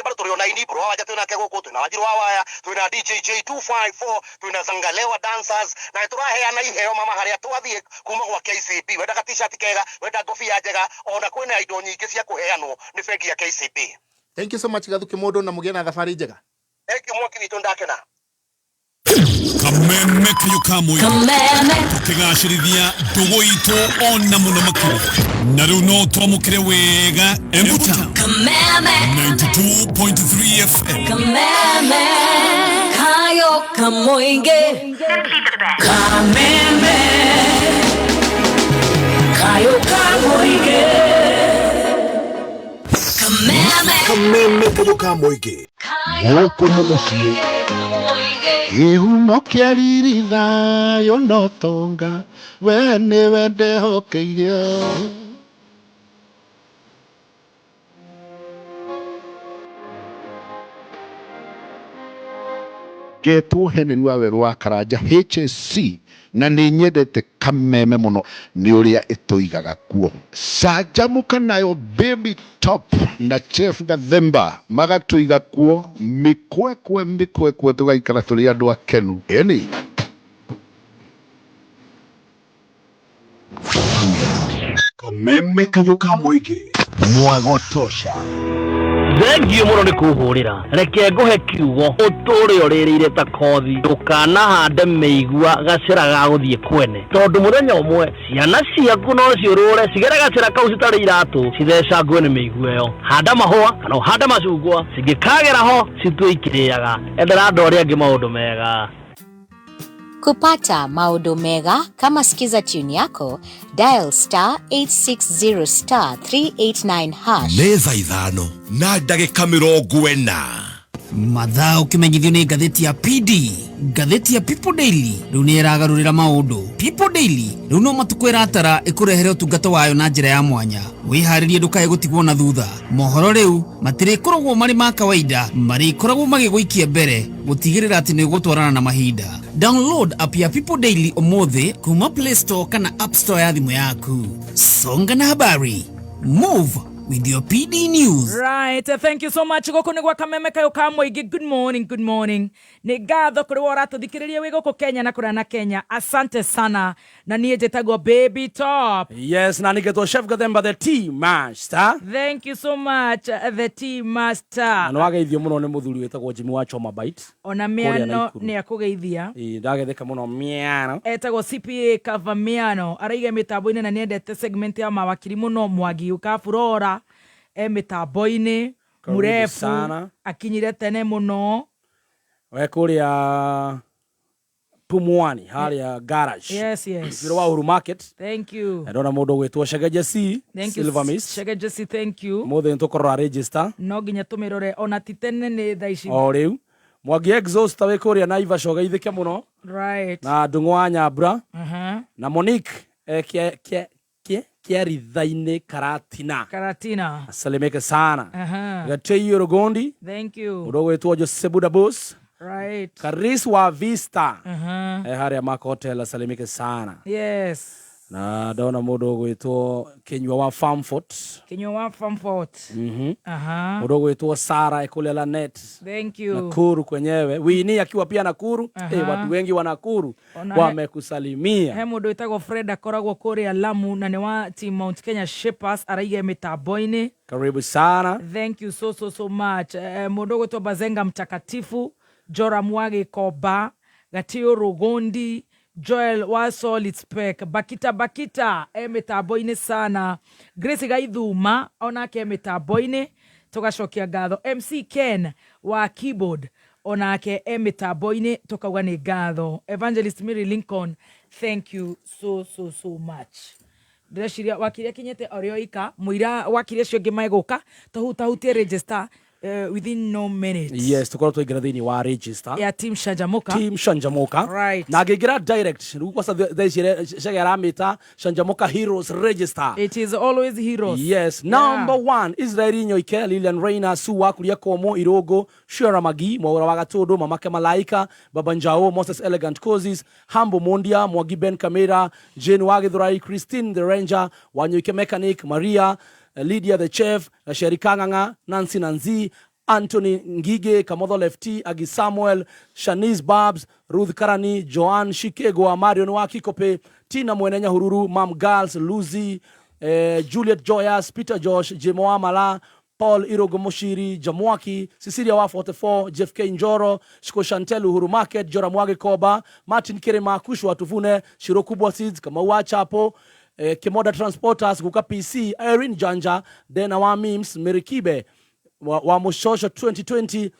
Bado tũrĩ ona ini bro wanja twĩnake gũkũ, twĩna Wanjiru wa Waya, twĩna DJ J254, twĩna Zangalewa dancers, na nĩ tũraheana iheo mama harĩa twathiĩ kuma gwa KCB. Wendaga t-shirt kega, wenda ngobia njega, ona kwĩna indo nyingĩ cia kũheanwo nĩ bengi ya KCB. Thank you so much, Gathuki Mũndũ, na mũgĩe na thabarĩ njega. Thank you, mwaki witũ, ndakena. Kameme kayo ka mũingĩ tũkĩgacĩrithia ndũgũ itũ ona mũno makĩria, na rĩu no twamũkĩre wega Embu Town. Kameme. 92.3 FM. Kameme kayo kamoinge. Kameme kayo kamoinge. Kameme. Kameme kayo ka mũingĩ. Gũkũ nĩ mũciĩ, kĩhumo kĩa riri, thayũ na ũtonga, we nĩwe ndehokeirio. Ngetwo Henry wa Werũ wa Karanja HSC, na nĩ nyendete Kameme mũno nĩ ũrĩa ĩtũigaga kuo. Canjamũka nayo Baby Top na Chef Gathemba magatũiga kuo mĩkwekwe mĩkwekwe, tũgaikara tũrĩ andũ akenu. Ĩni. Kameme kayo ka mũingĩ. Mwago tosha. Thengiũ mũno nĩ kũhũrĩra. Reke ngũhe kiugo ũtũre ũrĩrĩire ta kothi. Ndũkanahande mĩigua gacĩra ga gũthiĩ kwene, tondũ mũthenya ũmwe ciana ciaku no ciũrũre cigere gacĩra kau citarĩ iratũ, cithecangwe nĩ mĩigua ĩyo. Handa mahũa kana ũhande macungwa, cingĩkagera ho citue ikĩrĩaga. Endera andũ arĩa angĩ maũndũ mega. Kupata maũndũ mega kama Skiza tune yako, dial *860*389#. Nĩ thaa 5 na ndagĩka 40. Mathaa ũkĩmenyithio nĩ ngathĩti ya PD, ngathĩti ya People Daily rĩu nĩ ĩragarũrĩra maũndũ. People Daily rĩu no matukũ ĩratara ĩkũrehere ũtungata wayo na njĩra ya mwanya. Wĩharĩrie ndũkae gũtigwo na thutha. Mohoro rĩu matirĩkoragwo marĩ ma kawaida, marĩkoragwo magĩgũikia mbere gũtigĩrĩra atĩ nĩ ũgũtwarana na mahinda. Download app ya People Daily ũmũthĩ kuma Play Store kana App Store ya thimũ yaku. Songa na habari, move with your PD News. Right, thank you so much. Gũkũ nĩ gwa Kameme kayo ka mũingĩ. Good morning, good morning. Nĩ ngatho kũrĩ we ũratũthikĩrĩria wĩ gũkũ Kenya na kũrĩa na Kenya. Asante sana. Na niĩ njĩtagwo Baby Top. Yes, na nĩgetwo Chef Gathemba the Tea Master. Thank you so much, the Tea Master. Na nĩ wageithio mũno nĩ mũthuri wĩtagwo Jimmy wa Choma Bite. Ona Kũrĩa mĩano Naikuru. nĩ akũgeithia. Ĩĩ, ndagetheka mũno mĩano. Etagwo CPA Kavamiano, araiga mĩtambo-inĩ na nĩendete segment ya mawakiri mũno. Mwangi Kaburora e mĩtambo-inĩ. Karibu Mũrebu sana. Akinyire tene mũno. We kũrĩa Pumwani harĩa garage. Yes. Wĩra wa Uhuru Market. Thank you. Ndona mũndũ ũgwĩtwo Shegeje C. Thank you. Silver Mist. Shege Jesse, thank you. Mũthĩ nĩ tũkũrora register. No nginya tũmĩrore ona ti tene, nĩ thaa ici. O rĩu. Mwangi Exhaust wĩ kũrĩa Naivasha, ũgeithĩke mũno. Na Ndung'u wa Nyambura. Na Monique Kĩaritha-inĩ Karatina. Karatina. Asalimike sana. Gateiyo Rugondi. Thank you. Mũndũ ũgwĩtwo Jose Buda Bus. Karis wa Vista. Harĩa Mark Hotel, asalimike sana. Na ndona mũndũ ũgwĩtwo Kinyua wa Farmfort. Kinyua wa Farmfort. Mũndũ ũgwĩtwo Sara ekũrĩa Lanet. Thank you. Nakuru kwenyewe. Wini akiwa pia Nakuru. Watu wengi wa Nakuru wamekusalimia. He mũndũ wĩtagwo Fred akoragwo kũrĩa Lamu na nĩ wa team Mount Kenya Shippers, araiga mĩtambo-inĩ. Karibu sana. Thank you so so so much. Mũndũ ũgwĩtwo Bazenga Mtakatifu, Joram wa Gĩkomba, Gatio Rugondi, Joel wa Solid Spec, Bakita Bakita e mĩtambo-inĩ sana. Grace Gaithuma onake e mĩtambo-inĩ, tũgacokia ngatho. MC Ken wa keyboard onake e mĩtambo-inĩ, tũkauga nĩ ngatho. Evangelist Mary Lincoln, thank you so so so much. Ndĩreciria wakiri akinyĩte ũrĩa oika mũira, wakiri acio angĩ megũka tũhutahutie register within no minutes. Yes, tukorwo twaingĩra thĩinĩ wa register ya team Shanjamuka. Team Shanjamuka. Na ngĩingĩra direct rĩu kwaca thaa ici Chege aramĩta Shanjamuka Heroes Register. It is always heroes. Yes, number one, Israeli Nyoike, Lilian Reina, Sue wa Kuria Komo, Irogo, Shera Magi, Mwaura wa Gatodo, Mamake Malaika, Baba Njao, Moses Elegant Causes, Hambo Mondia, Mwagi Ben Kamera, Jane wa Githurai, Christine the Ranger, Wanyoike Mechanic, Maria, Lydia the Chef, Sheri Kanganga, Nancy Nanzi, Anthony Ngige, Kamotho Lefty, Agi Samuel, Shanice Babs, Ruth Karani, Joan Shikegwa, Marion wa Kikope, Tina Mwenenya Hururu, Mam Girls, Lucy, Juliet Joyas, Peter Josh, Jemoa Mala, Paul Irogo Moshiri, Jamwaki, Cecilia wa 44, Jeff K Njoro, Shiko Chantel Uhuru Market, Jora Mwage Koba, Martin Kerema, Kushwa Tuvune, Shiro Kubwa Seeds, Kamau Chapo, Kimoda Transporters, Guka PC, Irene Janja, Dena wa Mims, Mary Kibe, wa Mushosho 2020,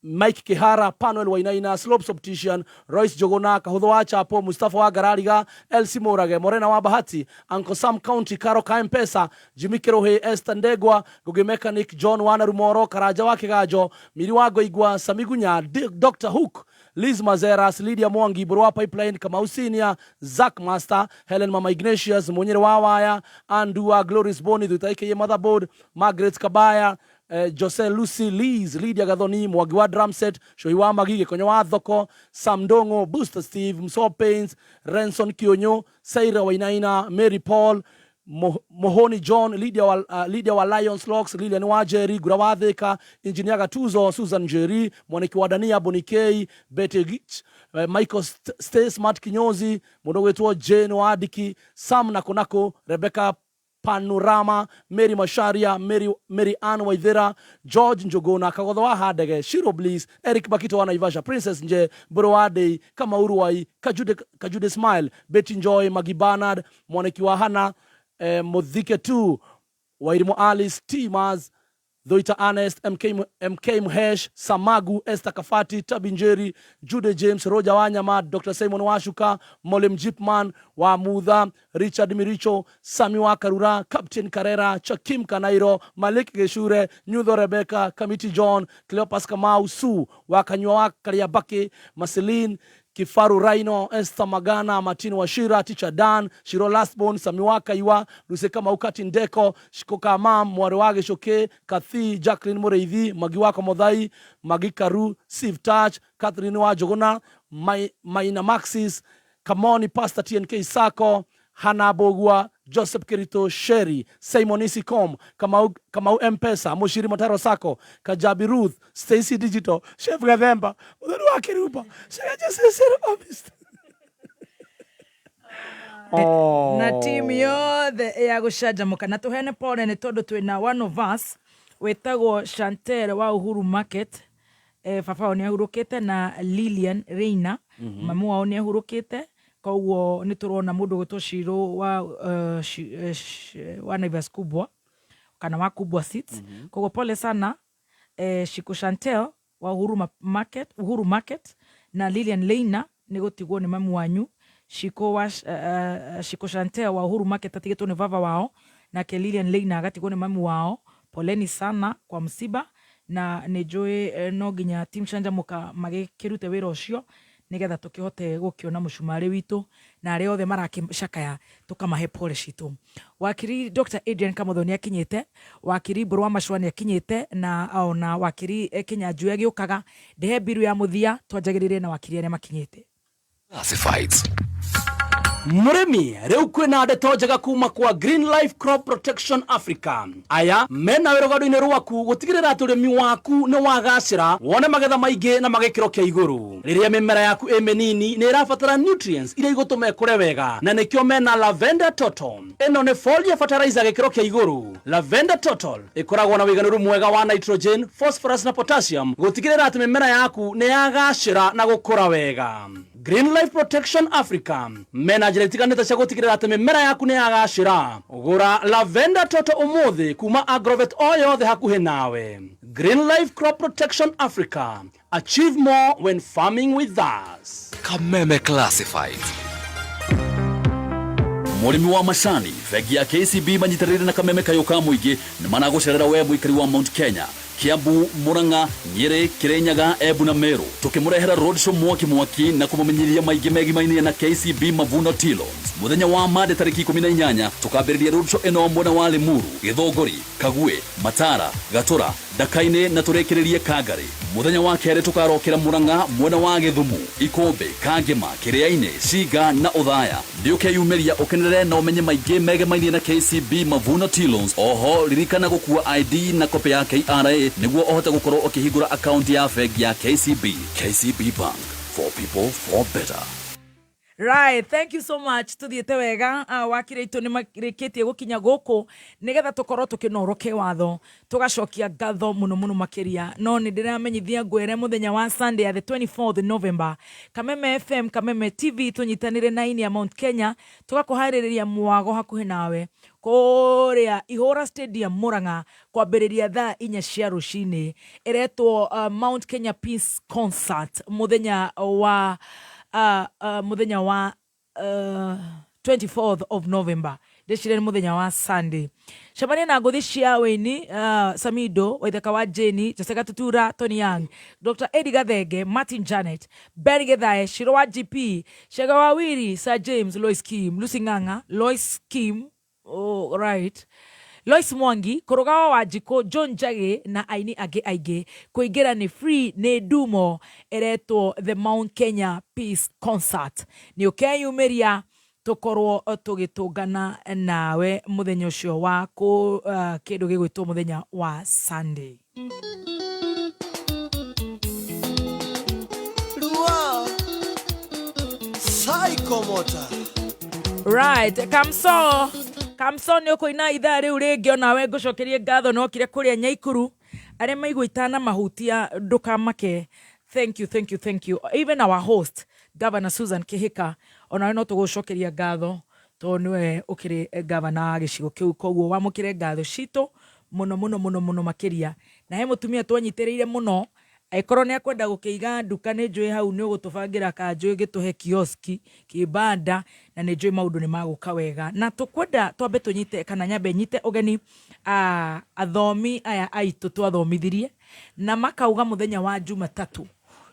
Mike Kihara, Panuel Wainaina, Slopes Optician, Royce Jogona, Kahutho wa Chapo, Mustafa wa Garariga, Elsie Morage, Morena wa Bahati, Uncle Sam County, Karo ka Mpesa, Jimmy Kirohe, Esther Ndegwa, Ngugi Mechanic, John Wana Rumoro, Karaja wa Kigajo, Miri wa Goigwa, Samigunya, Dr. Hook, Liz Mazeras, Lydia Mwangi, Borwa Pipeline, Kamau Senior, Zach Master, Helen Mama Ignatius, Munyere wa Waya, Andua, Gloris Boni, Thutaike Motherboard, Margaret Kabaya, Jose Lucy Liz, Lydia Gathoni, Mwangi wa Drumset, Shoi wa Magi, Gikonyo wa Thoko, Sam Ndongo, Booster Steve, Mso Paints, Renson Kionyo, Saira Wainaina, Mary Paul, Mohoni John, Lydia wa Lions Locks, Lilian wa Jerry, Gura wa Thika, Engineer Gatuzo, Susan Jerry, Mwaniki wa Dania, Bonikei, Betty Gich, Michael Stay Smart Kinyozi, mundu gwitwo Jane wa Diki, Sam Nakonako, Rebecca Panorama, Mary Masharia, Mary Ann Waithera, George Njuguna, Kagotho wa Handege, Shiro Bliss, Eric Bakito wa Naivasha, Princess Nje, Mburu wa Dei, Kamauru Wai, Kajude Smile, Betty Njoy, Magi Bernard, Mwaniki wa Hana, Muthike tu, Wairimu Alice, T Maz, Dhoita Ernest, MK Mhesh, Samagu, Esther Kafati, Tabi Njeri, Jude James, Roger Wanyama, Dr. Simon Washuka, Molem Jipman, wa Mudha, Richard Miricho, Sami wa Karura, Captain Karera, Chakim Kanairo, Malik Geshure, Nyutho Rebecca, Kamiti John, Cleopas Kamau, Su, Wakanywa wa Kariabaki, Marceline, Kifaru Raino, Esther Magana, Martin Washira, Teacher Dan, Shiro Lastborn, Samiwa Kaiwa, Ruseka Maukati Ndeko, Shikoka Mam, Mwarewage Shoke, Kathi, Jacqueline Mureithi, Magiwako Modhai, Magi Karu, Steve Touch, Catherine Wajogona, Maina Maxis, Kamoni Pastor TNK Sako, Hana Bogwa, Joseph Kirito Sherry, Simon Isikom, Kamau Mpesa, Mushiri Motaro Sako, Kajabi Ruth, Stacy Digital, Chef Gathemba, Muthoni wa Kiruba, Oh. Na team yothe ya gucanjamuka na tuhene pole ni tondu twina one of us witagwo Chantel wa Uhuru Market, baba wao ni ahurukite na Lilian Reina, mamu wao ni ahurukite, koguo ni turona mundu gwitwo Shiro wa Naivas Kubwa kana wa Kubwa Seeds. Koguo pole sana, Shiko Chantel wa Uhuru Market na Lilian Leina ni gutigwo ni mamu wanyu. Shiko Chantel wa Uhuru Market atigitwo ni baba wao, nake Lilian Leina agatigwo ni mamu wao. Poleni sana kwa msiba na nĩ njũĩ no nginya team Canjamũka magĩkĩrute wĩra ũcio nigetha tũkĩhote gũkĩona mũcumarĩ witũ na arĩa othe marakĩcakaya tũkamahe pole citũ. Wakiri Dr Adrian Kamotho nĩ akinyĩte, wakiri Mbũrũ wa Macua nĩ akinyĩte, na ona wakiri Kĩnyanjui agĩũkaga. Ndĩhe mbiru ya mũthia twanjagĩrĩrie na wakiri arĩa makinyĩte. Classifieds. Mũrĩmi, rĩu kwĩna ndeto njega kuma kwa Green Life Crop Protection Africa. Aya mena wĩra rũgendo-inĩ rwaku gũtigĩrĩra atĩ ũrĩmi waku nĩ wagacĩra, wone magetha maingĩ na magĩkĩro kĩa igũrũ. Rĩrĩa mĩmera yaku ĩ mĩnini nĩ ĩrabatara nutrients iria igũtũma ĩkũre wega, na nĩkĩo mena Lavender Total. Ĩno nĩ foliar fertilizer gĩkĩro kĩa igũrũ. Lavender Total ĩkoragwo na wĩiganĩru mwega wa nitrogen, phosphorus na potassium gũtigĩrĩra atĩ mĩmera yaku nĩ yagacĩra na gũkũra wega. Green Life Protection Africa mena njĩra itiganĩte cia gũtigĩrĩra atĩ mĩmera yaku nĩ yagacĩra. Gũra Lavender Total ũmũthĩ kuma agrovet o yothe hakuhĩ nawe. Green Life Crop Protection Africa, achieve more when farming with us. Kameme Classifieds. Mũrĩmi wa macani, bengi ya KCB manyitanĩire na Kameme Kayũ ka Mũingĩ nĩ maragũcerera we mũikari wa Mount Kenya, Kiambu, Murang'a, Nyeri, Kirinyaga, Embu na Meru, tukimurehera roadshow mwaki mwaki na kumumenyithia maingĩ megimainie na KCB Mavuno Tea Loans. Muthenya wa Mande tarĩki 18 tukambĩrĩria roadshow ĩno mwena wa Limuru, Gĩthũngũri, Kagwe, Matara, Gatura, Ndakainĩ na tũrĩkĩrĩrie Kangari. Muthenya wa kerĩ tũkarokera Murang'a mwena wa Gĩthumu, Ikũmbĩ, Kangema, Kĩrĩa-inĩ, Cinga na Ũthaya. Nĩ ũkeyumĩria ũkenerere na ũmenye maingĩ megemainie na KCB Mavuno Tea Loans. Oho ririkana gũkua ID na kopĩ ya KRA nĩguo ũhote gũkorwo ũkĩhingũra akaunti ya bengi ya KCB. KCB Bank, for people for better. Right, thank you so much. Tuthiĩte wega. Wakiri aitũ nĩ marĩkĩtie gũkinya gũkũ nĩgetha tũkorwo tũkĩnorwo kĩwatho, tũgacokia ngatho mũno mũno makĩria. No nĩ ndĩramenyithia ngwĩre mũthenya wa Sunday ya the 24th November, Kameme FM, Kameme TV tũnyitanĩre na aini a Mount Kenya tũgakũharĩrĩria mwago hakuhĩ nawe kũrĩa Ihũra Stadium Murang'a kwambĩrĩria thaa 4 cia rũcinĩ. Ĩretwo Mount Kenya Peace Concert mũthenya wa mũthenya wa 24th of November, ndĩcire nĩ mũthenya wa Sunday. Cemania na ngũthi cia wĩini, Samido Waithaka wa Jane, Jose Gatutura, Tony Young, Dr. Eddie Gathenge, Martin Janet, Ben Githae, Shiro wa GP, Shega wa Wiri, Sir James, Lois Kim, Lucy Ng'ang'a, Lois Kim, oh, right, Lois Mwangi, Kũrũgawa wa Njikũ, John Njagĩ na aini angĩ aingĩ. Kũingĩra nĩ free, nĩ ndumo ĩretwo the Mount Kenya Peace Concert. Nĩ ũkeyumĩria tũkorwo tũgĩtũngana nawe mũthenya ũcio wa kĩndũ gĩgwĩtwo mũthenya wa Sunday. Ruo Psychomotor. Right, Kamso, Kamso nĩ ũkũina ithaa rĩu rĩngĩ onawe ngũcokerie ngatho nokire kũrĩa Nyaikuru arĩa maigua itana mahutia ndũkamake. Thank you, thank you, thank you. Even our host Governor Susan Kihika, onawe no tũgũcokeria ngatho tondũ nĩwe ũkĩrĩ governor wa gĩcigo kĩu, koguo wamũkĩre ngatho citũ mũno mũno mũno mũno makĩria. Na he mũtumia twanyitĩrĩire mũno, angĩkorwo nĩ akwenda gũkĩiga nduka nĩ njũĩ hau nĩ ũgũtũbangĩra kanjũ ĩgĩtũhe kioski kĩbanda, na nĩ njũĩ maũndũ nĩ magũka wega. Na tũkwenda twambe tũnyite kana nyambe nyite ũgeni athomi aya aitũ twathomithirie na makauga mũthenya wa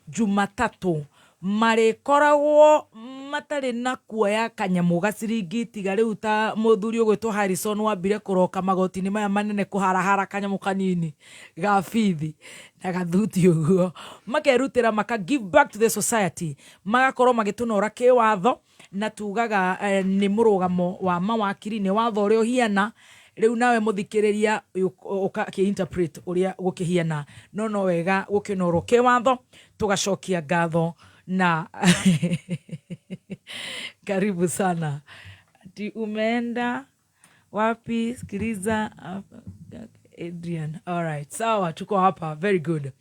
Jumatatũ marĩkoragwo matarĩ na kuoya kanyamũ gaciringi tiga rĩu ta mũthuri ũgwĩtwo Harrison wambire kũroka magoti-inĩ maya manene kũharahara kanyamũ kanini ga bithi na gathuti ũguo, makerutĩra maka give back to the society, magakorwo magĩtũnora kĩwatho na tugaga nĩ mũrũgamo wa mawakiri, nĩ watho ũrĩa ũhiana. Rĩu nawe mũthikĩrĩria ũkakĩ-interpret ũrĩa gũkĩhiana, no wega gũkĩnorwo kĩwatho. Tũgacokia ngatho na karibu sana. Ati umeenda wapi? Sikiliza Adrian. All right, sawa, tuko hapa. Very good.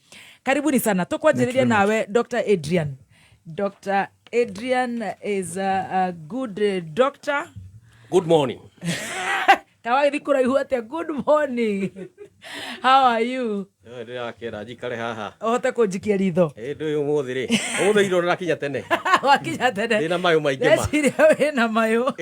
Karibuni sana. Tukwanjĩrĩria nawe Dr. Adrian. Dr. Adrian is a good doctor. Good morning. Kawagĩthi kũraihu atĩa? Good morning. How are you? Ndĩrakĩra njikare haha. Ũhote kũnjikia ritho. Ĩ ndũĩ ũmũthĩ rĩ. Ũmũthĩ iro ndĩrakinya tene. Wakinya tene. Ndĩna mayũ maingĩ ma. Ndeciria wĩna mayũ.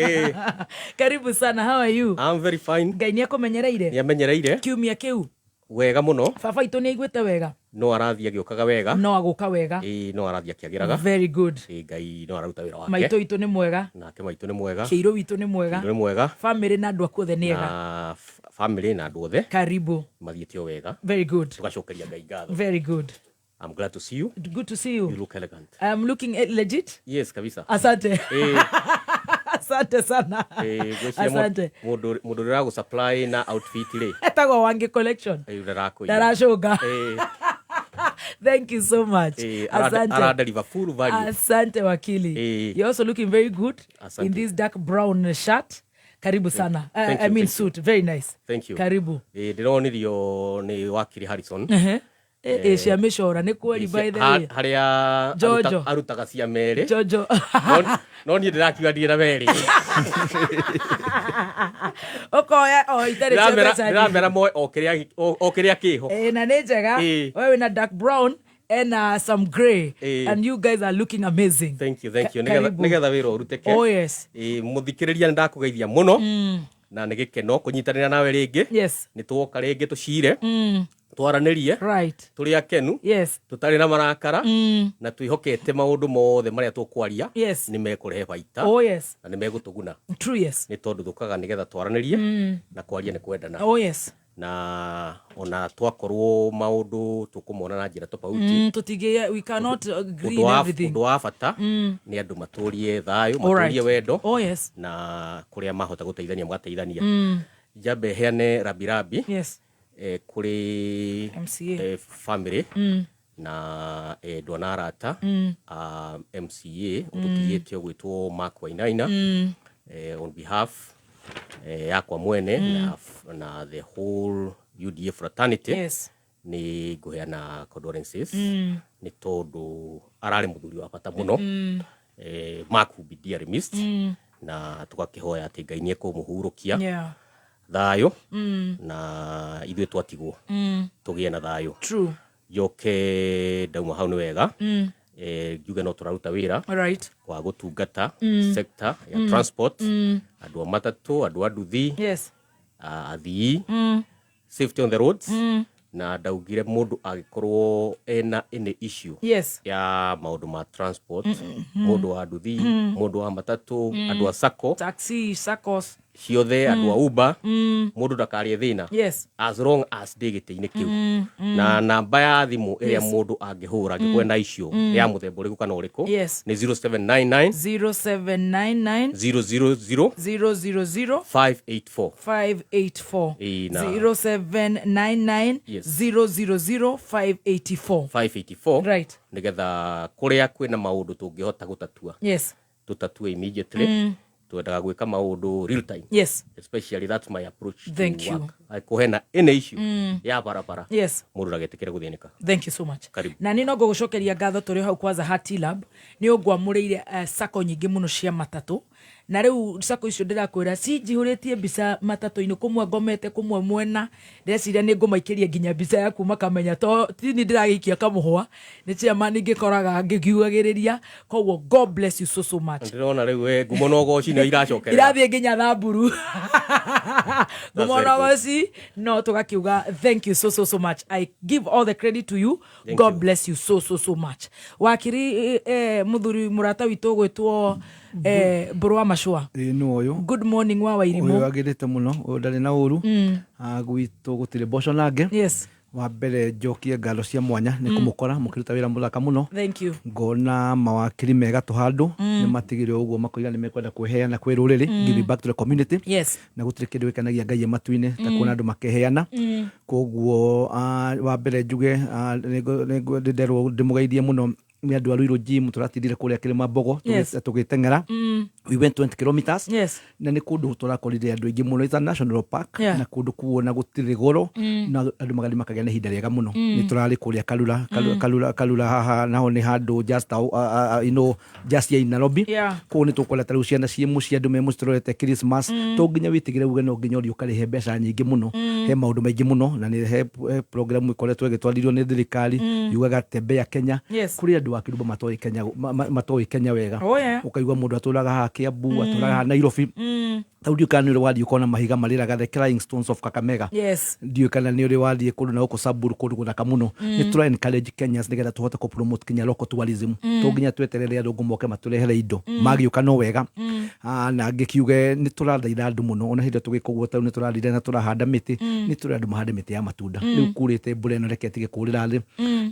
Karibu sana. How are you? I'm very fine. Ngai nĩ akũmenyereire? Nĩ amenyereire. Kiumia kĩu? Wega mũno. Baba itũ nĩ aiguĩte wega? No arathiĩ agĩũkaga wega. No agũka wega. Ĩ no arathiĩ akĩagĩraga. Very good. Ĩ Ngai no araruta wĩra wake. Maitũ itũ nĩ mwega. Nake maitũ nĩ mwega. Kĩirũ witũ nĩ mwega. Kĩirũ nĩ mwega. Family na andũ aku othe nĩ ega. Na family na andũ othe. Karibu. Mathiĩte o wega. Very good. Tũgacokeria Ngai ngatho. Very good. I'm glad to see you. Good to see you. You look elegant. I'm looking legit? Yes, kabisa. Asante. Asante sana. Asante. Mũndũ ũrĩa ũragũ-supply na outfit rĩ. Etagwo Wangi Collection. Ndarakwĩra. Ndaracũnga. Thank you so much. Asante. Ara-deliver full value. Asante wakili. You're also looking very good. Asante. In this dark brown shirt. Karibu sana. Thank I you, mean thank you. suit. Very nice. Thank you. Karibu. Ndĩronirio nĩ wakiri Harrison. Cia mĩcora nĩ kweri by the way. Harĩa Jojo. arutaga cia merĩ. Jojo. No niĩ ndĩrakiuga ndirĩ na merĩ. Ũkoya o itarĩ cia mbeca nyingĩ. Ndĩramera moe o kĩrĩa kĩho. Na nĩ njega. We wĩna dark brown and some grey. And you guys are looking amazing. Thank you, thank you. Karibu. Nĩgetha wĩra ũrutĩke. Oh yes. Mũthikĩrĩria nĩ ndakũgeithia mũno. Na nĩ gĩkeno kũnyitanĩra nawe rĩngĩ. Yes. Nĩ tuoka rĩngĩ tũcire. Twaranĩrie. Right. Tũrĩ akenu. Yes. Tũtarĩ na marakara. Na twĩhokete maũndũ mothe marĩa tũkwaria. Yes. Nĩ mekũrehe baita. Oh yes. Na nĩ megũtũguna. True, yes. Nĩ tondũ tũkaga nĩgetha twaranĩrie. Na kwaria nĩ kwendana. Oh yes. Na ona twakorwo maũndũ tũkũmona na njĩra tofauti, Tũtingĩ, we cannot agree ũndũ in wa everything. Ũndũ wa bata nĩ andũ matũrie thayũ, All matũrie right. wendo, Oh yes. na kũrĩa mahota gũteithania magateithania. Njambe heane rabirabi kũrĩ MCA. Family na endwa na arata a MCA ũtũtigĩte ũgwĩtwo Mark Wainaina. On behalf yakwa mwene na the whole UDA fraternity, nĩ ngũheana condolences nĩ tondũ ararĩ mũthuri wa bata mũno. Mark will be dearly missed, na tũgakĩhoya atĩ Ngai nĩ ekũmũhurũkia thayũ, na ithuĩ twatigwo tũgĩe na thayũ. Njoke ndauma hau nĩ wega, njuge no tũraruta wĩra All right. wa gũtungata sector ya transport, andũ a matatũ, andũ a nduthi, athii, safety on the roads. Na ndaugire mũndũ angĩkorwo ena any issue ya maũndũ ma transport, mũndũ wa nduthi, mũndũ wa matatũ, andũ a sacco, Taxi, saccos. Ciothe, andũ a Uber, mũndũ ndakarie thĩna as long as ndĩ gĩtĩ-inĩ kĩu. Na namba ya thimũ ĩrĩa mũndũ angĩhũra angĩkorwo na issue ya mũthemba ũrĩkũ kana ũrĩkũ nĩ 0799 0799 000 000 584. 584. Ĩĩ, 0799 000 584. 584. Right. Nĩgetha kũrĩa kwĩna maũndũ tũngĩhota gũtatua, tũtatue immediately. Twendaga gwĩka maũndũ real time. Especially that's my approach to Thank you. work. Angĩkorwo hena any issue ya barabara, mũndũ ndagetĩkĩre gũthĩnĩka. Thank you so much. Karibu. Na nä no ngå gå cokeria ngatho tå rä o hau kwa Zahati Lab nä å ngwamå rä ire sako nyingä må no cia matatå, na rä u sako icio ndä rakwä ra cinjihå rä tie mbica matatå-inä, kå mwe ngomete, kå mwe mwena ndeciria nä ngå maikä ria nginya mbica yaku makamenya to tini ndä ragä ikia kamũhwa nä chairman ngä koraga ngä giugagä rä ria. Koguo God bless you so so much. Ndĩrona rĩu ngumo na ũgoci nĩ iracokerera. Irathiä nginya Thamburu. Ngumo Very na good. ũgoci no tũgakiuga thank you so so so much. I give all the credit to you. Thank God you. bless you so so so much. Wakiri, mũthuri mũrata witũ ũgwĩtwo Mbũrũ wa Macũa. Ĩĩ, nĩ ũyũ. Good morning wa Ũyũ Wairimũ. agĩrĩte mũno, ũyũ ndarĩ na ũru. Gwitũ gũtirĩ mboco nangĩ. Wa mbere njokie ngatho cia mwanya nĩ kũmũkora mũkĩruta wĩra mũthaka mũno. Thank you. Ngona mawakiri mega tũhandũ nĩ matigire ũguo makoiga nĩ mekwenda kwĩheana kwĩ rũrĩrĩ, giving back to the community. Na gũtirĩ kĩndũ gĩkenagia Ngai e matu-inĩ ta kuona andũ makeheana. Koguo wa mbere njuge nĩnderwo ndĩmũgeithie mũno nĩ andũ a Ruiru Gym. Tũratindire kũrĩa Kĩrĩma Mbogo tũgĩteng'era. We went 20 kilometers. Na nĩ kũndũ tũrakorire andũ aingĩ mũno. It's a national park. Na kũndũ kuona gũtirĩ goro, na andũ magathiĩ makagĩa na ihinda rĩega mũno. Nĩ tũrarĩ kũrĩa Karura, Karura haha naho nĩ handũ just just here in Nairobi. Koguo nĩ tũkora ta rĩu ciana ciĩ mũciĩ, andũ me mũciĩ, tũrorete Christmas. To nginya wĩtigĩre uge no nginya ũthiĩ ũkarĩhe mbeca nyingĩ mũno. He maũndũ maingĩ mũno, na nĩ he program ĩkoretwo ĩgĩtwarithio nĩ thirikari yugaga Tembea Kenya. Kũrĩ andũ a Kĩrumba matoĩ Kenya, matoĩ Kenya wega. Oh, yeah. Ũkaigua mũndũ atũraga haha Kiambu, atũraga haha Nairobi. Tau ndiũĩ kana nĩ ũrĩ wathiĩ ũkona mahiga marĩraga, the crying stones of Kakamega. Ndiũĩ kana nĩ ũrĩ wathiĩ kũndũ na gũkũ Samburu, kũndũ gũthaka mũno. Nĩ tũra encourage Kenyans nĩgetha tũhote kũ promote kinya local tourism. To nginya tweterere athũngũ moke matũrehere indo. Magĩũka no wega. Na ngĩkiuge nĩ tũrathaitha andũ mũno, ona hĩndĩ ĩrĩa tũgĩka ũguo tarĩu nĩ tũrathire na tũrahanda mĩtĩ. Nĩ tũrĩ andũ mahande mĩtĩ ya matunda. Rĩu kurĩte mbura ĩno, reke ĩtige kũrĩra thĩ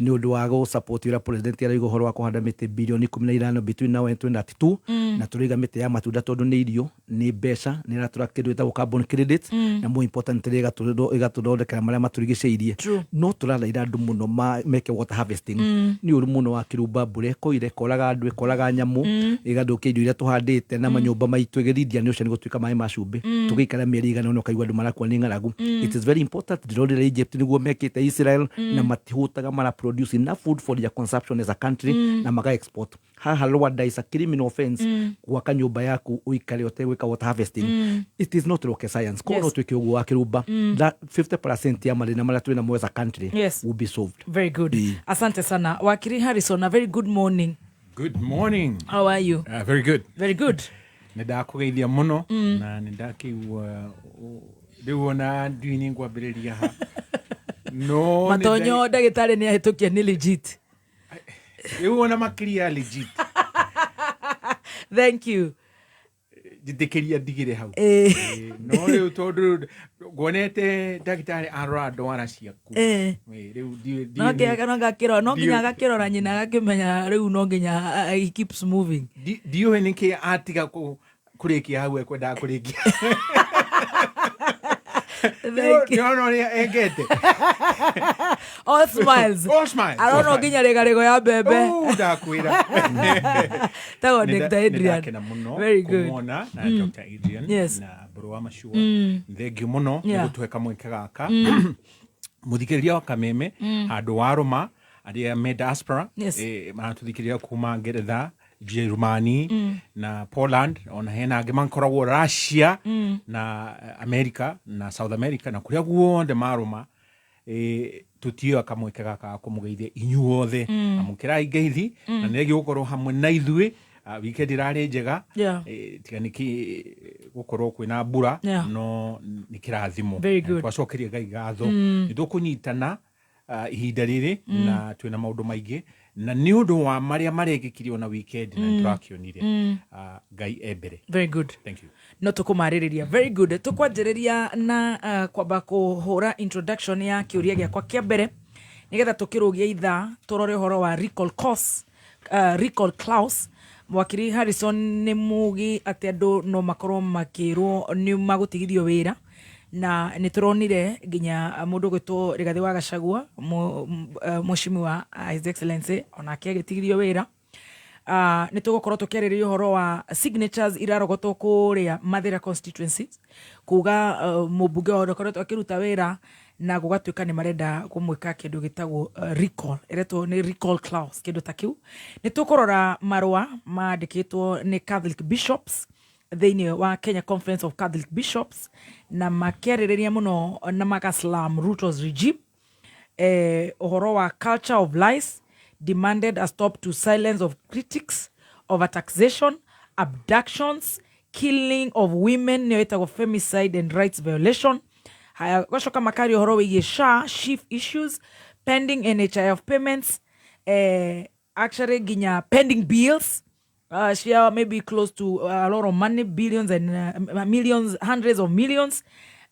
nĩ ũndũ wa gũ support ũrĩa president arauga ũhoro wa kũhanda mĩtĩ bilioni 15 between now and 2032. Na tũraiga mĩtĩ ya matunda tondũ nĩ irio, nĩ mbeca, nĩ ĩratũra kĩndũ gĩtagwo carbon credit, na more importantly ĩgatũthondekera marĩa matũrigicĩirie. No tũrathaitha andũ mũno meke water harvesting. Nĩ ũru mũno wa Kĩrumba, mbura ĩkoira ĩkoraga andũ, ĩkoraga nyamũ, ĩgathũkia indo iria tũhandĩte na manyũmba maitũ, ĩgĩthindia nĩ ũcio nĩ gũtuĩka maĩ ma cumbĩ. Tũgĩikara mĩeri igana ũna ũkaigua andũ marakua nĩ ng'aragu. It is very important. Ndĩronire Egypt nĩguo mekĩte, Israel, na matihũtaga, mara produce enough food for their consumption as a country na maga export. Haha Rwanda is a criminal offense gwaka nyũmba yaku ũikare ũtegwĩka water harvesting. It is not rocket science. Koguo no twĩke ũguo wa Kĩrumba, that 50% ya mathĩna marĩa twĩ namo as a country will be solved. Very good. Ĩĩ. Asante sana wakiri Harrison. A very good morning. Good morning. How are you? Very good. Very good. Nĩ ndakũgeithia mũno na nĩ ndakĩigua rĩu ona ndiũĩ nĩ ngwambĩrĩria ha no nĩ Matonyo ndagĩtarĩ nĩ ahĩtũkia, nĩ legit. Rĩu ona makĩria legit. Thank you. Njĩtĩkĩria ndigĩre hau. Ĩĩ. No rĩu tondũ nguonete ndagĩtarĩ arora ndwara ciaku. Rĩu No no nginya agakĩrora nyina agakĩmenya rĩu no nginya he keeps moving. Ndiũĩ nĩkĩ atiga kũrĩkia hau ekwendaga kũrĩkia. Thank you. Nĩwona ũrĩa engete. All smiles. All smiles. Arona nginya rĩgarĩgo ya mbembe. Oh, ndakwĩra. Tagwo Dr. Adrian. Nĩndakena mũno Very good. kũmuona na Dr. Adrian na Mbũrũ wa Machua. Thengiũ mũno nĩ gũtũhe kamweke gaka. Mũthikĩrĩria wa Kameme handũ warũma arĩa me diaspora maratũthikĩrĩria kuma Ngeretha, Jerumani na Poland, ona hena angĩ makoragwo Russia na America na South America na kũrĩa guothe marũma, tũtioya kamweke gaka ga kũmũgeithia inyuothe. Amũkĩrai ngeithi na nĩ thengiũ gũkorwo hamwe na ithuĩ. Weekend ĩrarĩ njega. Tiga nĩkĩ gũkorwo kwĩna mbura no nĩ kĩrathimo. Very good. Twacokeria Ngai ngatho. Nĩ tũkũnyitana ihinda rĩrĩ na twĩna maũndũ maingĩ na nĩ ũndũ wa marĩa marekĩkire ona weekend na nĩtũrakĩonire. Ngai e mbere. Very good. Thank you. No tũkũmarĩrĩria. Very good. Tũkwanjĩrĩria na kwamba kũhũra introduction ya kĩũria gĩakwa kĩa mbere nĩgetha tũkĩrũgie ithaa tũrore ũhoro wa recall course, recall clause. Mwakiri Harrison nĩ mugi atĩ andũ no makorwo makĩrwo nĩ magũtigithio wĩra na nĩ tũronire nginya mũndũ ũgwĩtwo Rigathĩ wa Gachagua mheshimiwa His Excellency onake agĩtigithio wĩra. Nĩ tũgũkorwo tũkĩarĩrĩria ũhoro wa signatures irarogotwo kũrĩa Mathĩra constituencies kuga mũmbunge wao ndakoretwo akĩruta wĩra na gũgatuĩka nĩ marenda kũmwĩka kĩndũ gĩtagwo recall, ĩretwo nĩ recall clause, kĩndũ ta kĩu. Nĩ tũkũrora marũa mandĩkĩtwo nĩ Catholic bishops thĩinĩ wa Kenya Conference of Catholic Bishops na makĩarĩrĩria mũno na magaslam Ruto's regime, ũhoro wa culture of lies, demanded a stop to silence of critics over taxation, abductions, killing of women nĩyo ĩtagwo femicide and rights violation. Haya, gacoka makaria ũhoro wĩgiĩ SHA chief issues, pending NHIF payments, actually nginya pending bills cia maybe close to a lot of money, billions and millions, hundreds of millions,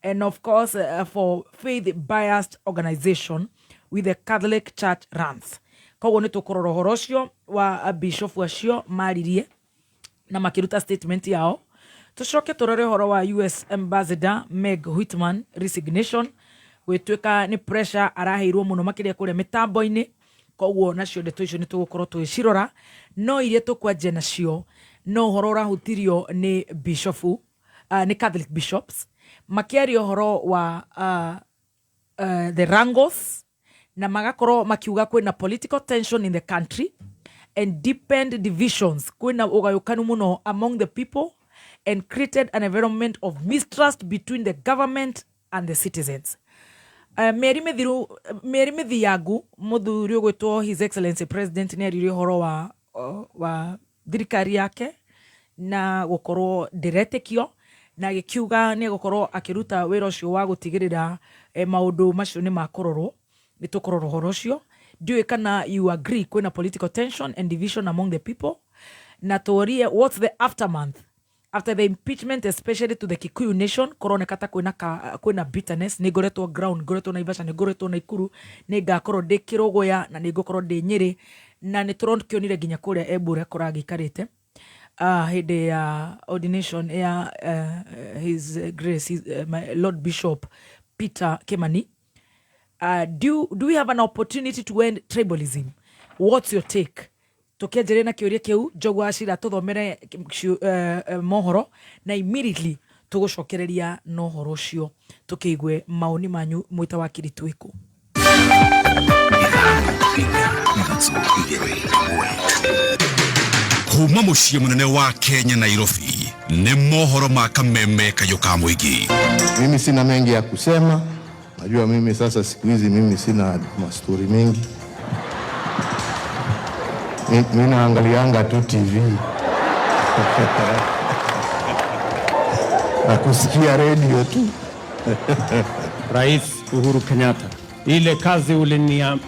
and of course for faith biased organization with the Catholic Church runs. Koguo nĩ tũkũrora ũhoro ũcio wa bishop acio maririe na makĩruta statement yao. Tũcoke tũrore ũhoro wa US Ambassador Meg Whitman resignation, gwĩtuĩka nĩ pressure araheirwo mũno makĩria kũrĩa mĩtambo-inĩ. Koguo nacio ndeto icio nĩ tũgũkorwo tũgĩcirora, no iria tũkwanjia nacio no ũhoro ũrahutirio nĩ bishofu, nĩ Catholic bishops makĩaria ũhoro wa the Rangos na magakorwo makiuga kwĩna political tension in the country and deepened divisions, kwĩna ũgayũkanu mũno among the people and created an environment of mistrust between the government and the citizens. Mĩeri mĩthiru, mĩeri mĩthiangu mũthuri ũgwĩtwo His Excellency President nĩ aririe ũhoro wa thirikari yake na gũkorwo ndĩretĩkio na agĩkiuga nĩ egũkorwo akĩruta wĩra ũcio wa gũtigĩrĩra maũndũ macio nĩ makũrorwo. Nĩ tũkũrora ũhoro ũcio. Ndiũĩ kana you agree kwĩna political tension and division among the people, na tũrie what's the aftermath after the impeachment, especially to the Kikuyu nation. Kũroneka ta kwĩna bitterness. Nĩ ngoretwo ground, ngoretwo Naivasha, nĩ ngoretwo Naikuru, nĩ ngakorwo ndĩ Kĩrũgũya na nĩ ngũkorwo ndĩ Nyĩrĩ, na nĩ tũrakĩonire nginya kũrĩa Embu ũrĩa kũragĩikarĩte hĩndĩ ya ordination ya His Grace my Lord Bishop Peter Kimani. Do we have an opportunity to end tribalism? What's your take? Tũkĩanjĩrĩria na kĩũria kĩu, Njogu wa Cira tũthomere mohoro na immediately tũgũcokereria na ũhoro ũcio tũkĩigue maoni manyu mwĩta wakiri twĩkũ. Kuma mũciĩ mũnene wa Kenya Nairobi nĩ mohoro ma Kameme Kayũ ka Mũingĩ. Mimi sina mengi ya kusema. Najua mimi sasa siku hizi mimi sina mastori mengi. Mi naangalianga tu TV. Na kusikia radio tu. Rais Uhuru Kenyatta, ile kazi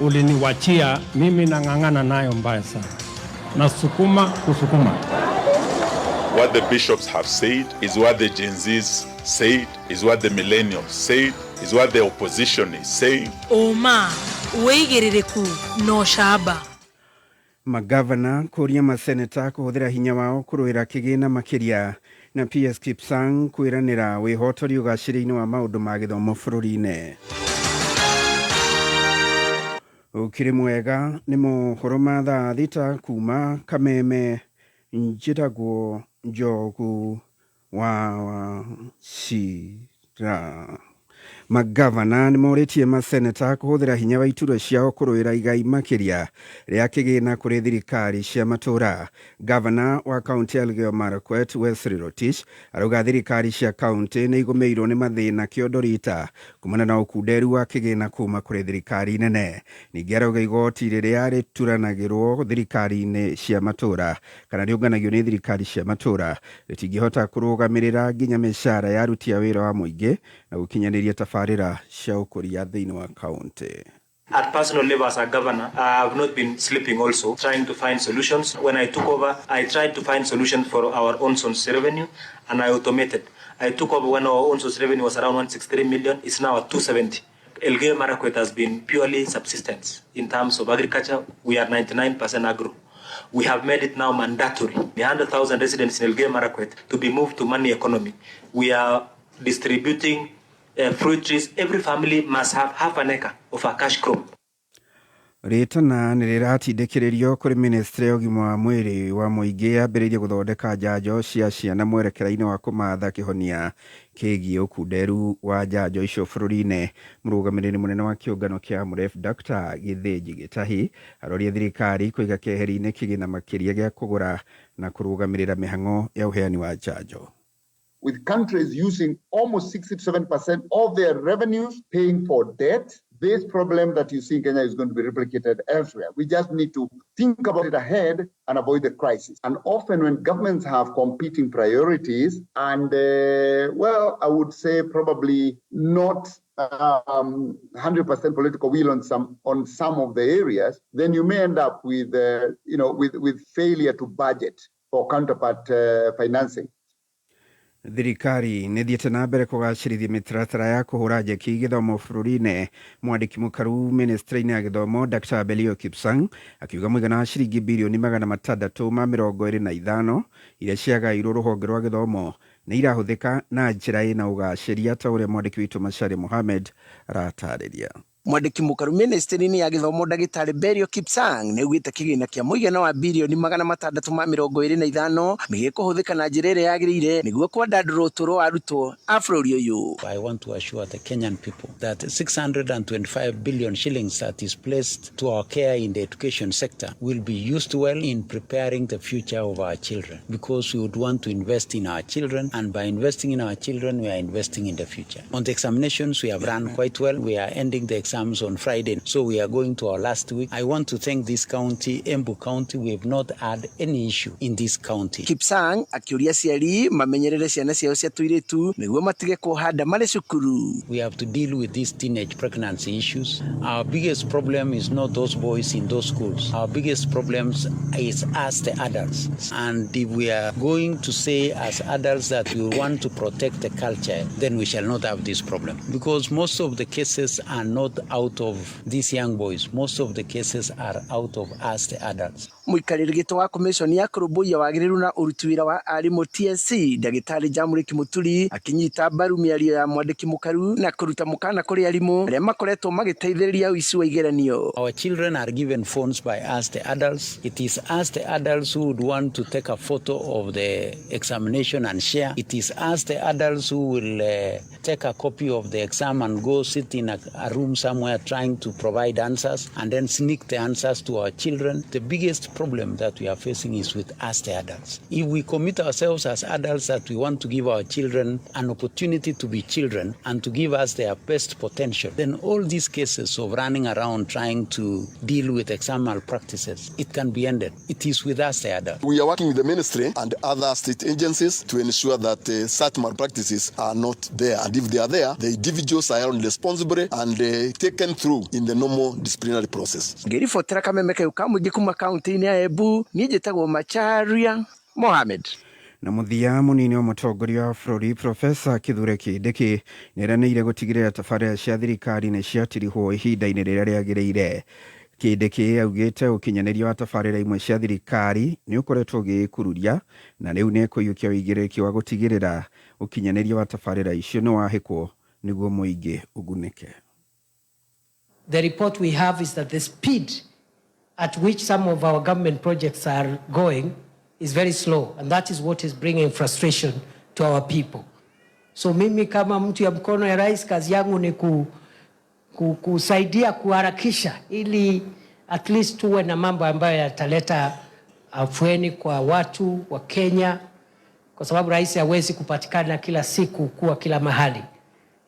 uliniwachia mimi nang'ang'ana nayo mbaya sana. Nasukuma kusukuma. What the bishops have said is what the Gen Zs said, is what the millennials said, is what the opposition is saying. Ũma, wĩigĩrĩrĩku na ũcamba. Magavana kũria maseneta kũhũthĩra hinya wao kũrũĩra kĩgĩna makĩria na PS Kipsang kwĩranĩra wĩhotori ũgacĩri-inĩ wa maũndũ ma gĩthomo bũrũri-inĩ. Ũkĩrĩ mwega nĩ mohoro ma thaa 6 kuma Kameme. Njĩtagwo Njogu wa Wachira. Magavana nĩ morĩtie maseneta kũhũthĩra hinya wa iturwa ciao kũrũĩra igai makĩria rĩa kĩgĩna kũrĩ thirikari cia matũũra. Gavana wa kaunti ya Elgeyo Marakwet Wesley Rotich arauga thirikari cia kaunti nĩ igũmĩirwo nĩ mathĩna kĩondo rita kumana na ũkunderu wa kĩgĩna kuma kũrĩ thirikari nene. Ningĩ arauga igoti rĩrĩa rĩturanagĩrwo thirikari-inĩ cia matũũra kana rĩũnganagio nĩ thirikari cia matũũra rĩtingĩhota kũrũgamĩrĩra nginya mĩcara ya aruti a wĩra wa mũingĩ na gũkinyanĩria tabarĩra cia ũkũria thĩinĩ wa kaunti. At personal level as a governor, I have not been sleeping also, trying to find solutions. When I took over, I tried to find solutions for our own source revenue, and I automated. I took over when our own source revenue was around 163 million. It's now at 270. Elgeyo Marakwet has been purely subsistence. In terms of agriculture, we are 99% agro. We have made it now mandatory, the 100,000 residents in Elgeyo Marakwet to be moved to money economy. We are distributing fruit trees. Every family must have half an acre of a cash crop. Rĩtana nĩ rĩratindĩkĩrĩrio kũrĩ ministry ya ũgima wa mwĩrĩ wa mũingĩ yambĩrĩirie gũthondeka njanjo cia ciana mwerekera-inĩ wa kũmatha kĩhonia kĩgiĩ ũkunderu wa njanjo icio bũrũri-inĩ. Mũrũgamĩrĩri mũnene wa kĩũngano kĩa AMREF Dr. Gĩthĩnji Gĩtahi aroria thirikari kũiga keheri-inĩ kĩgĩna makĩria gĩa kũgũra na kũrũgamĩrĩra mĩhang'o ya ũheani wa njanjo. With countries using almost 67% of their revenues paying for debt, this problem that you see in Kenya is going to be replicated elsewhere. We just need to think about it ahead and avoid the crisis. And often when governments have competing priorities and, well, I would say probably not 100% political will on some of the areas, then you may end up with, you know, with failure to budget for counterpart financing. Thirikari nĩ thiĩte na mbere kũgacĩrithia mĩtaratara ya kũhũra njeki gĩthomo bũrũri-inĩ. Mwandĩki mũkaru ministry-inĩ ya gĩthomo Dr. Belio Kipsang akiuga mũigana wa ciringi birioni 625 iria ciagairwo rũhonge rwa gĩthomo nĩ irahũthĩka na njĩra ĩna ũgacĩria ta ũrĩa mwandĩki witũ Macharia Mohamed aratarĩria. Mwandĩki mũkaru ministry-inĩ ya gĩthomo ndagĩtarĩ Belio Kipsang nĩ augĩte kĩgĩna kĩa mũigana wa birioni 625 nĩ gĩkũhũthĩka na njĩra ĩrĩa yagĩrĩire nĩguo kwandandũra ũtũũro wa arutwo a bũrũri ũyũ. I want to assure the Kenyan people that 625 billion shillings that is placed to our care in the education sector will be used well in preparing the future of our children, because we would want to invest in our children, and by investing in our children we are investing in the future. On the examinations, we have run quite well. We are ending the exams on Friday, so we are going to our last week. I want to thank this county, Embu County. We have not had any issue in this county. Kipsang akĩũria aciari mamenyerere ciana ciao cia tũirĩtu nĩguo matige kuoha nda marĩ cukuru. We have to deal with these teenage pregnancy issues. Our biggest problem is not those boys in those schools. Our biggest problems is us, the adults. And if we are going to say as adults that we want to protect the culture, then we shall not have this problem. Because most of the cases are not out of these young boys. Most of the cases are out of us, the adults. Mũikarĩri gĩtĩ wa commission ya kũrũmbũiya wagĩrĩru na ũruti wĩra wa arimũ TSC ndagĩtarĩ Jamũrĩki Mũturi akĩnyita mbaru mĩario ya mwandĩki mũkaru na kũruta mũkana kũrĩ arimũ arĩa makoretwo magĩteithĩrĩria ũici wa igeranio. Our children are given phones by us, the adults. It is us, the adults, who would want to take a photo of the examination and share. It is us, the adults, who will take a copy of the exam and go sit in a room somewhere trying to provide answers and then sneak the answers to our children. The biggest problem that we are facing is with us, the adults. If we commit ourselves as adults that we want to give our children an opportunity to be children and to give us their best potential, then all these cases of running around trying to deal with exam malpractices, it can be ended. It is with us, the adults. We are working with the ministry and other state agencies to ensure that such malpractices are not there. And if they are there, the individuals are held responsible and taken through in the normal disciplinary process. Ngĩribotera kameme kayũ ka mũingĩ kuma kaunti-inĩ ya Embu, niĩ njĩtagwo Macharia Mohamed. Na mũthia mũnini wa mũtongoria wa bũrũri Profesa Kithure Kindiki nĩeranĩire gũtigĩrĩra tabarĩra cia thirikari nĩ ciatirihwo ihinda-inĩ rĩrĩa rĩagĩrĩire. Kindiki augĩte ũkinyanĩria wa tabarĩra imwe cia thirikari nĩ ũkoretwo ũgĩĩkururia na rĩu nĩekũiyũkia ũigĩrĩrĩki wa gũtigĩrĩra ũkinyanĩria wa tabarĩra icio nĩ wahĩkwo nĩguo mũingĩ ũgunĩke. The report we have is that the speed at which some of our government projects are going is very slow, and that is what is bringing frustration to our people. So mimi kama mtu ya mkono ya rais, kazi yangu ni kusaidia kuharakisha ili at least tuwe na mambo ambayo yataleta afueni kwa watu wa Kenya, kwa sababu rais hawezi kupatikana kila siku kuwa kila mahali,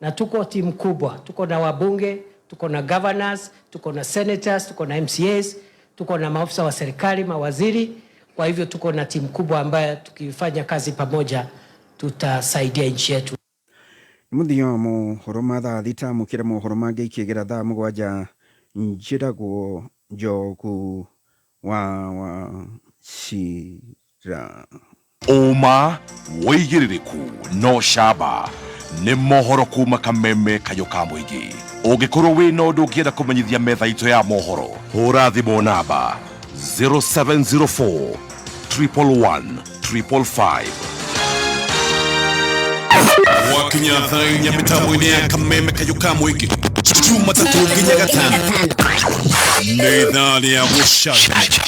na tuko timu kubwa, tuko na wabunge, tuko na governors, tuko na senators, tuko na MCAs, tuko na maafisa wa serikali, mawaziri. Kwa hivyo tuko na timu kubwa ambayo tukifanya kazi pamoja tutasaidia nchi yetu. Nĩ mũthia wa mohoro ma thaa thita mũkĩra mohoro mangĩ ikĩgĩra thaa mũgwanja njĩragwo Njogu wa Wachira. Ũma wĩigĩrĩrĩku no camba nĩ mohoro kuma kameme kayũ ka mũingĩ. Ũngĩkorwo wĩna ũndũ ũngĩenda kũmenyithia metha itũ ya mohoro, hũra thimũ namba 0704 111 555. Gwakinya thaa inya mĩtambo-inĩ ya kameme kayũ ka mũingĩ Jumatatũ nginya gatano nĩ ithaa rĩa gũcanjamũka.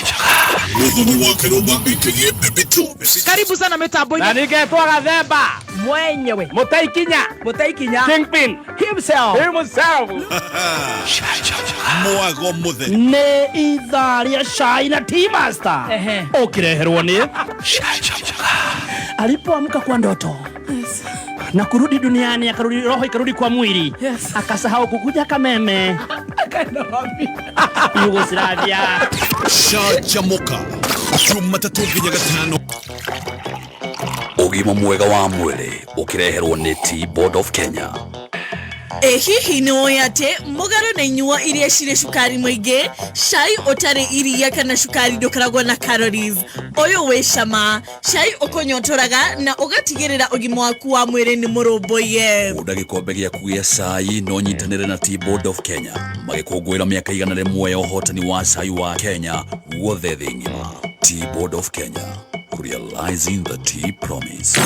Mũthoni wa Kĩrũma ĩkĩgĩe bebe tu. Karibu sana mitambo-inĩ. Na ningetwo Gathemba mwenyewe Mũtaikinya Mũtaikinya Kingpin himself himself. Mwago mũtheri nĩ ithaa rĩa cai na tea master ũkĩreherwo nĩ alipoamka kwa ndoto na kurudi duniani, akarudi roho ikarudi kwa mwili, akasahau kukuja Kameme Yugoslavia. Canjamũka Jumatatũ nginya gatano. Ũgima mwega wa mwĩrĩ ũkĩreherwo nĩ Tea Board of Kenya. Ĩ hihi nĩ ũĩ atĩ mũgarũ na inyuo iria cirĩ cukari mũingĩ, cai ũtarĩ iria kana cukari ndũkoragwo na calories. Ũyũ wĩ cama, cai ũkũnyotoraga na ũgatigĩrĩra ũgima waku wa mwĩrĩ nĩ mũrũmbũiye. Gũnda gĩkombe gĩaku gĩa cai na ũnyitanĩre na Tea Board of Kenya magĩkũngũĩra mĩaka 101 ya ũhotani wa cai wa Kenya guothe thĩ ng'ima. Tea Board of Kenya, realizing the tea promise.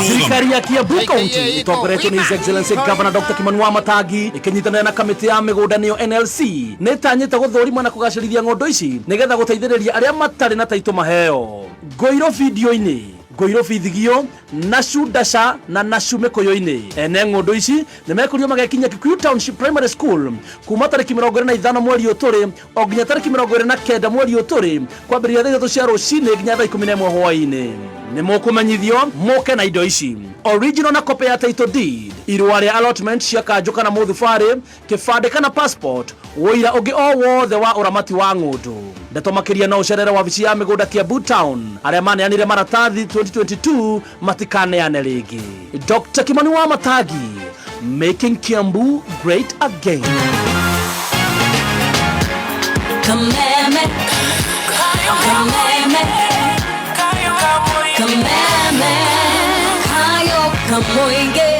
Thirikari ya Kiambu County itongoretio nĩ His Excellency Governor Dr. Kimani Wamatangi ĩkĩnyitanĩra na kamĩtĩ ya mĩgũnda nĩyo NLC nĩ ĩtanyĩte gũthũrima na kũgacĩrithia ng'ondo ici nĩgetha gũteithĩrĩria arĩa matarĩ na taitũ maheo. Ngũirũ video-inĩ, Ngũirũ Bithigio, Nashu Dasha na Nashu Mĩkũyũ-inĩ. Ene ng'ũndũ ici nĩ mekũrio magekinya Kikuyu Township Primary School kuma tarĩki 25 mweri ũyũ tũrĩ o nginya tarĩki 29 mweri ũyũ tũrĩ kwambĩrĩria thaa 3 cia rũcinĩ nginya thaa 11 hwaĩ-inĩ. Nĩ mũkũmenyithio mũke na indo ici: original na copy ya title deed, irũa rĩa allotment cia kanjũ kana mũthubarĩ, kĩbandĩ kana passport, ũira ũngĩ o wothe wa ũramati wa ng'ũndũ. Ndeto makĩria no ũcerere wabici ya mĩgũnda Kiambu Town. Arĩa maneanire maratathi 2022 matikaneane rĩngĩ. Dr. Kimani Wamatangi, making Kiambu great again. Kameme, kameme, kameme, kayo kamoinge.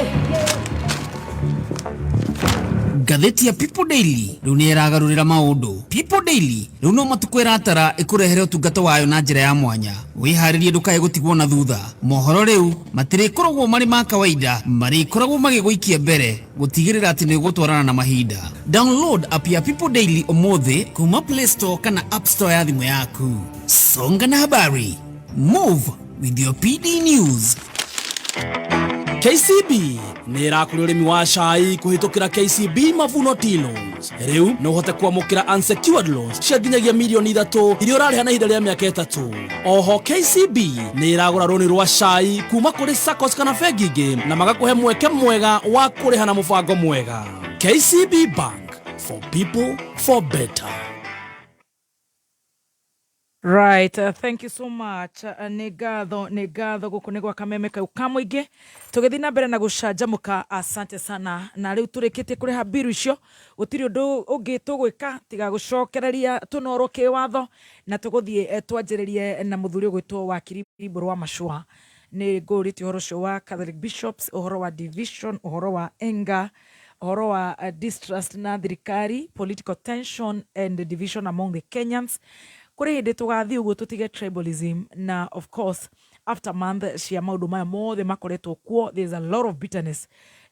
Ngathĩti ya People Daily rĩu nĩ ĩragarũrĩra maũndũ. People Daily rĩu no matukũ ĩratara ĩkũrehere ũtungata wayo na njĩra ya mwanya. Wĩharĩrie ndũkae gũtigwo na thutha. Mohoro rĩu matirĩkoragwo marĩ ma kawaida, marĩkoragwo magĩgũikia mbere gũtigĩrĩra atĩ nĩ ũgũtwarana na mahinda. Download app ya People Daily ũmũthĩ kuma Play Store kana App Store ya thimũ yaku. Songa na habari. Move with your PD News. KCB nĩ ĩrakũria ũrĩmi wa cai kũhĩtũkĩra KCB Mavuno Tea Loans. Rĩu no ũhote kwamũkĩra unsecured loans cia nginyagia mirioni 3 iria ũrarĩha na ihinda rĩa mĩaka 3. Oho KCB nĩ ĩragũra rũni rwa cai kuma kũrĩ SACCOS kana bengi ingĩ na magakũhe mweke mwega wa kũrĩha na mũbango mwega. KCB Bank, for people for better. Right, thank you so much. Nĩ ngatho, nĩ ngatho gũkũ nĩ gwa kameme kau ka mũingĩ. Tũgĩthiĩ na mbere na gũcanjamũka, asante sana. Na rĩu tũrĩkĩtie kũrĩha mbiru icio, gũtirĩ ũndũ ũngĩ tũgwĩka tiga gũcokereria tũnoro kĩwatho na tũgũthiĩ twanjĩrĩrie na mũthuri ũgwĩtwo wakiri Mbũrũ wa Macũa. Nĩ ngũrĩtie ũhoro ũcio wa Catholic Bishops, ũhoro wa division, ũhoro wa anger, ũhoro wa distrust na thirikari, political tension and division among the Kenyans. Kũrĩ hĩndĩ tũgathiĩ ũguo tũtige tribalism na of course aftermath cia maũndũ maya mothe makoretwo kuo, there's a lot of bitterness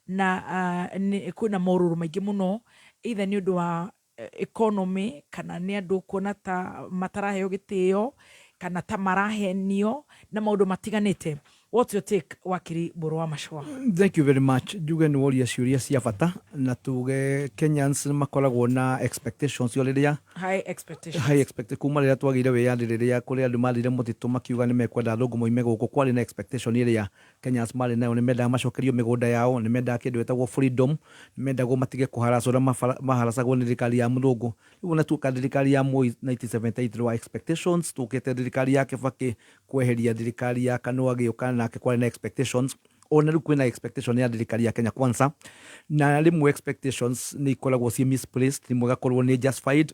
na kwĩna morũrũ maingĩ mũno either nĩ ũndũ wa economy kana nĩ andũ kuona ta mataraheo gĩtĩo kana ta marahenio na maũndũ matiganĩte. What's your take, wakiri Mbũrũ wa Macũa? Thank you very much. Njuge nĩ woria ciũria cia bata na tuge Kenyans nĩ makoragwo na expectations o rĩrĩa high expectations. High expect kuma rĩrĩa twagĩire wĩyathi, rĩrĩa kũrĩ andũ mathire mũtitũ makiuga nĩ mekwenda athũngũ moime gũkũ, kwarĩ na expectation ĩrĩa Kenyans marĩ nayo. Nĩ mendaga macokerio mĩgũnda yao, nĩ mendaga kĩndũ gĩtagwo freedom, nĩ mendagwo matige kũharacwo ũrĩa maharacagwo nĩ thirikari ya mũthũngũ. Rĩu ona tuoka thirikari ya Moi 1978, there were expectations. Tũkĩte thirikari ya Kibaki kweheria thirikari ya KANU, agĩũka nake kwarĩ na expectations. Ona rĩu kwĩna expectation ya thirikari ya Kenya Kwanza, na rĩmwe expectations nĩ ikoragwo ciĩ misplaced, rĩmwe igakorwo nĩ justified.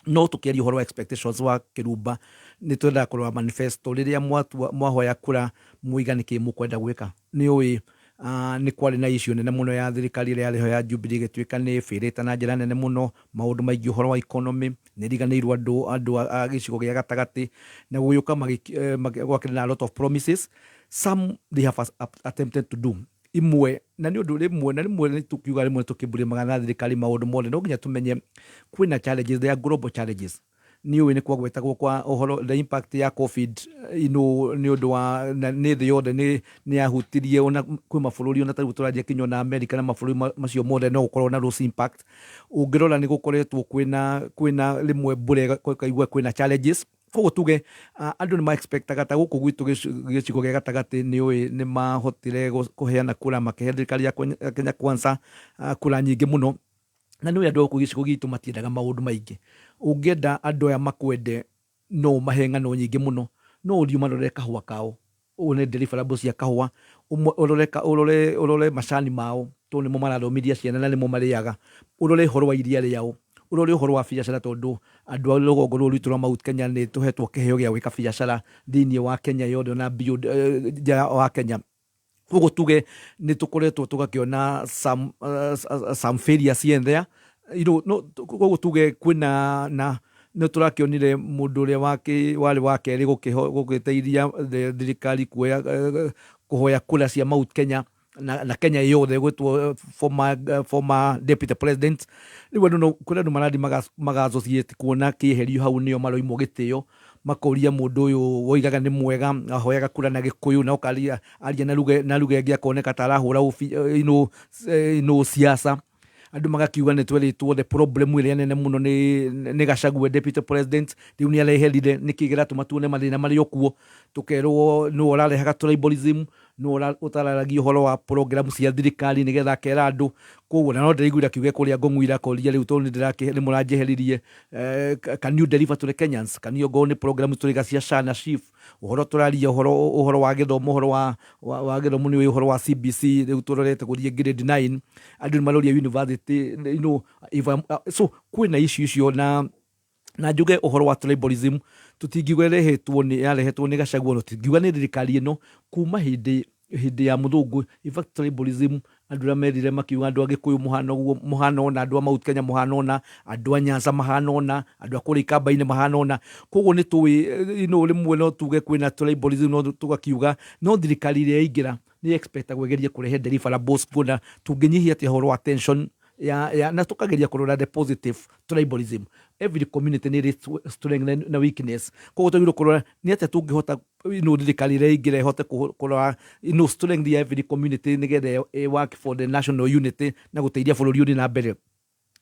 No tukiaria ũhoro wa expectations wa kĩrumba, nĩ twendaga kũrora manifesto rĩrĩa mwatua mwahoya kura, mũiga nĩkĩ mũkwenda gwĩka. Nĩ ũĩ nĩ kwarĩ na issue nene mũno ya thirikari ĩrĩa yarĩ ho ya Jubilee, ĩgĩtuĩka nĩ ĩbĩrĩte na njĩra nene mũno maũndũ maingĩ. Ũhoro wa economy nĩ ĩriganĩirwo andũ a gĩcigo gĩa gatagatĩ, na gũgĩũka gwakĩrĩ na a lot of promises. Some they have attempted to do imwe, na nĩ ũndũ rĩmwe na rĩmwe nĩ tũkiuga, rĩmwe tũkĩmbũrĩmaga na thirikari maũndũ mothe. No nginya tũmenye kwĩna challenges, there are global challenges. Nĩ ũĩ nĩ kwagwetagwo kwa ũhoro the impact ya COVID, nĩ ũndũ wa na nĩ thĩ yothe nĩ yahutirie. Ona kwĩ mabũrũri, ona tarĩu tũranjia kinya na America na mabũrũri macio mothe, no gũkorwo na those impact. Ũngĩrora nĩ gũkoretwo kwĩna rĩmwe mbura ũkaigua kwĩna challenges. Koguo tuge andũ nĩ ma-expectaga ta gũkũ gwitũ gĩcigo gĩa gatagatĩ, nĩ ũĩ nĩ mahotire kũheana kura, makĩhe thirikari ya Kenya Kwanza kura nyingĩ mũno. Na nĩ ũĩ andũ a gũkũ gĩcigo gitũ matiendaga maũndũ maingĩ. Ũngĩenda andũ aya makwende, no ũmahe ng'ano nyingĩ mũno, no ũthiĩ ũmarorere kahũa kao, ũyũ nĩ deliverables cia kahũa, ũrore macani mao tondũ nĩmo marathomithia ciana na nĩmo marĩaga, ũrore ũhoro wa iria rĩao, ũrore ũhoro wa biacara, tondũ andũ a rũgongo rũrũ rwitũ rwa Mount Kenya nĩ tũhetwo kĩheo gĩa gwĩka biacara thĩinĩ wa Kenya yothe ona beyond, nja wa Kenya. Koguo tuge nĩ tũkoretwo tũgakĩona some failures here and there. No koguo tuge kwĩna na nĩ tũrakĩonire mũndũ ũrĩa warĩ wa kerĩ gũgĩteithia thirikari kuoya kũhoya kura cia Mount Kenya na Kenya yothe, gwĩtwo former deputy president. Rĩu andũ no kũrĩ andũ marathiĩ maga associate kuona kĩeherio hau nĩo maroimwo gĩtĩo, makoria mũndũ ũyũ woigaga nĩ mwega, ahoyaga kura na Gĩkũyũ, na ũkaria aria na lugha ĩngĩ akoneka ta arahũra siasa. Andũ magakiuga nĩ twerĩtwo the problem ĩrĩa nene mũno nĩ Gachagua deputy president, rĩu nĩ areherire, nĩkĩ kĩratũma tuone mathĩna marĩ o kuo? Tũkerwo nĩwe ũrarehaga tribalism, nĩwe ũtararagia ũhoro wa program cia thirikari nĩgetha akera andũ. Koguo na no ndĩraiguire akiuga kũrĩa Ngong'u akoria rĩu tondũ nĩ mũranjeheririe, can you deliver to the Kenyans? Can you go nĩ program tũrĩga cia SHA na SHIF, ũhoro tũraria ũhoro wa gĩthomo, ũhoro wa gĩthomo, nĩ ũhoro wa CBC, rĩu tũrorete gũthiĩ grade 9, andũ nĩ maroria university, if I'm, so kwĩna issue icio na njuge ũhoro wa tribalism tũtingiuga ĩrehetwo nĩ yarehetwo nĩ Gachagua, no tũtingiuga nĩ thirikari ĩno kuma hĩndĩ ya mũthũngũ. In fact, tribalism andũ arĩa merire makiuga andũ a Gĩkũyũ mũhana ũguo mũhana ũna, andũ a Mount Kenya mũhana ũna, andũ a Nyanza mahana ũna, andũ a kũrĩa Ikamba-inĩ mahana ũna. Koguo nĩ tũĩ rĩmwe no tuge kwĩna tribalism, no tũgakiuga no thirikari ĩrĩa yaingĩra nĩ expectagwo ĩgerie kũrehe deliverables, kuona tũngĩnyihia atĩa ũhoro wa tension ya na tukageria kũrora the positive tribalism. Every community nĩ ĩrĩ strength na weakness. Koguo twagĩrĩirwo kũrora nĩ atĩa tũngĩhota thirikari ĩrĩa ĩingĩra ĩhote kũrora strength ya every community nĩgetha ĩ work for the national unity na gũteithia bũrũri ũthiĩ na mbere.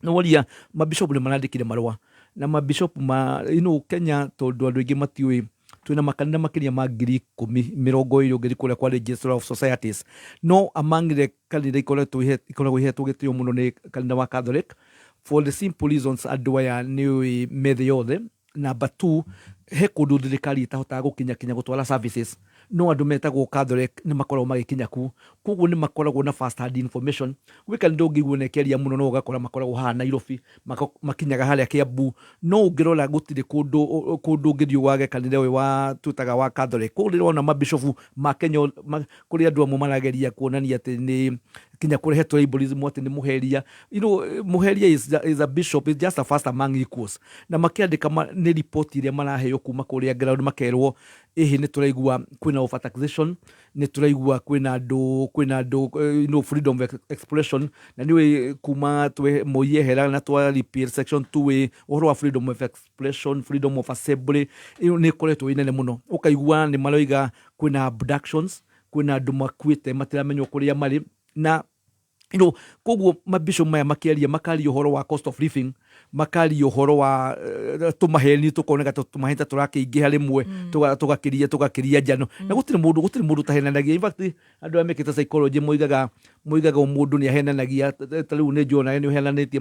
Nĩ woria mabishop nĩ marandĩkire marũa na mabishop ma Kenya, tondũ andũ aingĩ matiũĩ twĩna makanitha makĩria ma 20,020 ũngĩthiĩ kũrĩa kwa Registrar of Societies. No among the kanitha ikoragwo ihetwo gĩtĩo mũno nĩ kanitha wa Catholic, for the simple reasons andũ aya nĩ ũĩ me thĩ yothe. Number two, He kũndũ thirikari ĩtahotaga gũkinya kinya gũtwara services, no andũ metagwo Catholic nĩ makoragwo magĩkinya kuo, koguo nĩ makoragwo na first hand information. Gwĩ kanitha ũngĩigua ona ĩkĩaria mũno no ũgakora makoragwo haha Nairobi, makinyaga harĩa Kiambu, no ũngĩrora gũtirĩ kũndũ kũndũ ũngĩthiĩ wage kanitha ũyũ wa twĩtaga wa Catholic. Koguo rĩrĩa wona mabishofu ma Kenya kũrĩ andũ amwe marageria kuonania atĩ nĩ kinya kũrehe tribalism atĩ nĩ mũheria. Mũheria is a bishop, is just a first among equals. Na makĩandĩka nĩ riboti iria maraheo kuma kũrĩa ground, makerwo ĩhĩ nĩ tũraigua kwĩna overtaxation, nĩ tũraigua kwĩna andũ freedom of expression, na nĩũĩ kuma twĩ Moi ehera na twa repeal section 2A, ũhoro wa freedom of expression, freedom of assembly ĩyo nĩ ĩkoretwo ĩ nene mũno. Ũkaigua nĩ maroiga kwĩna abductions, kwĩna andũ makuĩte matiramenywo kũrĩa marĩ, na koguo mabishop maya makĩaria makaria ũhoro wa cost of living, makaria ũhoro wa tũmaheni, tũkoneka tũmaheni ta tũrakĩingĩha rĩmwe, tũgakĩria njano, na gũtirĩ mũndũ ũtahenanagia. In fact, andũ arĩa mekĩte psychology moigaga o mũndũ nĩ ahenanagia. Ta rĩu nĩ njũĩ onawe nĩ ũhenanĩtie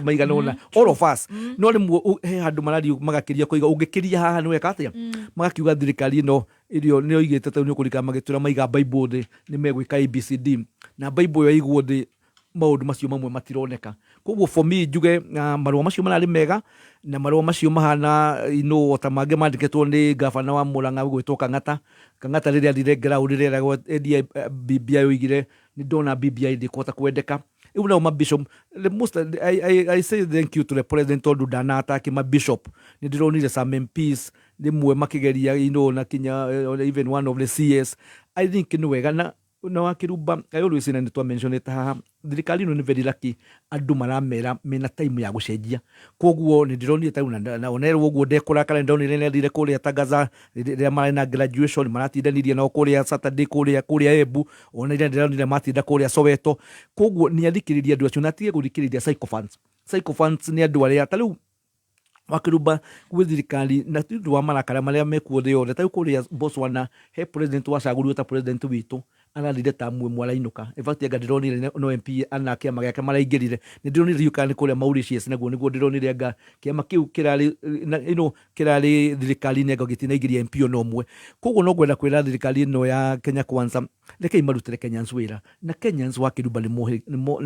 maigana ũna, all of us, no rĩmwe he handũ marario magakĩria kũiga ũngĩkĩria haha nĩ weka atĩa, magakiuga thirikari ĩno ĩrĩa nĩ oigĩte ta rĩu nĩ ũkũririkana magĩtwĩra maiga Bible thĩ nĩ megwĩka ABCD, na Bible ĩyo yaigwo thĩ maũndũ macio mamwe matironeka. Koguo for me njuge marũa macio mararĩ mega, na marũa macio mahana ta mangĩ mandĩkĩtwo nĩ gavana wa Murang'a gwĩtwo Kang'ata. Kang'ata rĩrĩa athire ground rĩrĩa eragwo endie BBI, oigire nĩ ndona BBI ndĩkũhota kwendeka. Rĩu nao mabishop, the most I say thank you to the president tondũ ndana attack mabishop. Nĩ ndĩronire some MPs rĩmwe makĩgeria na kinya even one of the CS. I think nĩ wega na wakĩrumba. I always say, na nĩ twamentionĩte haha, thirikari ĩno nĩ very lucky, andũ maramera mena time ya gũcenjia. Koguo nĩ ndĩronire ta rĩu na onerwo ũguo ndekũrakara, nĩ ndonire nĩ athire kũrĩa Tangaza rĩrĩa marĩ na graduation, maratindanirie nao kũrĩa Saturday kũrĩa Embu, ona ira ndĩronire matinda kũrĩa Soweto. Koguo nĩ athikĩrĩria andũ acio na atige gũthikĩrĩria sycophants. Sycophants nĩ andũ arĩa ta rĩu wakĩrumba gwĩ thirikari na ti ũndũ wa marakara marĩa mekuo thĩ yothe. Ta rĩu kũrĩa Botswana he president wacagũrirwo ta president witũ, arathire ta mwe arainũka. In fact, anga ndĩronire no MP ana kĩama gĩake maraingĩrire. Nĩ ndĩronire riũ kana nĩ kũrĩa Mauritius, naguo nĩguo ndĩronire anga kĩama kĩu kĩrarĩ na kĩrarĩ thirikari-inĩ anga gĩtinaingĩria MP ona ũmwe. Koguo no ngwenda kwĩra thirikari ĩno ya Kenya Kwanza, rekei marutĩre Kenyans wĩra, na Kenyans wakĩrumba nĩ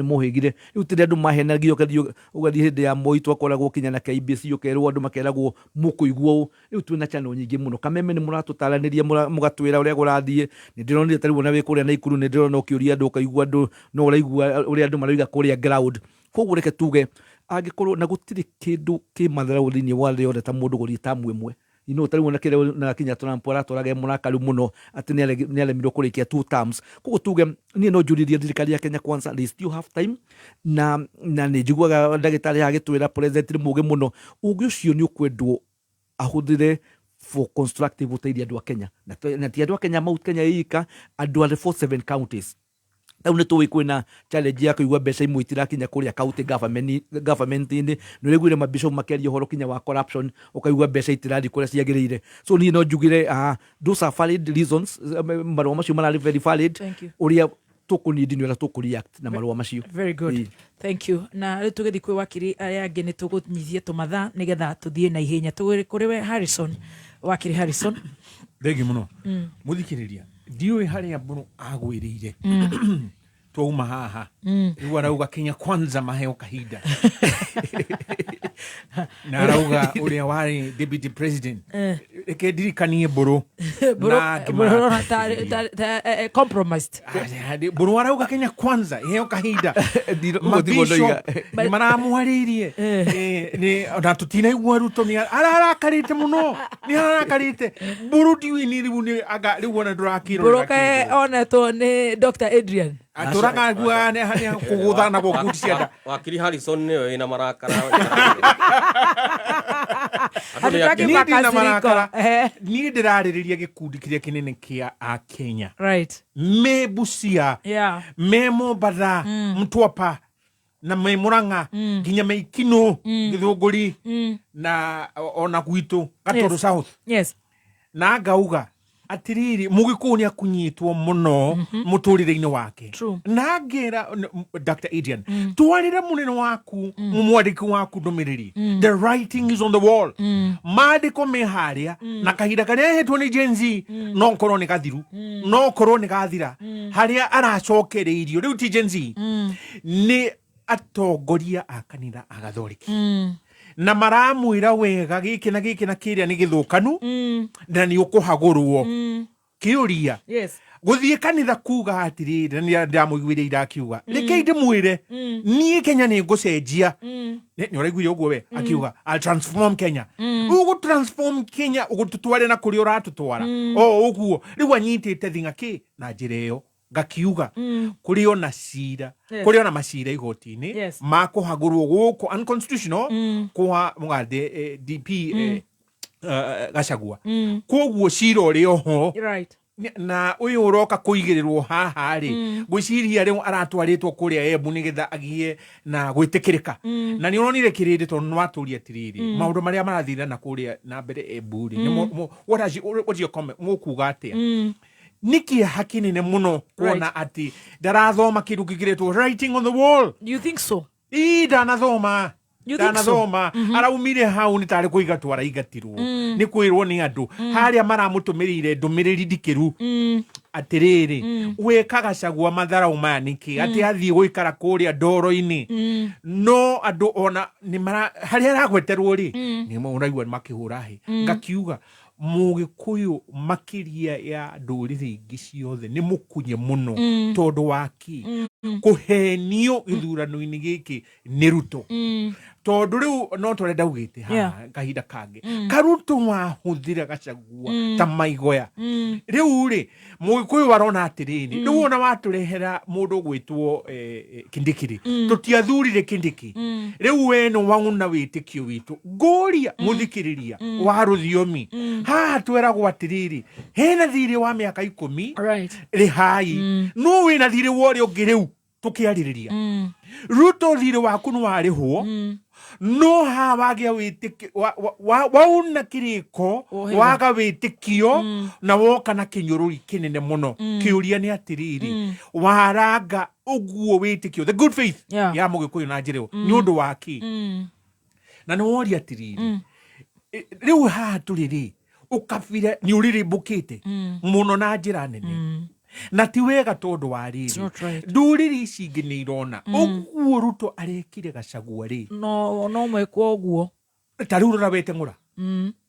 mohĩgire. Rĩu tĩrĩa andũ mahenagio, ũgathiĩ hĩndĩ ya Moi twakoragwo kinya na KBC, ũkerwo andũ makeragwo mũkũigua ũũ. Rĩu twĩna channel nyingĩ mũno. Kameme nĩ mũratũtaranĩria, mũgatwĩra ũrĩa kũrathiĩ. Nĩ ndĩronire ta rĩu ona wĩ kũrĩa Naikuru, nĩ ndĩrona ũkĩũria andũ, ũkaigua andũ no ũraigua ũrĩa andũ maroiga kũrĩa ground. Koguo reke tuge angĩkorwo na gũtirĩ kĩndũ kĩ matharaũ thĩinĩ wa thĩ yothe ta mũndũ gũthiĩ tamu ĩmwe, ta rĩu ona kĩrĩa na kinya Trump aratwaraga e mũrakaru mũno atĩ nĩ aremirwo kũrĩkia two terms. Koguo tuge niĩ no njũrĩrie thirikari ya Kenya Kwanza, they still have time, na nĩ njiguaga ndagĩtarĩ agĩtwĩra president nĩ mũũgĩ mũno. Ũgĩ ũcio nĩ ũkwendwo ahũthĩre for constructive gũteithia andũ a Kenya, na ti andũ a Kenya Mount Kenya ika, andũ a the 47 counties. Rĩu nĩ tũĩ kwĩna challenge ya kũigua mbeca imwe itirakinya kũrĩa county government-inĩ. Nĩ ũraiguire mabishop makĩaria ũhoro kinya wa corruption, ũkaigua mbeca itirathiĩ kũrĩa ciagĩrĩire. So niĩ no njugire those are valid reasons. Marũa macio mararĩ very valid. Thank you. Ũrĩa tũkũnindi nĩ ũrĩa tũkũreact na marũa macio. Very good. Ĩĩ. Thank you. Na rĩu tũgĩthiĩ kwĩ wakiri arĩa angĩ, nĩ tũgũnyithie tũmathaa nĩgetha tũthiĩ na ihenya. Tũgĩrĩ kũrĩ we Harrison, wakiri Harrison. Thengi mũno. Mũthikĩrĩria, ndiũĩ harĩa mbũrũ agwĩrĩire. Twauma haha, rĩu arauga Kenya Kwanza maheo kahinda, na arauga ũrĩa warĩ deputy president. Reke ndirikanie mbũrũ na Mbũrũ compromised. Mbũrũ arauga Kenya Kwanza iheo kahinda. Ũguo tiguo ndoiga. Nĩ maramwarĩirie. Na tũtinaigua Ruto nĩ ararakarĩte mũno, nĩ ararakarĩte mbũrũ. Ndiũĩ nĩ rĩu nĩ anga rĩu ona ndũrakĩrorera. Mbũrũ kae onetwo nĩ Dr Adrian. Atũraga nĩ kũgũthana gũkundi cia nda. Wakiri Harrison nĩwe wĩna marakara. Hatutaki Niĩ ndina makasiriko. marakara. Niĩ ndĩrarĩrĩria gĩkundi kĩrĩa kĩnene kĩa akenya me Busia, me Mombatha, Mtwapa na me Murang'a, nginya me Ikino, Gĩthũngũri, na ona gwitũ Gatũndũ South. Na ngauga Atiriri, mugikuyu ni akunyitwo muno muturire-ini wake. Na ngera Dr. Adrian, twarire munene waku, mwandiki waku ndumiriri. The writing is on the wall. Maandiko me haria, na kahinda karia hetwo ni Gen Z no korwo ni gathiru, no korwo ni gathira haria aracokereirio riu ti Gen Z, ni atongoria a kanitha a Gathoriki, na maramwira wega giki na giki na kiria ni githukanu na ni ukuhagurwo. Kiuria, guthie kanitha kuga atiriri, na ndamuiguire irakiuga, reke ndimwire, niĩ Kenya nĩ ngũcenjia. Nĩ ũraiguire ũguo we akiuga, "I'll transform Kenya." Ũgũ transform Kenya ũgũtũtware na kũrĩa ũratũtwara o ũguo rĩu anyitĩte thing'a kĩ na njĩra ĩyo. Ngakiuga kũrĩ ona cira, kũrĩ ona macira igoti-inĩ ma kũhagũrwo gũkũ unconstitutional kwa mũgathe DP Gachagua. Koguo cira ũrĩ oho. Na ũyũ ũroka kũigĩrĩrwo haha rĩ, ngwĩciria rĩu aratwarĩtwo kũrĩa Embu nĩgetha agĩe na gwĩtĩkĩrĩka. Na nĩ ũronire kĩrĩndĩ, tondũ nĩ watũria atĩrĩrĩ, maũndũ marĩa marathira na kũrĩa na mbere Embu rĩ, what is your comment? Mũkuga atĩa? Nĩ kĩeha kĩnene mũno kuona atĩ ndarathoma kĩndũ kĩkĩrĩtwo writing on the wall. You think so? Ii, ndanathoma. You think so? Ndanathoma. Araumire hau nĩ tarĩ kũingatwo araingatirwo, nĩ kwĩrwo nĩ andũ harĩa maramũtũmĩrĩire ndũmĩrĩri ndikĩru atĩrĩrĩ, wĩka Gachagua matharau maya nĩkĩ, atĩ athiĩ gũikara kũrĩa ndoro-inĩ. No andũ ona nĩ mara harĩa aragweterwo rĩ, nĩ ũraigua nĩ makĩhũra hĩ. Ngakiuga Mũgĩkũyũ makĩria ya ndũrĩrĩ ingĩ ciothe nĩ mũkunye mũno, tondũ wa kĩ? Kũhenio gĩthurano-inĩ gĩkĩ nĩ Ruto. Tondũ rĩu no tũrĩa ndaugĩte haha kahinda kangĩ, karuto wahũthĩra Gachagua ta maigoya. Rĩu rĩ, Mũgĩkũyũ arona atĩrĩrĩ, rĩu ona watũrehera mũndũ ũgwĩtwo Kindiki rĩ, tũtiathurire Kindiki. Rĩu we nĩ wauna wĩtĩkio witũ. Ngũria mũthikĩrĩria wa rũthiomi haha, tweragwo atĩrĩrĩ, hena thirĩ wa mĩaka 10, rĩhai. No wĩna thirĩ wa ũrĩa ũngĩ rĩu tũkĩarĩrĩria. Ruto, thirĩ waku nĩ warĩhwo, no haha wagĩa wĩtĩkio wauna kĩrĩko. Wohĩga. Waga wĩtĩkio na woka na kĩnyũrũri kĩnene mũno. Kĩũria nĩ atĩrĩrĩ, waranga ũguo wĩtĩkio, the good faith ya Mũgĩkũyũ na njĩra ĩyo, nĩ ũndũ wa kĩ? Na nĩ woria atĩrĩrĩ, rĩu haha tũrĩ rĩ, ũkabira nĩ ũrĩrĩmbũkĩte mũno na njĩra nene, na ti wega tondũ wa rĩrĩ, Not right. ndũrĩrĩ ici ingĩ nĩ irona ũguo Ruto arekire Gachagua rĩ. No mwekwo ũguo. Ta rĩu rora Weteng'ũra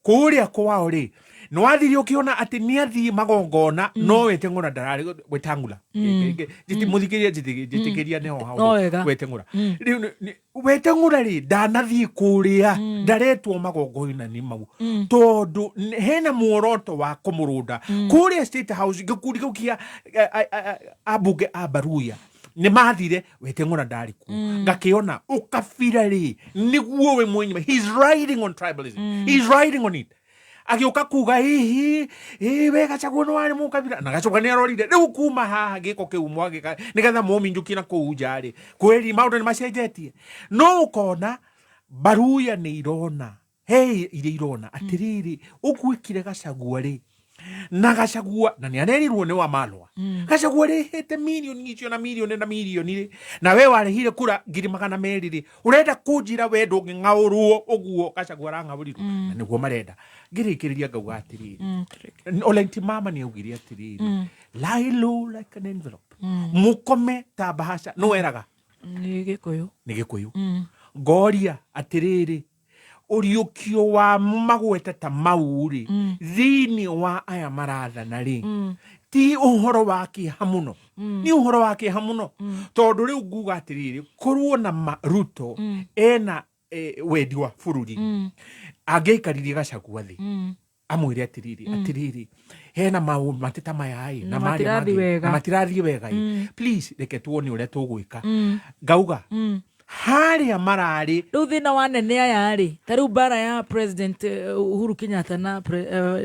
kũrĩa kwao rĩ, nĩ wathire ũkĩona atĩ nĩ athiĩ magongona, no Weteng'ũra ndararĩ. Wetang'ula, mũthikĩria, njĩtĩkĩria nĩho hau. No wega. Weteng'ũra rĩu Weteng'ũra rĩ, ndanathiĩ kũrĩa, ndaretwo magongona-inĩ mau, tondũ hena muoroto wa kũmũrũnda kũrĩa State House. Gĩkundi kĩu kĩa ambunge a Baruya nĩ mathire, Weteng'ũra ndarĩ kuo. Ngakĩona ũkabira rĩ, nĩguo we mwenyewe, he's riding on tribalism. He's riding on it. Agĩũka kuga hihi ĩ we Gachagua nĩ warĩ mũkabira, na Gachagua nĩ arorire rĩu kuma haha gĩko kĩu mwagĩka nĩgetha mũminjukie na kũu nja rĩ, kweri maũndũ nĩ macenjetie. No ũkona Baruya nĩ irona he iria irona atĩrĩrĩ, ũguĩkire Gachagua rĩ, na Gachagua na nĩ arerirwo nĩ wa Malwa, Gachagua rĩhĩte mirioni icio na mirioni na mirioni rĩ, na we warĩhire kura 200,000 rĩ, ũrenda kũnjĩra we ndũngĩng'aũrwo ũguo Gachagua arang'aũrirwo? Na nĩguo marenda. Ngĩrĩkĩrĩria ngauga atĩrĩrĩ, Ole Ntimama nĩ augire atĩrĩrĩ, "Lie low like an envelope," mũkome ta bahasha. Nĩ weraga. Nĩ Gĩkũyũ. Nĩ Gĩkũyũ. Ngoria atĩrĩrĩ, ũriũkio wa magweta ta mau rĩ, thĩinĩ wa aya marathana rĩ, ti ũhoro wa kĩeha mũno? Nĩ ũhoro wa kĩeha mũno, tondũ rĩu nguga atĩrĩrĩ, korwo na ma Ruto ena wendi wa bũrũri, angĩaikaririe Gachagua thĩ, amwĩre atĩrĩrĩ, atĩrĩrĩ, hena maũndũ mateta maya ĩ, na Na marĩa matirathiĩ mangĩ, wega. na matirathiĩ wega ĩ, please reke tuone ũrĩa tũgwĩka. Ngauga harĩa mararĩ. Rĩu thĩna wa nene aya rĩ, ta rĩu mbara ya President Uhuru Kenyatta na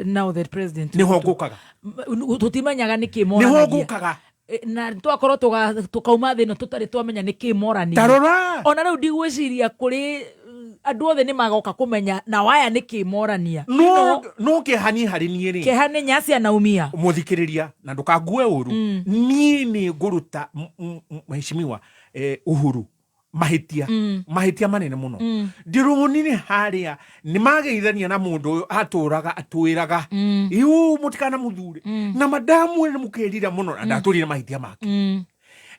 now the President Nĩho Ruto. ngũkaga. Tũtimenyaga nĩkĩ Nĩho moranagia. ngũkaga. Na twakorwo tũkauma thĩ ĩno tũtarĩ twamenya nĩkĩ moranĩirie. Tarora. Ona rĩu ndigwĩciria kũrĩ Andũ othe nĩ magoka kũmenya na waya nĩ kĩ morania. No no kĩeha niĩ harĩ niĩ rĩ, Kĩeha nĩ nyasi anaumia. Mũthikĩrĩria, na ndũkangue ũru, niĩ nĩ ngũruta mheshimiwa Uhuru mahĩtia, mahĩtia manene mũno. Ndĩronire harĩa nĩ mageithania na mũndũ ũyũ atũraga atwĩraga, iu mũtikana mũthure, na madamwĩra nĩ mũkerira mũno, na ndatũrire mahĩtia make.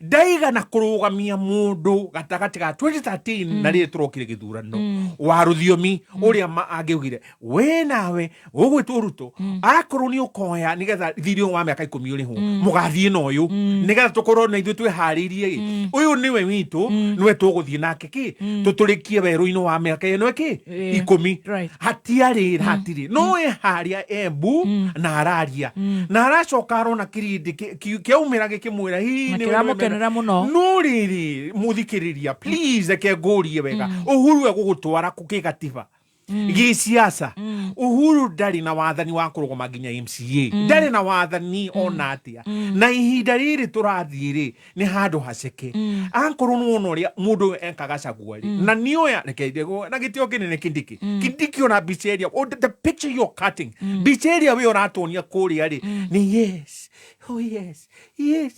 Ndaigana kũrũgamia mũndũ gatagatĩ ga 2013 na rĩrĩ tũrokire gĩthurano wa rũthiomi ũrĩa angĩugire we nawe ũgwĩtwo Ruto, akorwo nĩ ũkoya nĩgetha thirĩ wa mĩaka 10 ũrĩhwo, mũgathiĩ na ũyũ nĩgetha tũkorwo na ithuĩ twĩharĩirie ĩ, ũyũ nĩwe witũ, nĩwe tũgũthiĩ nake kĩ tũtũrĩkie werũ-inĩ wa mĩaka ĩno ĩkĩ 10. Hatiarĩ hatirĩ no ĩ harĩa Embu na araria na aracoka arona kĩrĩndĩ kĩaumĩra gĩkĩmwĩra hihi Na nĩwe kĩramũkenera mũno. No rĩrĩ, mũthikĩrĩria, please reke ngũrie wega, Uhuru egũgũtwara kũ kĩgatiba gĩsiasa? Uhuru ndarĩ na wathani wa kũrũgama nginya MCA, ndarĩ na wathani ona atĩa, na ihinda rĩrĩ tũrathiĩ rĩ nĩ handũ haceke. Akorwo nĩwona ũrĩa mũndũ ũyũ ekaga cagua rĩ, na nĩoya reke na gĩtĩo kĩnene Kindiki, Kindiki, ona mbica ĩrĩa, oh, the picture you're cutting, mbica ĩrĩa we ũratuonia kũrĩa rĩ, nĩ yes, oh yes, yes,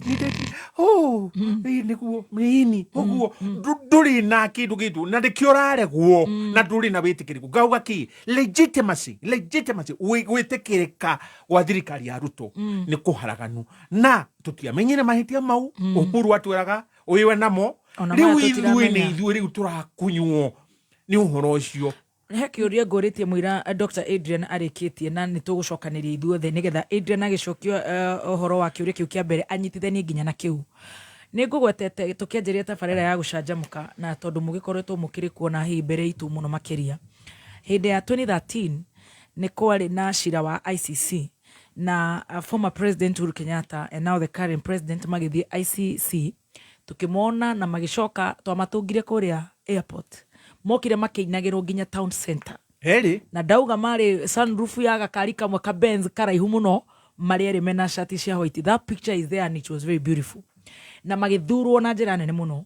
oh, ĩ, nĩguo ĩni ũguo. Ndũrĩ na kĩndũ gĩtũ na nĩkĩo ũraregwo na ndũrĩ na wĩtĩkĩrĩku. Ngauga kĩ legitimacy, legitimacy, gwĩtĩkĩrĩka gwa thirikari ya Ruto nĩ kũharaganu, na tũtiamenyire mahĩtia mau Uhuru atwĩraga ũyũ namo. Ona rĩu maya ithuĩ nĩ tũtiramenya. Ithuĩ rĩu tũrakunywo nĩ ũhoro ũcio. He kĩũria ngũrĩtie mũira Dr. Adrian arĩkĩtie, na nĩ tũgũcokanĩria ithuothe nĩgetha Adrian agĩcokia ũhoro wa kĩũria kĩu kĩa mbere anyitithanie nginya na kĩu nĩ ngũgwetete tũkĩanjĩrĩria tabarĩra ya gũcanjamũka, na tondũ mũgĩkoretwo mũkĩrĩ kuona hihi mbere itũ mũno makĩria. Hĩndĩ ya 2013 nĩ kwarĩ na cira wa ICC na former president Uhuru Kenyatta and now the current president magĩthiĩ ICC, tukĩmona na magĩcoka, twamatũngire kũrĩa airport, mokire makĩinagĩrwo nginya town center. Heri. Na ndauga marĩ sunroof ya gakari kamwe ka Benz karaihu mũno, marĩ erĩ mena shati cia white. That picture is there and it was very beautiful. Na magĩthurwo na njĩra nene mũno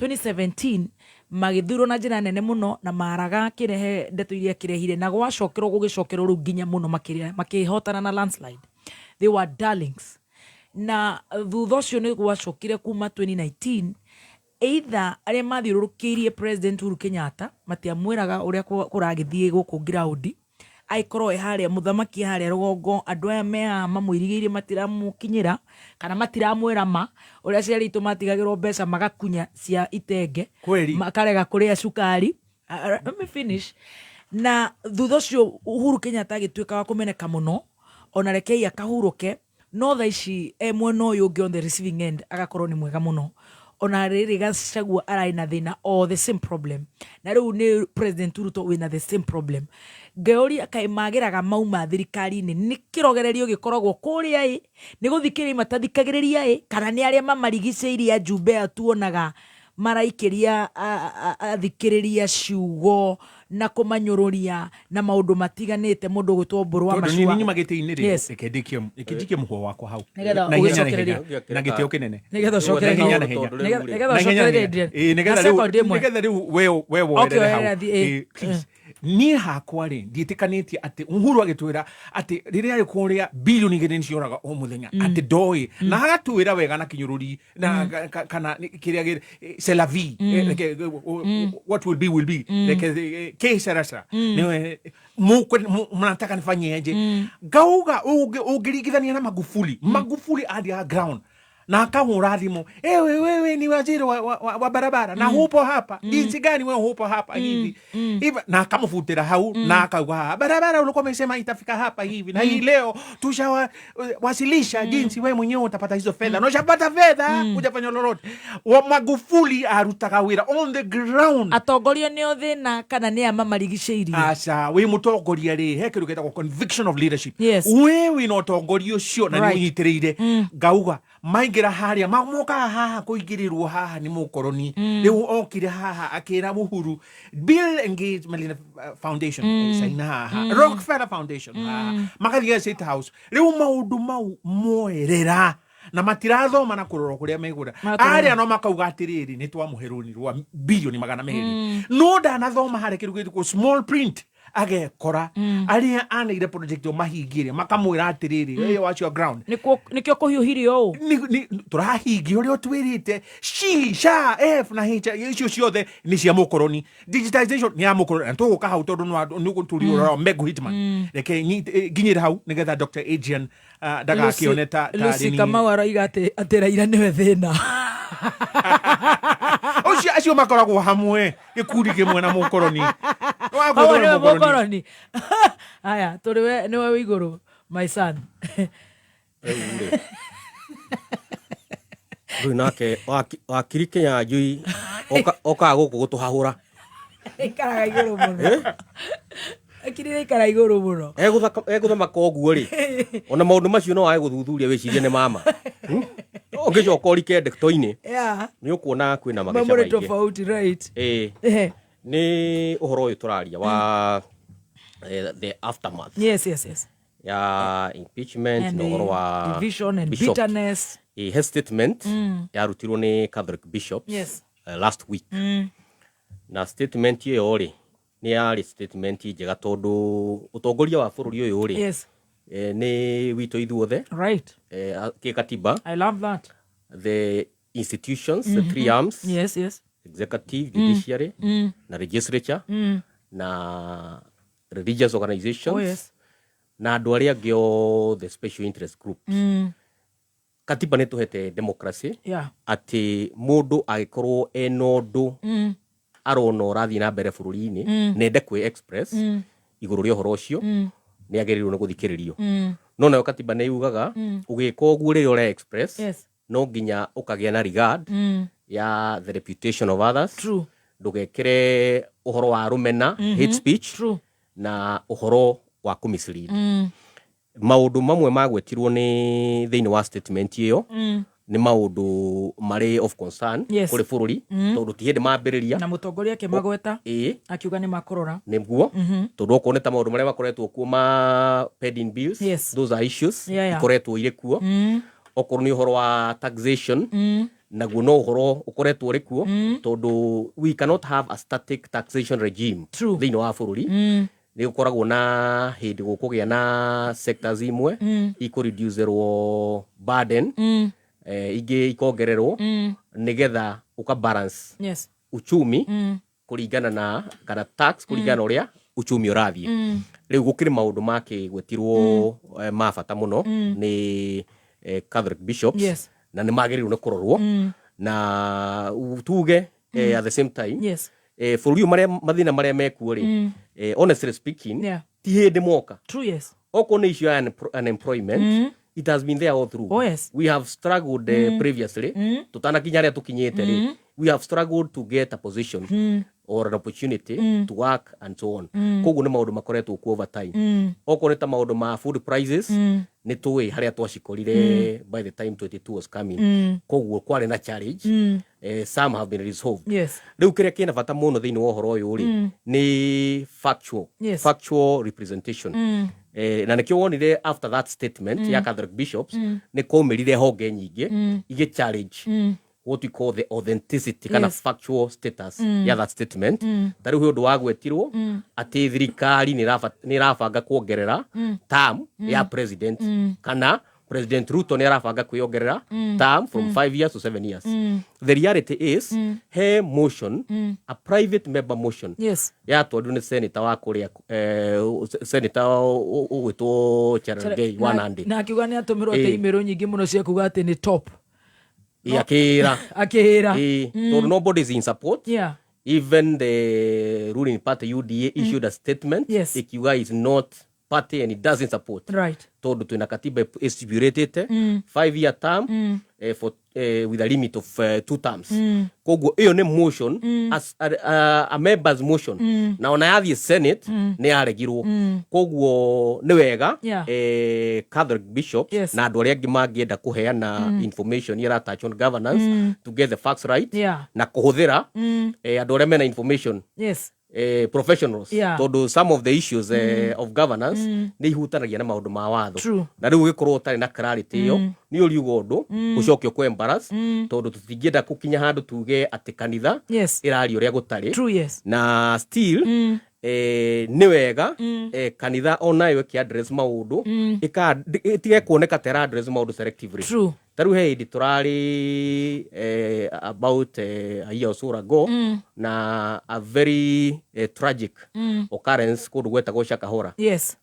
2017, magĩthurwo na njĩra nene mũno, na maraga akĩrehe ndeto iria akĩrehire, na gwacokerwo gũgĩcokerwo rĩu nginya mũno makĩria makĩhotana na landslide. They were darlings. Na thutha ũcio nĩ gwacokire kuma 2019, either arĩa mathiũrũrũkĩirie President Uhuru Kenyatta matiamwĩraga ũrĩa kũragĩthiĩ gũkũ ground, agĩkorwo e harĩa mũthamaki harĩa rũgongo, andũ aya me haha mamũirigĩirie matiramũkinyĩra kana matiramwĩra ma ũrĩa aciari aitũ matigagĩrwo mbeca magakunya cia itenge. Kweli. Makarega kũrĩa cukari. Let me finish. Na thutha ũcio Uhuru Kenyatta agĩtuĩka wa kũmeneka mũno, ona rekei akahurũke, no thaa ici e mwena ũyũ ũngĩ on the receiving end agakorwo nĩ mwega mũno. Ona rĩrĩ Gachagua ararĩ na thĩna o the same problem, na rĩu nĩ President Ruto wĩna the same problem. Ngeyũria kaĩ magĩraga mauma thirikari-inĩ, nĩ kĩrogererio gĩkoragwo kũrĩa ĩ, nĩ gũthikĩrĩria matathikagĩrĩria ĩ, kana nĩ arĩa mamarigicĩirie ajumbe aya tuonaga maraikĩria athikĩrĩria ciugo na kũmanyũrũria na maũndũ matiganĩte, mũndũ ũgwĩtwo Mbũrũ wa Tondũ Macua. niĩ nyuma gĩtĩ-inĩ rĩ, reke ndikie mũhwa wakwa hau. Nĩgetha Na ihenya na ũgĩcokererie. ihenya, na gĩtĩo kĩnene. Nĩgetha Na ihenya ũcokererie. na ihenya. Nĩgetha Na ihenya na ũcokererie, ihenya. Adrian. Ĩĩ, Na nĩgetha rĩu second ĩmwe. nĩgetha rĩu we Okay, woerere hau. oerera thiĩ, Ĩĩ, please. Niĩ hakwa rĩ, ndiĩtĩkanĩtie atĩ Uhuru agĩtwĩra atĩ rĩrĩa arĩ kũrĩa bilioni 2 nĩcioraga o mũthenya, atĩ ndoĩ, na agatwĩra wega na kĩnyũrũri na kana kĩrĩa c'est la vie. Reke, what will be will be. Reke que sera sera. Nĩwe, mnataka nifanyeje? Ngauga ũngĩringithania na Magufuli, Magufuli athiaga ground na akahũra thimũ, ewe wewe ni waziri wa barabara na hupo hapa, jinsi gani wewe hupo hapa hivi hivi, na akamfutira hau na akauga haha barabara ulikuwa umesema itafika hapa hivi na hii leo tushawasilisha, jinsi wewe mwenyewe utapata hizo fedha na ushapata fedha, hujafanya lolote. Wa Magufuli arutaga wĩra on the ground. Atongoria nĩ o thĩna kana nĩ aya mamarigicĩirie? Aca, wĩ mũtongoria rĩ, he kĩndũ gĩtagwo conviction of leadership. We wĩna ũtongoria ũcio na nĩ ũnyitĩrĩire. Ngauga maingĩra harĩa mokaga haha kũingĩrĩrwo haha nĩ mũkoroni. Rĩu okire haha akĩra Uhuru Bill and Gates Melinda Foundation, caina haha, Rockefeller Foundation haha, magathiĩ State House. Rĩu maũndũ mau moerera Na matirathoma na kũrora kũrĩa megũra. Maratũrora. Arĩa no makauga atĩrĩrĩ, nĩ twamũhe rũni rwa bilioni 200, no ndanathoma harĩa kĩndũ gĩtagwo small print, agekora arĩa aneire project ĩyo mahingie makamwĩra atĩrĩrĩ, "Hey, watch your ground." Nĩkĩo kũhiũhirio ũũ. Tũrahingia ũrĩa ũtwĩrĩte, C sha F na H, icio ciothe nĩ cia mũkoroni, digitization nĩ ya mũkoroni, na tũgũka hau tondũ nĩ tũriũrora Megu Hitman. Reke nginyĩre hau nĩgetha Dr. Adrian ndagakĩone ta Lucy tarĩ niĩ. Kamau aroiga atĩ Raila nĩwe thĩna. Ũcio acio makoragwo hamwe gĩkundi kĩmwe na mũkoroni. Hau nĩwe mũkoroni. Aya, tũrĩ we nĩwe wĩ igũrũ, my son. Rĩu rĩ, rĩu nake wakiri Kĩnyanjui okaga gũkũ gũtũhahũra. Ikaraga igũrũ mũno. Akirire ikara igũrũ mũno. Egũthamaka ũguo rĩ, ona maũndũ macio no wage gũthuthuria wĩcirie nĩ mama. Ũngĩcoka ũrike ndekto-inĩ, nĩ ũkuona kwĩna mageca Mamũrĩ maingĩ. tofauti, right? Ĩĩ. Nĩ ũhoro ũyũ tũraria wa the aftermath Yes. ya impeachment And na ũhoro wa division and bishop. bitterness. Ĩĩ, he statement yarutirwo nĩ Catholic bishops last week, na statement ĩyo rĩ, nĩ yarĩ statement njega tondũ ũtongoria wa bũrũri ũyũ rĩ, nĩ witũ ithuothe, kĩkatiba. I love that. The institutions, the three arms, executive, judiciary na legislature, na religious organizations, na andũ arĩa angĩ othe special interest groups. Katiba nĩ tũhete democracy, atĩ mũndũ angĩkorwo ena ũndũ arona ũrathiĩ na mbere bũrũri-inĩ, nende kwĩ express igũrũ rĩa ũhoro ũcio, nĩ agĩrĩirwo nĩ gũthikĩrĩrio. No nayo katiba nĩ yugaga, ũgĩka ũguo, rĩrĩa ũre express, no nginya ũkagĩa na regard ya the reputation of others. Ndũgekĩre ũhoro wa rũmena, hate speech, na ũhoro wa kũmislead. Maũndũ mamwe magwetirwo nĩ thĩinĩ wa statement ĩyo nĩ maũndũ marĩ of concern kũrĩ bũrũri, tondũ ti hĩndĩ mambĩrĩria. Na mũtongoria akĩmagweta, akiuga nĩ makũrora. Nĩguo, tondũ okorwo nĩ ta maũndũ marĩa makoretwo kuo ma pending bills, those are issues ikoretwo irĩ kuo. Okorwo nĩ ũhoro wa taxation, naguo no ũhoro ũkoretwo ũrĩ kuo, tondũ we cannot have a static taxation regime thĩinĩ wa bũrũri. Nĩ gũkoragwo na hĩndĩ gũkũgĩa na sectors imwe ikũreducerwo burden, ingĩ ikongererwo, nĩgetha ũka balance uchumi kũringana na kana tax kũringana na ũrĩa uchumi ũrathiĩ. Rĩu gũkĩrĩ maũndũ makĩgwetirwo ma bata mũno nĩ Catholic bishops, na nĩ magĩrĩirwo nĩ kũrorwo, na tuge at the same time, bũrũri ũyũ marĩa mathĩna marĩa mekuo rĩ, honestly speaking, ti hĩndĩ moka. True, yes. Okorwo nĩ issue ya unemployment, it has been there all through. We have struggled previously, tutanakinya harĩa tũkinyĩte rĩ, we have struggled to get a position or an opportunity to work and so on. Koguo nĩ maũndũ makoretwo kuo over time. Okorwo nĩ ta maũndũ ma food prices, nĩ tũĩ harĩa twacikorire by the time 22 was coming. Koguo kwarĩ na challenge. Some have been resolved. Rĩu kĩrĩa kĩna bata mũno thĩinĩ wa ũhoro ũyũ rĩ, nĩ factual, factual representation. Na nĩkĩo wonire after that statement ya Catholic bishops, nĩ kwaumĩrire honge nyingĩ igĩ challenge what we call the authenticity kana factual status ya that statement. Ta rĩu he ũndũ wagwetirwo atĩ thirikari nĩ ĩrabanga kuongerera term ya president, kana President Ruto nĩ arabanga kwĩongerera term from 5 years to 7 years. The reality is, he motion, a private member motion, yatwarirwo nĩ senator wa kũrĩa, senator ũgwĩtwo Cherargei wa Nandi. Na akiuga nĩ atũmĩrwo te email nyingĩ mũno cia kuga atĩ nĩ top. Ĩ, akĩra. Akĩra. Ĩ, tondũ nobody is in support. Even the ruling party UDA issued a statement ikiuga is not party and it doesn't support, tondũ twĩna katiba ĩstipulated 5 year term, for, with a limit of two terms. Koguo ĩyo nĩ motion, as a members motion, na ona yathiĩ Senate nĩ yaregirwo. Koguo nĩ wega Catholic bishops na andũ arĩa angĩ mangĩenda kũheana information ĩra touch on governance, to get the facts right, na kũhũthĩra andũ arĩa mena information. Professionals, tondu some of the issues of governance nĩ ihutanagia na maũndũ ma watho. Na rĩu ũgĩkorwo ũtarĩ na clarity ĩyo, nĩ ũriuga ũndũ ũcoke ũkũ embarrass, tondũ tũtingĩenda gũkinya handũ tuge atĩ kanitha ĩraria ũrĩa gũtarĩ. True, yes. Na still nĩ wega kanitha onayo ĩkĩ address maũndũ, ĩtige kuoneka ta ĩra address maũndũ selectively. Ta rĩu he hĩndĩ tũrarĩ about a year or so ago na a very tragic occurrence kũndũ gwetagwo Shakahora.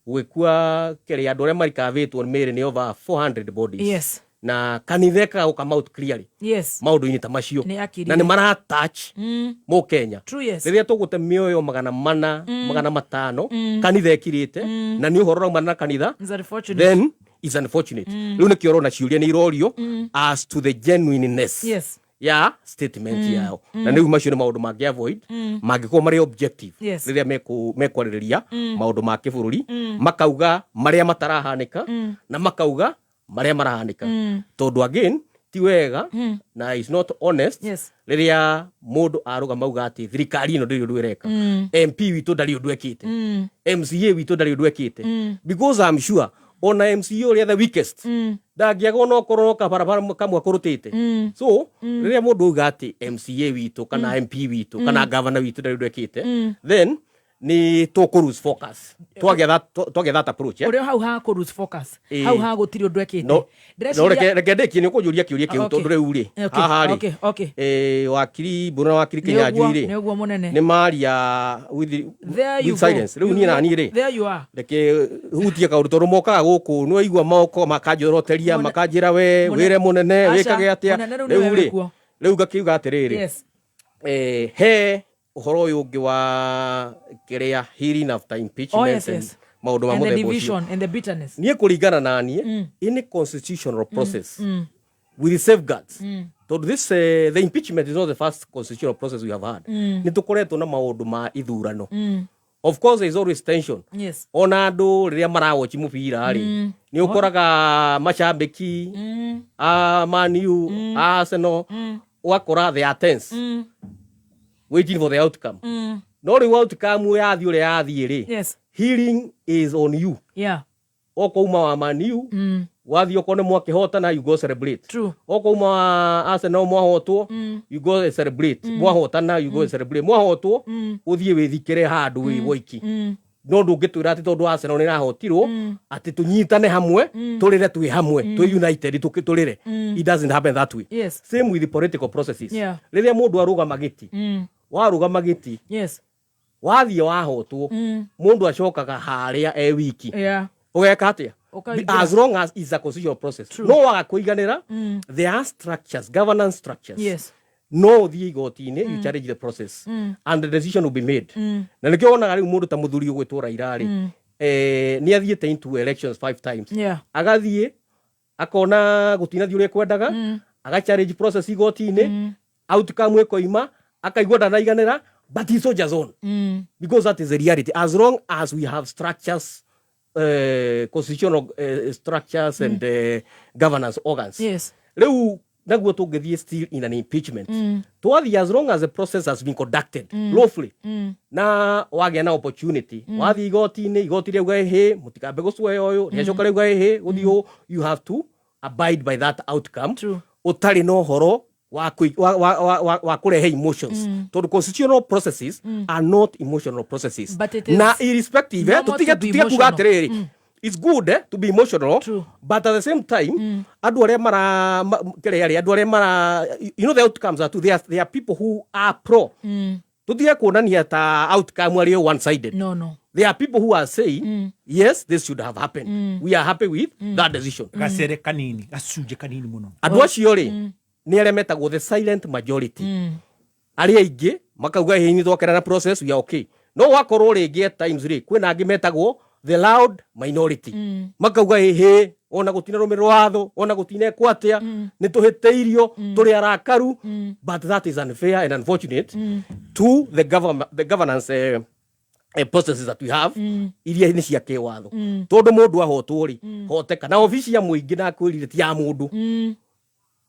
Gũgĩkua kĩrĩa andũ arĩa marikavĩtwo mĩĩrĩ nĩ over 400 bodies. Na kanitha ĩkaga gũ come out clearly maũndũ-inĩ ta macio. Nĩ akiri. Na nĩ mara touch mũkenya. True, yes. Rĩrĩa tũgũte mĩoyo 400, 500, kanitha ĩkirĩte na nĩ ũhoro ũraumana na kanitha, It's unfortunate. then is unfortunate. Rĩu nĩkĩo ũrona ciũria nĩ irorio as to the genuineness ya statement yao. Na rĩu macio nĩ maũndũ mangĩ avoid mangĩkorwo marĩ objective rĩrĩa mekwarĩrĩria maũndũ ma kĩbũrũri, makauga marĩa matarahanĩka na makauga marĩa marahanĩka, tondũ again ti wega na is not honest rĩrĩa mũndũ arũgama auga atĩ thirikari ĩno ndĩrĩ ũndũ ĩreka, MP witũ ndarĩ ũndũ ekĩte, MCA witũ ndarĩ ũndũ ekĩte, because I'm sure ona MCA ũrĩa the weakest ndangĩaga ona okorwo no kabarabara kamwe akũrũtĩte. So rĩrĩa mũndũ auga atĩ MCA witũ kana MP witũ kana governor witũ ndarĩ ũndũ ekĩte, then nĩ tũkũ lose focus twagĩa that approach, eh? Ũrĩa hau ha kũ lose focus, hau ha gũtirĩ ũndũ ekĩte. No, no, reke ndĩkie, nĩ ũkũnjũria kĩũria kĩu. Tondũ rĩu rĩ, haha rĩ, wakiri Mburu na wakiri Nĩ ũguo, Kĩnyanjui rĩ, nĩ ũguo mũnene. Nĩ maria with, There you with go. silence. Rĩu niĩ na niĩ rĩ, There you are. Reke hutie kaũndũ, tondũ mokaga gũkũ nĩ waigua moko makanjoroteria, makanjĩra we wĩre mũnene Aca, wĩkage atĩa. mũnene rĩu nĩwe Rĩu rĩ, wĩkuo. Rĩu ngakiuga atĩrĩrĩ, he ũhoro ũyũ ũngĩ wa kĩrĩa hearing after impeachment Oh, yes, and maũndũ ma And the mũthemba ũcio. Division and the bitterness. Niĩ kũringana na niĩ, any constitutional process with safeguards, tondũ this the impeachment is not the first constitutional process we have had. Nĩ tũkoretwo na maũndũ ma ithurano. Of course there is always tension. Ona andũ rĩrĩa marawochi mũbira rĩ, nĩ ũkoraga macambĩki a Man U, a Arsenal, ũgakora they are tense waiting for the outcome. No rĩu outcome yathiĩ ũrĩa yathiĩ rĩ, healing is on you. Okorwo uma wa Man U, wathiĩ okorwo nĩ mwakĩhotana, you go celebrate. Okorwo uma wa Arsenal, mwahotwo, you go celebrate. Mwahotana, you go celebrate. Mwahotwo, ũthiĩ wĩthikĩre handũ wĩ woiki. No ndũngĩtwĩra atĩ tondũ Arsenal nĩ ĩrahotirwo atĩ tũnyitane hamwe, tũrĩre twĩ hamwe, twĩ united, tũrĩre. It doesn't happen that way. Same with the political processes. Rĩrĩa mũndũ arũgama gĩti, warũgama gĩti, wathiĩ wahotwo, mũndũ acokaga harĩa e wiki. Ũgeka atĩa? Ũkaingĩra. As long as it's a constitutional process. No waga kũiganĩra, there are structures, governance structures. No ũthiĩ igoti-inĩ, you challenge the process and the decision will be made. Na nĩkĩo wonaga rĩu mũndũ ta mũthuri ũgwĩtwo Raila rĩ, nĩ athiĩte into elections five times. Agathiĩ akona gũtinathiĩ ũrĩa ekwendaga, aga challenge process igoti-inĩ, outcome ĩkoima, akaigua ndanaiganĩra, but he soldiers on because that is the reality. As long as we have structures, constitutional structures and governance organs, rĩu naguo tũngĩthiĩ still in an impeachment, twathiĩ, as long as the process has been conducted lawfully, na wagĩa na opportunity, wathiĩ igoti-inĩ, igoti rĩauga ĩhĩ, mũtikambe gũcũe ũyũ, rĩacoka rĩauga ĩhĩ, gũthiĩ ũũ, you have to abide by that outcome ũtarĩ na ũhoro wa wa kũrehe emotions, tondũ constitutional processes are not emotional processes. But it is Na irrespective, normal tutige to be tutige kuga emotional. atĩrĩrĩ, it's good to be emotional. But at the same time, andũ arĩa mara kĩrĩa rĩ, andũ arĩa mara, you know, the outcomes are two. There are people who are pro. Tutige kuonania ta outcome arĩ one sided. No. There are people who are saying, yes, this should have happened, we are happy with that decision. Gacere kanini, gacunjĩ kanini mũno. Andũ acio rĩ, nĩ arĩa metagwo the silent majority. Arĩa aingĩ makauga hihi nĩ twakena na process, we are okay. No wakorwo rĩngĩ at times rĩ, kwĩna angĩ metagwo the loud minority, makauga ĩhĩ, ona gũtinarũmĩrĩrwo watho, ona gũtinekwo atĩa, nĩ tũhĩtĩirio, tũrĩ arakaru. But that is unfair and unfortunate to the government, the governance processes that we have, iria nĩ cia kĩwatho. Tondũ mũndũ ahotwo rĩ, hoteka na obici ya mũingĩ, na kwĩrire ti ya mũndũ.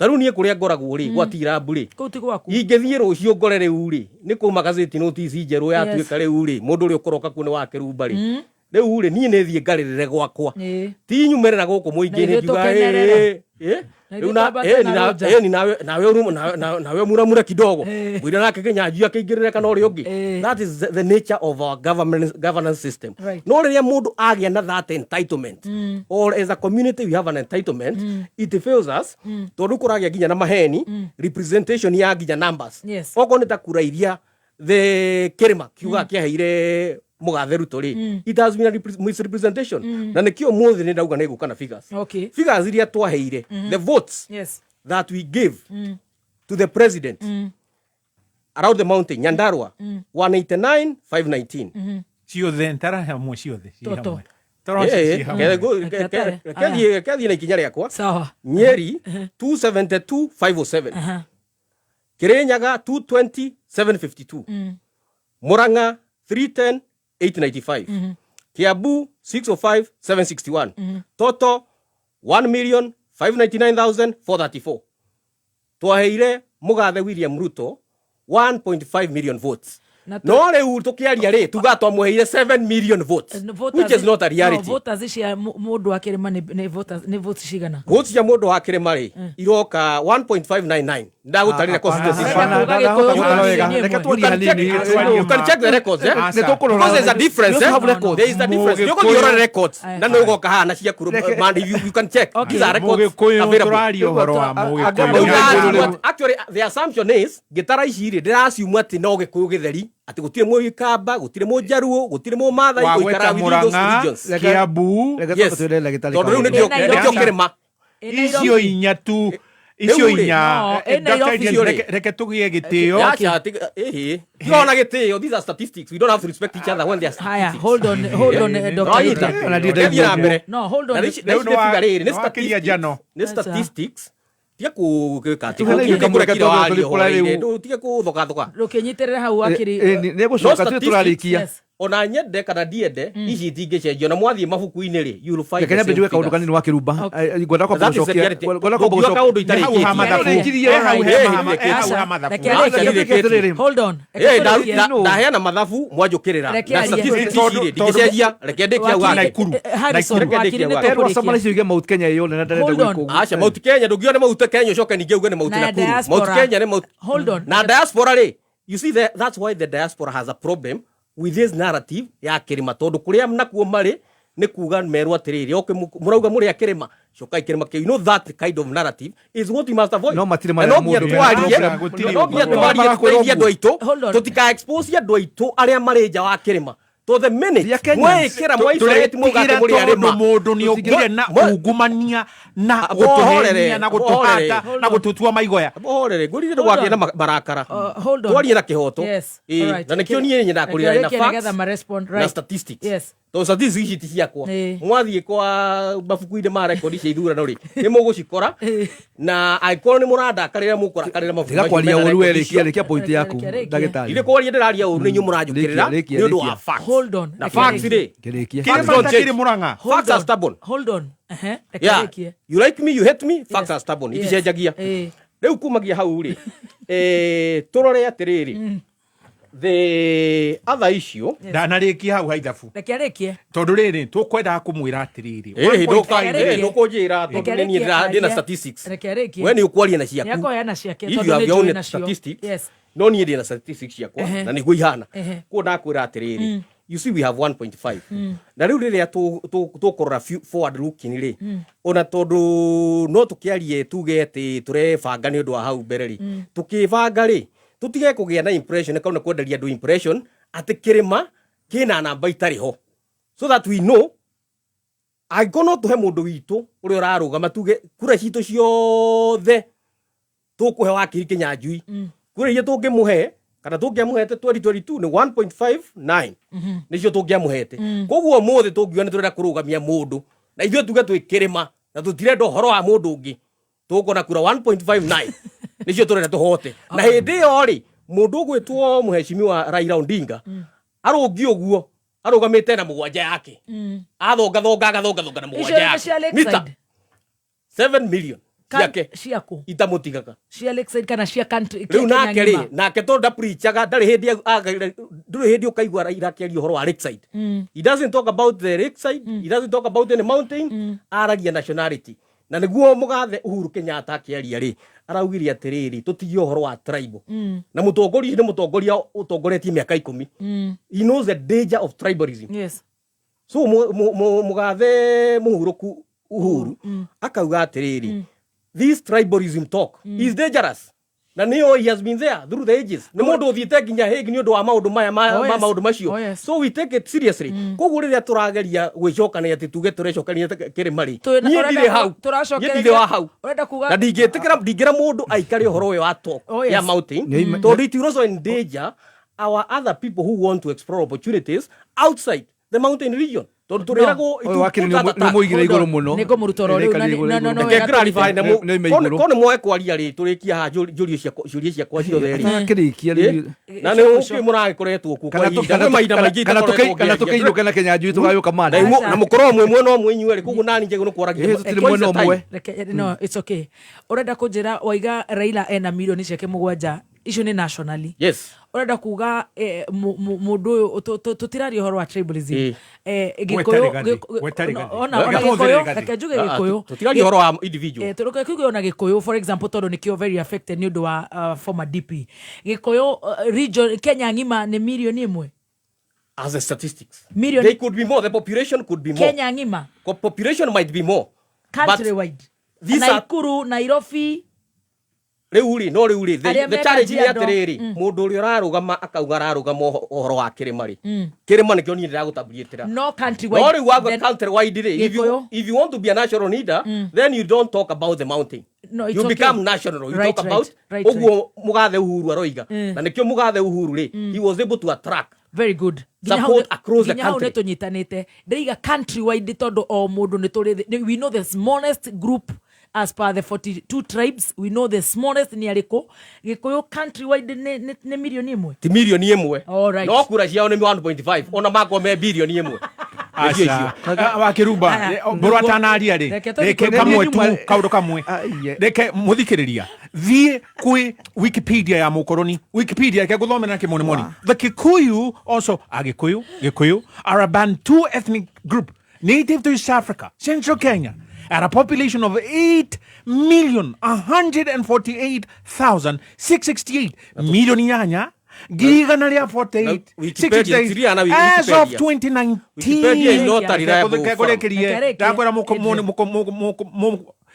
Ta rĩu niĩ kũrĩa ngoragwo rĩ, gwa Tirambu rĩ, Kũu ti gwaku. Ingĩthiĩ rũciũ ngore rĩu rĩ, nĩ kuma gazeti notice njerũ yatuĩka rĩu rĩ, mũndũ ũrĩa ũkũroka kuo nĩ wa Kĩrumba rĩ, rĩu rĩ, niĩ nĩ thiĩ ngarĩrĩre gwakwa. Ti nyumĩre na gũkũ Na mũingĩ-inĩ ithuĩ ngiuga, tũkenerere. "Ĩ, ĩ, Na rĩu ithuĩ na- twambate ĩ, na ni na- rũnja. ĩ, ni nawe nawe muramure kidogo mwire nake Kĩnyanjui akĩingĩrĩre kana ũrĩa ũngĩ. That is the nature of our governance system. No rĩrĩa mũndũ agĩa na that entitlement, or as a community we have an entitlement, it fails us, tondũ kũragĩa nginya na maheni representation ya nginya numbers. Okorwo nĩ ta kura iria the kĩrĩma kiugaga kĩaheire mũgathe Ruto rĩ, it has been a misrepresentation. Na nĩkĩo mũthĩ nĩ ndauga nĩ ngũka na figures. Figures iria twaheire, the votes that we gave to the president around the mountain, Nyandarua, 189 519. Ciothe ntara hamwe, ciothe ciĩ Toto. hamwe. Toro ciĩ hamwe. Kethiĩ na ikinya rĩakwa. Sawa. Nyeri 272 507. Kirinyaga 220 752. Murang'a 310 895. Kiambu 605 761. Total 1 million 599,434. Twaheire mugathe William Ruto 1.5 million votes. Na No rĩu tũkĩaria rĩ, tuga twamũheire 7 million votes, which is not a reality. No, voters cia mũndũ wa kĩrĩma nĩ votes cigana? Votes cia mũndũ wa kĩrĩma rĩ, iroka 1.599. Ndagũtarĩra constituency. Hapana, Ciakwa. ndahota gũtara wega. Reke twarie hanini. You can check the records, eh? Nĩ tũkũrora. Because there's a difference, We eh? also have records. There is a difference. Mũgĩkũyũ- Nĩũgũthiĩ ũrore records na nĩ ũgoka haha na ciaku, man, you can check. These are records Mũgĩkũyũ available. tũraria ũhoro wa Rĩu Mũgĩkũyũ. ndĩraciuma- actually the assumption is ngĩtara ici rĩ, ndĩraciuma atĩ no gĩkũyũ gĩtheri, atĩ gũtirĩ mũgĩkamba, gũtirĩ mũjaruo, gũtirĩ mũmathai Wagweta ũikaraga within those Murang'a, regions. Kiambu. Reke Yes. twambe twĩre ndagĩtarĩ Tondũ rĩu Kaũndũ. nĩkĩo Ĩ nĩkĩo Nairobi. kĩrĩma. Ĩ Icio Nairobi. inya tu, icio Rĩu rĩ. inya. No, ĩ Dr. Nairobi. Adrian, Icio rĩ. reke tũgĩe gĩtĩo. Acha, ĩhĩ. Tiga gĩtĩo, these are statistics. We don't have to respect each other when they are Haya, statistics. hold on, hold on, Dr. Wanyita? Adrian. Ona ndiĩ Reke thiĩ na mbere. No, hold on. Na ici na Rĩu ici nĩ figure rĩrĩ, nĩ nĩwakĩria statistics. njano. Nĩ statistics. Tiga kũgĩka atĩ Tũhe tiga kamweke kũrekire tondũ waria tũrĩ kũrĩa ũhoro-inĩ. rĩu. Tiga kũthogathoga. Rũkĩnyitĩrĩra hau wakiri. Nĩ No gũcoka tũrĩ statistics, tũrarĩkia. Yes. Ona nyende kana ndiende, ici itingĩcenjio. Na mwathiĩ mabuku-inĩ rĩ, you will find Reke the nyambe same njuge kaũndũ figures. kanini wa Kĩrumba. Ngwenda kwamba That is the gũcokia. reality. Ngwenda kwamba Ndũngiuga gũcokia. kaũndũ Nĩ hau ha itarĩkĩtie. mathabu. Nĩrĩkirie. He hau he Ĩ, ha ĩ, hau Aca, ha mathabu. reke Aca, arĩkie. ndirĩkĩtie. Atĩrĩrĩ. Hold on. Reke Ĩ, tũrĩkie. ndaheana mathabu mwanjũkĩrĩra. Reke Na arie. statistics ici Tondũ- rĩ, ndingĩcenjia. Reke ndĩkie hau Wakiri- hake. Naikuru. Harrison, Reke wakiri ndĩkie nĩ hau hake. Erwo tũkũrĩkia. Samara icio uge Mount Kenya ĩyone na ndarenda Hold on. gwĩka ũguo. Aca, Mount Kenya ndũngiuga nĩ Mount Kenya ũcoke ningĩ uge nĩ Mount Na ya Nakuru. diaspora. Mount Kenya nĩ Mount Hold on. Na diaspora rĩ, you see that's why the diaspora has a problem with this narrative ya kĩrĩma, tondũ kũrĩa nakuo marĩ nĩ kuga merwo atĩrĩrĩ, okay, mũrauga mũrĩ a kĩrĩma, cokai kĩrĩma kĩu. You know that kind of narrative is what we must avoid. No matirĩ Na marĩa no nginya mũndũ twarie, mena problem. na no nginya Gũtirĩ twarie ũguo. tũteithie andũ aitũ, Hold on. tũtika expose andũ aitũ arĩa marĩ nja wa kĩrĩma. To the minute They are Kenyans. mwĩkĩra mwaisolate mwauga atĩ Tũretigĩra mũrĩ tondũ arĩma. mũndũ nĩ okire na ungumania na Mũhorere, gũtũhenia na gũtũhata mũhorere. na gũtũtua maigoya. Mũhorere, ngwĩrire Hold ndũgakĩe na on. marakara. Hold on. Twarie na kĩhoto. Yes. Ĩ, Alright. na nĩkĩo niĩ nyendaga Reke kũrĩra na ũrĩkie facts nĩgetha ma-respond. na Right. statistics. Yes. Tondũ statistics ici ti ciakwa. Ĩ. Mwathiĩ kwa mabuku-inĩ ma rekondi cia ithurano rĩ, nĩ mũgũcikora, na angĩkorwo nĩ mũrandakarĩra mũkũrakarĩra mabuku Tiga macio kwaria mena ũru we, rekondi rĩkia icio. rĩkia point yaku Reke, reke. ndagĩtarĩ. Ithe kwaria ndĩraria ũru nĩ inyuĩ mũranjũkĩrĩra Rĩkia, rĩkia, nĩ ũndũ wa rĩkia. facts. Hold on. Na Reke facts arĩkie. rĩ, Kĩrĩkie. Facts Kĩrĩma don't ta change. kĩrĩ Mũrang'a. Hold Facts are on. stubborn. Hold on. Ehe, reke Yeah. arĩkie. You like me, you hate me, facts Yes. are stubborn. Yes. Iticenjagia. Ĩ. Rĩu kumagia hau rĩ, tũrore atĩrĩrĩ, the other issue. Ndanarĩkia hau ha ithabu. Reke arĩkie. Tondũ rĩrĩ tũkwendaga kũmwĩra atĩrĩrĩ. Ĩhĩ, Reke arĩkie. ndũkũnjĩra tondũ Reke nĩ niĩ arĩkie, ndĩna arie. statistics. Reke arĩkie. We nĩ ũkwaria na ciaku. Nĩakũheana ciake, If tondũ you have nĩ your own njũĩ nacio. statistics, Yes. no niĩ ndĩna statistics ciakwa Ehe. na nĩguo ihana. Ehe. Koguo ndakwĩra atĩrĩrĩ, you see we have 1.5, na rĩu rĩrĩa tũkũrora forward looking rĩ, ona tondũ no tũkĩarie tuge atĩ tũrebanga nĩ ũndũ wa hau mbere rĩ, tũkĩbanga rĩ, tũtige kũgĩa na impression kauna kwenderia andũ impression atĩ kĩrĩma kĩna namba itarĩ ho, so that we know angĩkorwo no tũhe mũndũ witũ ũrĩa ũrarũgama, tuge kura citũ ciothe tũkũhe wakiri Kĩnyanjui, kura iria tũngĩmũhe kana tũngĩamũhete 2022 nĩ 1.59, nĩcio tũngĩamũhete. Koguo ũmũthĩ tũngiuga nĩ tũrenda kũrũgamia mũndũ na ithuĩ tuge twĩ kĩrĩma na tũtirenda ũhoro wa mũndũ ũngĩ, tũkona kura 1.59 nĩcio tũrenda tũhote. Na hĩndĩ ĩyo rĩ, mũndũ ũgwĩtwo mũheshimiwa Raila Odinga arũngi ũguo arũgamĩte na mũgwanja yake, athongathonga agathongathonga na Icio mũgwanja nĩ cia yake mita Lakeside. 7 million. Ciake. Ciaku Itamũtigaga. Cia Lakeside kana cia country? Rĩu Kenya nake rĩ, ng'ima. Nake tondũ ndapreachaga, ndarĩ hĩndĩ ndũrĩ hĩndĩ ũkaigua Raila akĩaria ũhoro wa Lakeside. He doesn't talk about the Lakeside, he doesn't talk about any mountain, aragia nationality. Na nĩguo mũgathe Uhuru Kenyatta akĩaria rĩ, araugire atĩrĩrĩ, tũtigie ũhoro wa tribal. Na mũtongoria ũcio nĩ mũtongoria ũtongoretie mĩaka 10. He knows the danger of tribalism. So mũgathe mũhurũku Uhuru akauga atĩrĩrĩ, this tribalism talk is dangerous, na nĩyo he has been there through the ages. Nĩ mũndũ ũthiĩte nginya Hague nĩ ũndũ wa maũndũ maya ma, Oh, ma yes. maũndũ macio. Oh, yes. So we take it seriously. Koguo rĩrĩa tũrageria gwĩcokania atĩ tuge tũrecokania kĩrĩma rĩ, Twĩna- niĩ ũrenda ndirĩ hau. Tũracokereria- Niĩ ndirĩ wa hau Ũrenda kuga na ndingĩtĩkĩra, ndingĩra mũndũ aikare ũhoro ũyũ wa talk Oh, yes. ya mountain, tondũ it will also endanger our other people who want to explore opportunities outside the mountain region, tondũ tũrĩragwo. Ũyũ wakĩrĩ nĩ mũigire igũrũ mũno. Nĩ ngũmũruta oro rĩu na no, no, Reke wega. clarify na Nĩ oime igũrũ. ko nĩ mwoe kwaria rĩ, tũrĩkie haha njũrie ciakwa, ciũria ciakwa ciothe rĩ. Atakĩrĩkia rĩu. Na nĩ ũkĩ mũragĩkoretwo kuo kwa Kana ihinda, kwĩ mahinda maingĩ kana itakoretwo kana ngĩaria. tũkĩinũke na Kenya njui tũgayũka Na manda. na mũkorwo mwĩ mwena ũmwe inyuerĩ, koguo nani njagĩrĩirwo nĩ kwaragia Ĩĩ, tũtirĩ twice mwena the time. ũmwe. Reke, no, it's okay. Ũrenda kũnjĩra waiga Raila ena milioni ciake 7, icio nĩ nationally? Yes. Ũrenda kuga mũndũ ũyũ tũtiraria ũhoro wa tribalism. Ĩĩ. Gĩkũyũ Gweta Rigathi, gweta Rigathi. Ona Reke tũhũthĩre Gĩkũyũ, Rigathi. reke njuge Ah, ah, Gĩkũyũ. Tũtiraria ũhoro wa individual. Reke tuge ona Gĩkũyũ, for example, tondũ nĩkĩo very affected nĩ ũndũ wa former DP. Gĩkũyũ region Kenya ng'ima nĩ milioni 1? As a statistics, Million- they could be more, the population could be more. Kenya ng'ima? Population might be more. Country wide, these are- Naikuru, Nairobi. Rĩu rĩ, no rĩu rĩ, Arĩa the me challenge nĩ Kajiado. atĩrĩrĩ, mũndũ ũrĩa ũrarũgama akauga ararũgama ũhoro wa kĩrĩma rĩ, kĩrĩma nĩkĩo niĩ ndĩragũtambuĩtĩra. No country wide. No rĩu waga Then- country wide rĩ, Gĩkũyũ. if you want to be a national leader, then you don't talk about the mountain. No, it's You okay. become national. You talk about ũguo mũgathe Uhuru aroiga. Na nĩkĩo mũgathe Uhuru rĩ, he was able to attract Very good. Nginya hau support across the nginya hau nä country. tå nyitanä ndĩiga country wide tondå o må ndå nä tå we know the smallest group as per the 42 tribes. We know the smallest nĩ arĩkũ. Gĩkũyũ country wide nĩ milioni 1? Ti milioni 1. All right. No kura ciao nĩ 1.5, ona makwa me bilioni 1. Nĩcio icio. Aca wakĩrumba. Aya, Mbũrũ atanaria rĩ, Reke tũthiĩ reke kũrĩ- kamwe tu, Nĩ- kaũndũ kamwe. Aiye. Reke mũthikĩrĩria thiĩ kwĩ Wikipedia ya mũkoroni, Wikipedia, reke ngũthomera na kĩmonimoni. The Kikuyu, also Agĩkũyũ, Gĩkũyũ, are a Bantu ethnic group native to East Africa, Central Kenya, at a population of 8,148,668, 8,100,000 48 Wikipedia, 68, tũtiriana as of Wikipedia. 2019. Wikipedia is not a reliable Reke forum. ngũrĩkĩrie. Reke rĩkie. Ndakwĩra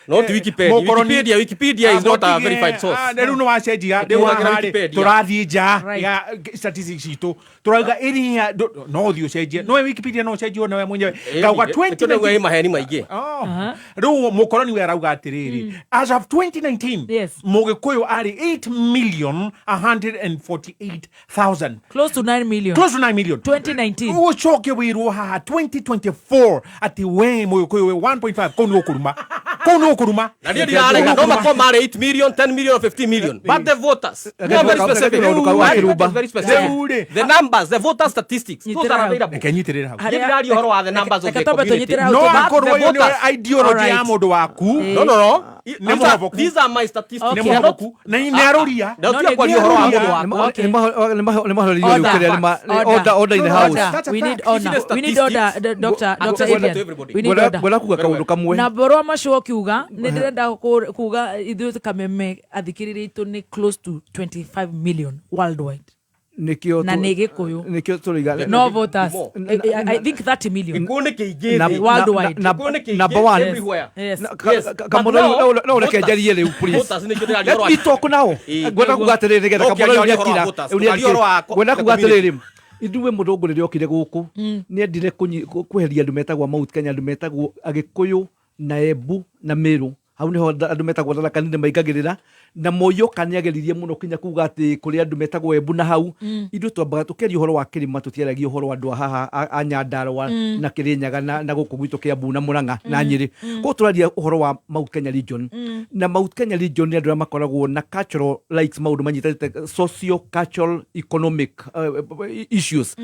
Not Wikipedia. mũkoroni- Wikipedia is not a Mũtige, verified source. Rĩu nĩ wacenjia rĩu Tũhũthagĩra haha rĩ, Wikipedia. tũrathiĩ nja Right. ya statistics citũ, tũrauga ĩrĩa no ũthiĩ ũcenjie nowe Wikipedia, no ũcenjie onawe mwenyewe. Ngauga Nĩkĩo ndauga ĩ 2019 maheni maingĩ. Oh. Rĩu mũkoroni we arauga atĩrĩrĩ, as of 2019 Yes. mũgĩkũyũ arĩ 8,148,000. Close to 9 million. Close to 9 million. 2019. Ucoke wirwo haha 2024 atĩ we mũgĩkũyũ wĩ 1.5, kũu nĩ ũkũruma, kũu nĩ ũkũruma. Na niĩ ndirarega no makorwo marĩ 8 million, 10 million or 15 million, but the voters, we are very specific. Reke kaũndũ kau That wa is very specific. Rĩu rĩ, The numbers, the voter statistics, those are Nyitĩrĩra hau. available. Reke nyitĩrĩre hau. Niĩ ndiraria ũhoro wa the numbers of Reke the twambe community. tũnyitĩre hau. No But the akorwo ĩyo nĩyo voters- ideology ya Alright. mũndũ waku. No. Nĩ These are, mũhoboku. these are my statistics. Okay. Nĩ They are not- mũhoboku na nĩ arũria. Na No, tiga nĩ- kwaria ũhoro wa mũndũ wakwa. Okay. Nĩ mahoreririo rĩu Order. kĩrĩa Order. order order in the house. Order. That's a We need fact. order. These are We need order, statistics. Dr. Go- Dr. Accessible Adrian. to everybody. We need order. Ngwenda kuga Very well. kaũndũ kamwe. Na mboro macio ũkiuga nĩ ndĩrenda kuga ithuĩ Kameme athikĩrĩria itũ nĩ close to 25 million worldwide. Nĩkĩo Na nĩ Gĩkũyũ. Nĩkĩo tũraiga No voters. More. I think 30 million. Gĩkũyũ nĩ kĩingĩ Na- thĩ. Worldwide. Gĩkũyũ nĩ kĩingĩ Number one. everywhere. Yes. Yes. But Kamũra now, no reke voters- njarie rĩu, please. voters nĩkĩo ndĩraria Let ũhoro wa- me talk now. Ĩĩ. Ngwenda kuga atĩrĩrĩ nĩgetha No, Kamũra rĩu ũkĩaria ũhoro wa nĩakira. voters, Rĩu ũkaria ũhoro wa nĩakira. Ngwenda the kuga community. atĩrĩrĩ, ithuĩ mũthũngũ rĩrĩa okire gũkũ nĩ endire kweheria andũ metagwo Mount Kenya, andũ metagwo Agĩkũyũ na Embu na Meru, hau niho andũ metagwo Tharaka Nithi maingagĩrĩra, na Moi oka nĩ ageririe mũno kinya kuga atĩ kũrĩ andũ metagwo Embu na hau. Ithuĩ twambaga tũkĩaria ũhoro wa kĩrĩma, tũtiaragia ũhoro wa andũ a haha a Nyandarua na Kĩrĩnyaga na gũkũ gwitũ Kĩambu na Mũrang'a na Nyĩrĩ. Koguo tũraria ũhoro wa Mount Kenya region, na Mount Kenya region nĩ andũ arĩa makoragwo na cultural rights, maũndũ manyitanĩte socio cultural economic issues.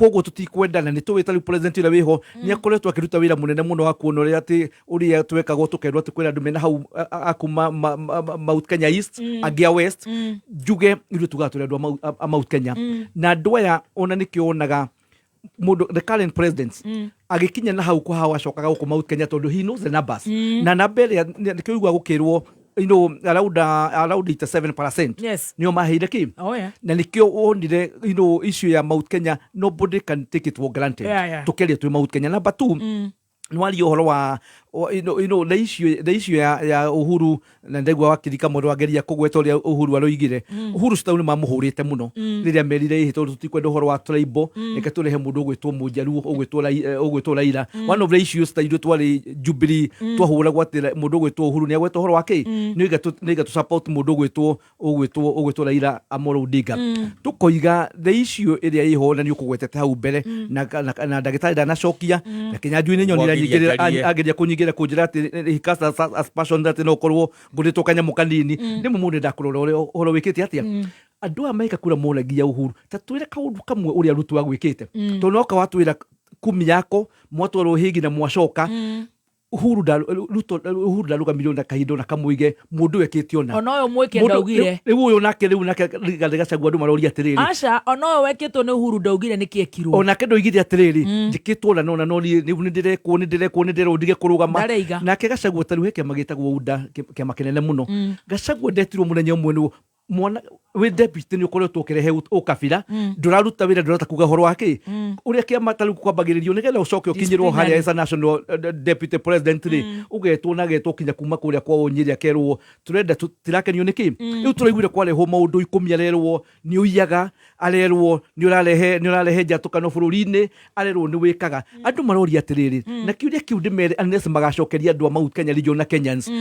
Koguo tutikwendana, nĩ tũĩ ta rĩu president ũrĩa wĩho nĩ akoretwo akĩruta wĩra mũnene mũno wa kuona ũrĩa atĩ ũrĩa twekagwo tũkerwo atĩ kwĩna andũ mena hau a kuma Mount Kenya East, angĩ a West. Njuge ithuĩ tugaga tũrĩ andũ a Mount Kenya, na andũ aya ona nĩkĩo wonaga mũndũ, the current president, agĩkinya na hau kwa hau acokaga gũkũ Mount Kenya tondũ he knows the numbers, na namba ĩrĩa nĩkĩo igua gũkĩrwo around 87% nĩo maheire kĩ. Na nĩkĩo wonire issue ya Mount Kenya, nobody can take it for granted. Tũkĩaria twĩ Mount Kenya. Number two, nĩwaria ũhoro wa the issue ya Uhuru, na ndaigua wakiri Kamotho ageria kũgweta ũrĩa Uhuru aroigire. Uhuru citau nĩ mamũhũrĩte mũno rĩrĩa merire ĩhĩ tondũ tũtikwenda ũhoro wa tribal, reke tũrehe mũndũ ũgwĩtwo Mũnjaruo, ũgwĩtwo Raila. One of the issues ta ithuĩ twarĩ Jubilee, twahũragwo atĩ mũndũ ũgwĩtwo Uhuru nĩ agweta ũhoro wa kĩ, nĩ iga tũ support mũndũ ũgwĩtwo Raila Amolo Odinga. Tũkoiga the issue ĩrĩa ĩho, na nĩ ũkũgwetete hau mbere, na ndagĩtarĩ ndanacokia, na Kĩnyanjui nĩ nyonire. Mwageria anyingĩrĩra njarie. Ageria kũnyingĩra kũnjĩra atĩ he cast aspersion atĩ no ũkorwo ngũrĩtwo kanyamũ kanini. Rĩmwe mũndũ ndakũrora ũrĩa ũhoro wĩkĩte atĩa. Andũ aya meka kura monagia Uhuru, ta twĩre kaũndũ kamwe ũrĩa Ruto agwĩkĩte, tondũ noka watwĩra kumi yako mwatwarwo hĩgi na mwacoka. Uhuru Ruto, Uhuru ndarũgamirio na kahinda ona kamũige mũndũ ekĩte ona. Ona ũyũ mwĩke ndaugire. Rĩu ũyũ nake, rĩu nake Rigathĩ Gachagua, andũ maroria atĩrĩrĩ. Aca, ona ũyũ wekĩtwo nĩ Uhuru ndaugire nĩkĩ ekirwo. Onake ndoigire atĩrĩrĩ, njĩkĩtwo ona nona no niĩ rĩu nĩndĩrekwo, nĩndĩrekwo, nĩndĩrwo ndige kũrũgama. Ndaraiga. Nake Gachagua, ta rĩu he kĩama gĩtagwo UDA, kĩama kĩnene mũno. Gachagua ndetirwo mũthenya ũmwe nĩguo mwana wĩ deputy nĩ ũkoretwo ũkĩrehe ũkabira, ndũraruta wĩra, ndũrahota kuga ũhoro wa kĩ, ũrĩa kĩama ta rĩu kwambagĩrĩrio nĩgetha ũcoke ũkinyĩrwo harĩa as a national deputy president rĩ, ũgetwo na agetwo kinya kuma kũrĩa kwa Ũnyĩrĩ, akerwo tũrenda tũtirakenio nĩ kĩ. Rĩu tũraiguire kwarehwo maũndũ 10, arerwo nĩ ũiyaga, arerwo nĩ ũrarehe njatũkano bũrũri-inĩ, arerwo nĩ wĩkaga. Andũ maroria atĩrĩrĩ, na kĩũria kĩu ndĩmere unless magacokeria andũ a Mount Kenya region na Kenyans,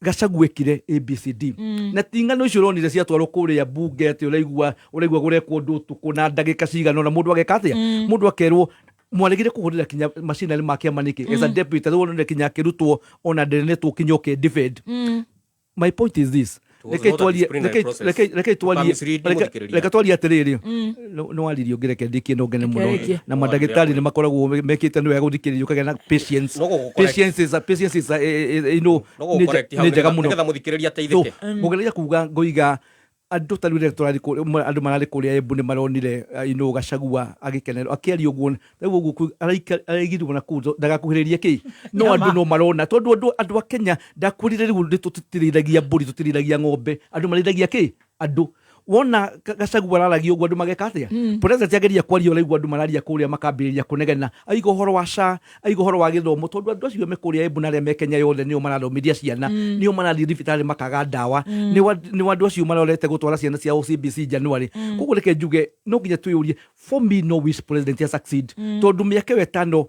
Gachagua ekire ABCD, na ti ng'ano icio ũronire ciatwarwo kũrĩa bunge atĩ ũraigua gũrekwo ũndũ ũtukũ na ndagĩka cigana ũna, mũndũ ageka atĩa, mũndũ akerwo mwaregire kũhũthĩra kinya macinarĩ ma kĩama nĩkĩ as a deputy. Rĩu onire kinya akĩrutwo ona nderenetwo kinya ũke defend. My point is this. It was Reke not a twarie disciplinary process. Reke twarie. Ũkamislead mũthikĩrĩria. Reke twarie atĩrĩrĩ, nĩ waririe ũngĩreke ndĩkie no ngene mũno. Reke. Na mandagĩtarĩ nĩ makoragwo mekĩte nĩ wega gũthikĩrĩria, ũkagĩa na patience. No gũgũ-correct. Patience is No nĩ gũgũ-correct hau nĩ njega mũno. nĩgetha mũthikĩrĩria So, ateithĩke. ngũgeria kuga ngoiga andũ ta rĩu rĩrĩa tũrarĩ andũ mararĩ kũrĩa Embu nĩ maronire Gachagua agĩkenerwo akĩaria ũguo, rĩu ũguo araigirwo na kũu ndagakuhĩrĩrie kĩ, no Nyama. Andũ no marona tondũ andũ a Kenya ndakwĩrire rĩu nĩ tũtirĩithagia mbũri, tũtirĩithagia ng'ombe, andũ marĩithagia kĩ? Andũ wona Gachagua araragia ũguo, andũ mageka atĩa? President ageria kwaria, ũraigua andũ mararia kũrĩa makambĩrĩria kũnegena, aiga ũhoro wa SHA, aiga ũhoro wa gĩthomo, tondũ andũ acio me kũrĩa Embu na arĩa me Kenya yothe nĩo marathomithia ciana, nĩo marathiĩ thibitarĩ makaga ndawa, nĩo andũ acio marorete gũtwara ciana ciao CBC January. Koguo reke njuge no nginya twĩyũrie, for me no wish president ya succeed, tondũ mĩaka ĩyo 5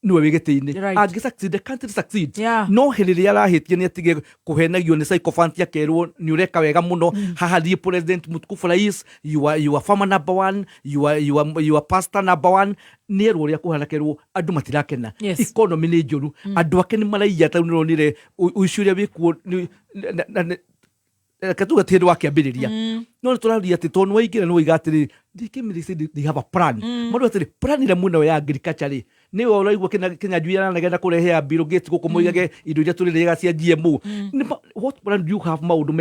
niwe wĩ gĩtĩ-inĩ. Angĩ succeed, the country succeed. No hĩndĩ ĩrĩa arahĩtia nĩ atige kũhenagio nĩ sycophant, akerwo nĩ ũreka wega mũno haha, thiĩ president mũtukufu rais, you are farmer number one, you are pastor number one. Nĩ erwo ũrĩa kũhana, kerwo andũ matirakena. Economy nĩ njũru, andũ ake nĩ maraiya, ta rĩu nĩũronire ũici ũrĩa wĩkuo reke tuge ti hĩndĩ wa kĩambĩrĩria, no nĩ tũraria atĩ tondũ nĩwaingĩra nĩ waiga atĩrĩ, they came, they said they have a plan. Maũndũ atĩrĩ, plan ĩrĩa mwĩnayo ya agriculture rĩ, nĩwe ũraigua Kĩnyanjui aranegena kũrehe Bill Gates gũkũ moigage indo iria tũrĩrĩaga cia GMO. What plan do you have maũndũ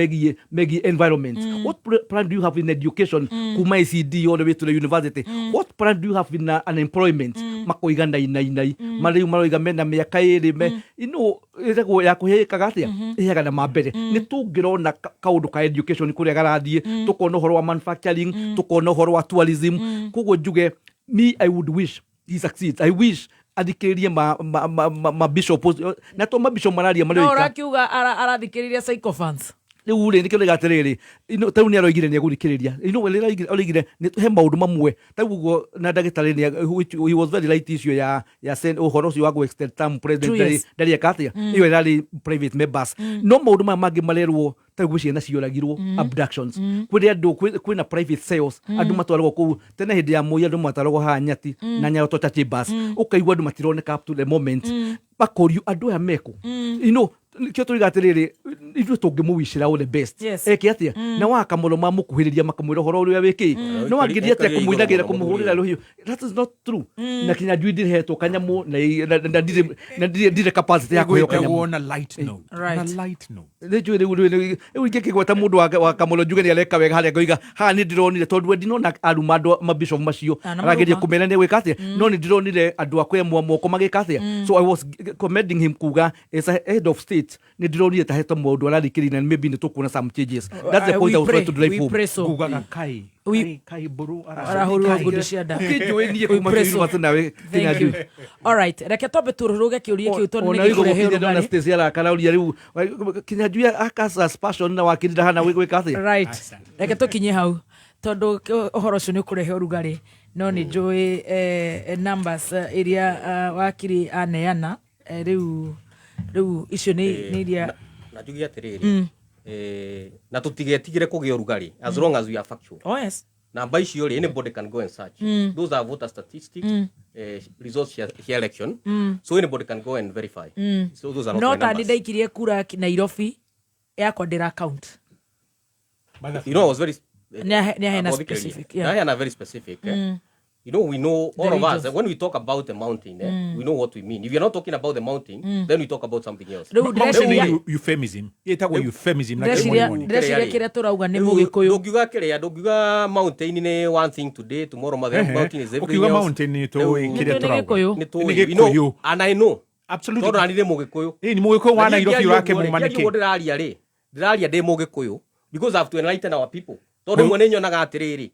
megiĩ environment? What plan do you have in education, kuma ECD all the way to the university? What plan do you have in unemployment? Makoiga nai nai nai marĩu maroiga mena mĩaka 2 me ĩtagwo ya kũhĩa ĩkaga atĩa, ĩheaga na ma mbere. Nĩ tũngĩrona kaũndũ ka education kũrĩa garathiĩ, tũkona ũhoro wa manufacturing, tũkona ũhoro wa tourism. Koguo njuge me, I would wish he succeeds. I wish athikĩrĩrie ma bishop ũcio- na to ma bishop mararia no marĩ oika. Ũrakiuga arathikĩrĩria sycophants. Rĩu rĩ, nĩkĩo ndĩga atĩrĩrĩ, ta rĩu nĩ aroigire nĩ egũthikĩrĩria, rĩrĩa aroigire he maũndũ mamwe ta rĩu ũguo, na ndagĩtarĩ which he was very right, issue ya ũhoro ũcio wa gũ extend term president. Two ndarĩ years. Ndarĩ eka atĩa, ĩyo ĩrarĩ private members, no maũndũ maya mangĩ marerwo ta rĩu gwĩ ciana cioragirwo, abductions, kwĩrĩ andũ kwĩna private cells, andũ matwaragwo kũu. Tene hĩndĩ ya Moi andũ matwaragwo haha Nyati na Nyaroto chambers, ũkaigua andũ matironeka up to the moment, makorio andũ aya mekũ. Kĩo tũiga atĩrĩrĩ, Ithuĩ tũngĩmũwicĩra all the best. Yes. Eke atĩa na wakamũro mamũkuhĩrĩria makamwĩra ũhoro ũrĩa wĩkĩ no angĩthiĩ atĩa Aikarire kũmũinagĩra igũrũ mũno kũmũhũrĩra rũhiũ. That is not true. Na kinya njui ndĩhetwo kanyamũ na na ndirĩ capacity ya kũheo kanyamũ. Ĩgwĩtagwo na light note. Right. Na light note. Nĩ njũĩ rĩu ingĩkĩgweta mũndũ wa kamũro njuge nĩ areka wega harĩa ngoiga haha nĩ ndĩronire tondũ we ndinona aruma andũ mabishop macio Ah, na arageria maruma. kũmera nĩ gwĩka atĩa, no nĩ ndĩronire andũ a kwemwa moko magĩka atĩa. So I was commending him kuga as a head of state nĩ ndĩronire ta hetwo maũndũ ararikĩrĩria na maybe nĩ tũkuona some changes. That's the We point I was pray, trying to drive we home. pray so. Ngugaga kai. Kai mbũrũ Arahũrirwo ngundi cia nda. Ũkĩnjũĩ niĩ We kuma pray so. university nawe Thank you. Kinyanjui. All right, reke twambe tũrũrũge kĩũria kĩu tondũ Ona nĩ rĩu gĩkũrehe gũkinya ndona ũrugarĩ. Stacy arakaraũria rĩu Kinyanjui aka suspension na wakiri ndahana gwĩka atĩa. Right, reke tũkinye hau tondũ ũhoro ũcio nĩ ũkũrehe ũrugarĩ, no nĩ njũĩ numbers iria wakiri aneana, rĩu icio nĩ iria Na njuge atĩrĩrĩ, na tũtigetigĩre kũgĩa ũrugarĩ as long as we are factual. Oh yes. Namba icio rĩ, anybody can go and search. Those are voter statistics, results cia election. So anybody can go and verify. So those are not No my ta nĩ numbers. ndaikirie kura Nairobi yakwa ndĩra count. You know, I was very Nĩ aheana Agothikĩrĩria. specific, yeah. Nĩaheana very specific, eh? We know all The of us, regions. when we talk about the mountain, we know what we mean. If you're not talking about the mountain, then we talk about something else. Rĩu Mountain ndĩreciria nĩ euphemism. Ĩtagwo euphemism na ndĩreciria kĩmonimoni. ndĩreciria kĩrĩa tũrauga nĩ Rĩu mũgĩkũyũ. Ndũngiuga kĩrĩa, ndũngiuga mountain nĩ one thing today, tomorrow the mountain is everything Ũkiuga else. mountain nĩ tũĩ Rĩu- kĩrĩa Nĩ tũrauga. Gĩkũyũ. Nĩ tũĩ. Nĩ We know, Gĩkũyũ. and I know. Absolutely. Tondũ nani nĩ mũgĩkũyũ. Ĩ, nĩ mũgĩkũyũ wa Na niĩ Nairobi ngĩaria ũguo rĩ, ũrakĩmuma ngĩaria nĩkĩ? ũguo ndĩraria rĩ, ndĩraria ndĩ mũgĩkũyũ because I have to enlighten our people. Tondũ rĩmwe nĩ nyonaga atĩrĩrĩ,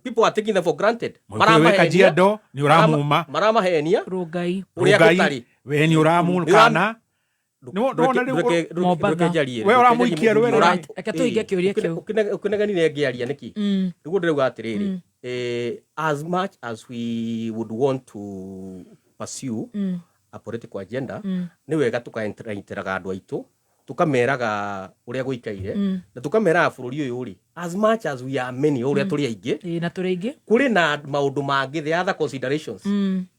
people are taking them for granted. Mũgĩkũyũ wĩ Maramahenia- Kajiado, nĩ ũramuma. maramahenia Rũngai. ũrĩa Rũngai, gũtarĩ. we nĩ ũramũkana. Nĩ wona rĩu Mombatha. We ũramũikia rwere. Right, reke tũhinge kĩũria kĩu. Ũkĩnegenire ngĩaria nĩkĩ? Nĩguo ndĩrauga atĩrĩrĩ, as much as we would want to pursue a political agenda, nĩ wega tũkaenteragĩraga andũ aitũ, tũkameraga ũrĩa gũikaire, na tũkameraga bũrũri ũyũ rĩ, as much as we are many, o ũrĩa tũrĩ aingĩ, Ĩĩ, na tũrĩ aingĩ. Kũrĩ na maũndũ mangĩ, the other considerations.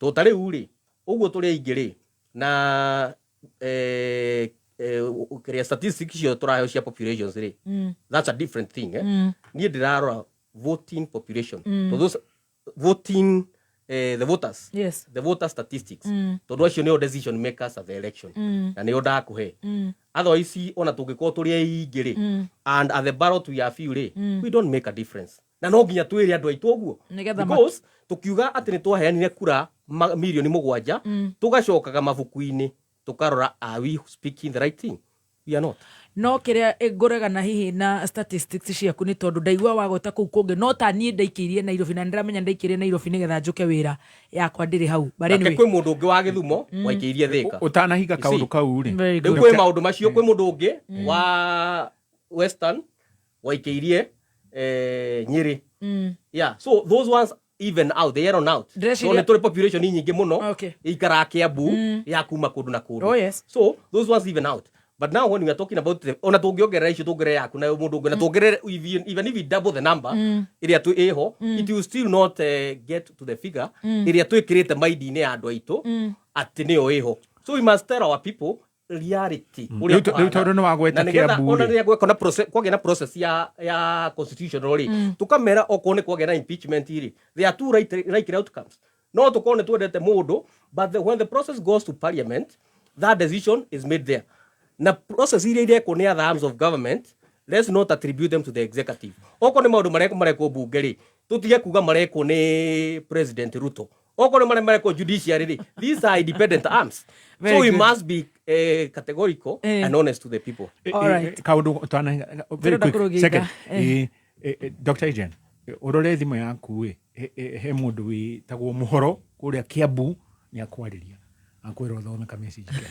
To ta rĩu rĩ, ũguo tũrĩ aingĩ rĩ, na kĩrĩa statistics icio tũraheo cia populations rĩ, that's a different thing, eh? Niĩ ndĩrarora voting population. To those voting, the voters, the voter statistics, tondũ acio nĩo decision makers at the election, na nĩo ndakũhe. Otherwise ona tũngĩkorwo tũrĩ aingĩ rĩ, and at the ballot we are few rĩ, we don't make a difference, na no nginya twĩre andũ aitũ ũguo. Nĩgetha Because tukiuga atĩ nĩ twaheanire kura mirioni 7, tũgacokaga mabuku-inĩ tũkarora, are we speaking the right thing? We are not. No kĩrĩa ngũregana hihi na statistics ciaku nĩ tondũ ndaigua wagweta kũu kũngĩ, no ta niĩ ndaikĩirie Nairobi na nĩndĩramenya ndaikĩirie Nairobi nĩgetha njũke wĩra yakwa ndĩrĩ hau. But Nake anyway, kwĩ mũndũ ũngĩ wa Gĩthumo waikĩirie Thĩka. Ũtanahinga You kaũndũ see? kau rĩ. Very Rĩu good. kwĩ maũndũ macio, kwĩ mũndũ ũngĩ wa Western waikĩirie Nyĩrĩ. Yeah, so those ones even out, they are out. Ndĩreciria- So nĩ tũrĩ population nyingĩ mũno ĩikaraga Kiambu ya kuma kũndũ na kũndũ. Oh, yes. So those ones even out. But now when we are talking about the, ona tũngĩongerera icio, tuongerere yaku na mũndũ ũngĩ na tuongerere, even if we double the number ĩrĩa twĩ ĩho, it will still not get to the figure ĩrĩa twĩkĩrĩte maindi-inĩ ya andũ aitũ atĩ nĩyo ĩho. So we must tell our people reality ũrĩa Rĩu kũhana. tondũ nĩ wagweta Na nĩgetha Kiambu ona rĩ. rĩrĩa gwekwo na process, kwagĩa na process ya constitutional rĩ, tũkamera okorwo nĩ kwagĩa na impeachment rĩ, there are two likely outcomes. No tũkorwo nĩ twendete mũndũ, but when the process goes to parliament, that decision is made there. Na process iria irekwo nĩ other arms of government, let's not attribute them to the executive. Okorwo nĩ maũndũ marekwo bunge rĩ, tũtige kuga marekwo nĩ President Ruto. Okorwo nĩ marĩa marekwo judiciary rĩ, these are independent arms. Very So we good. must be categorical and honest to the people. Kaundu twana very Tũrenda quick kũrũgĩra. second. Dr. Adrian, ũrore thimũ yaku ĩ, he mũndũ wĩtagwo Mũhoro kũrĩa Kiambu nĩ akwarĩria akwĩra ũthome ka message ke.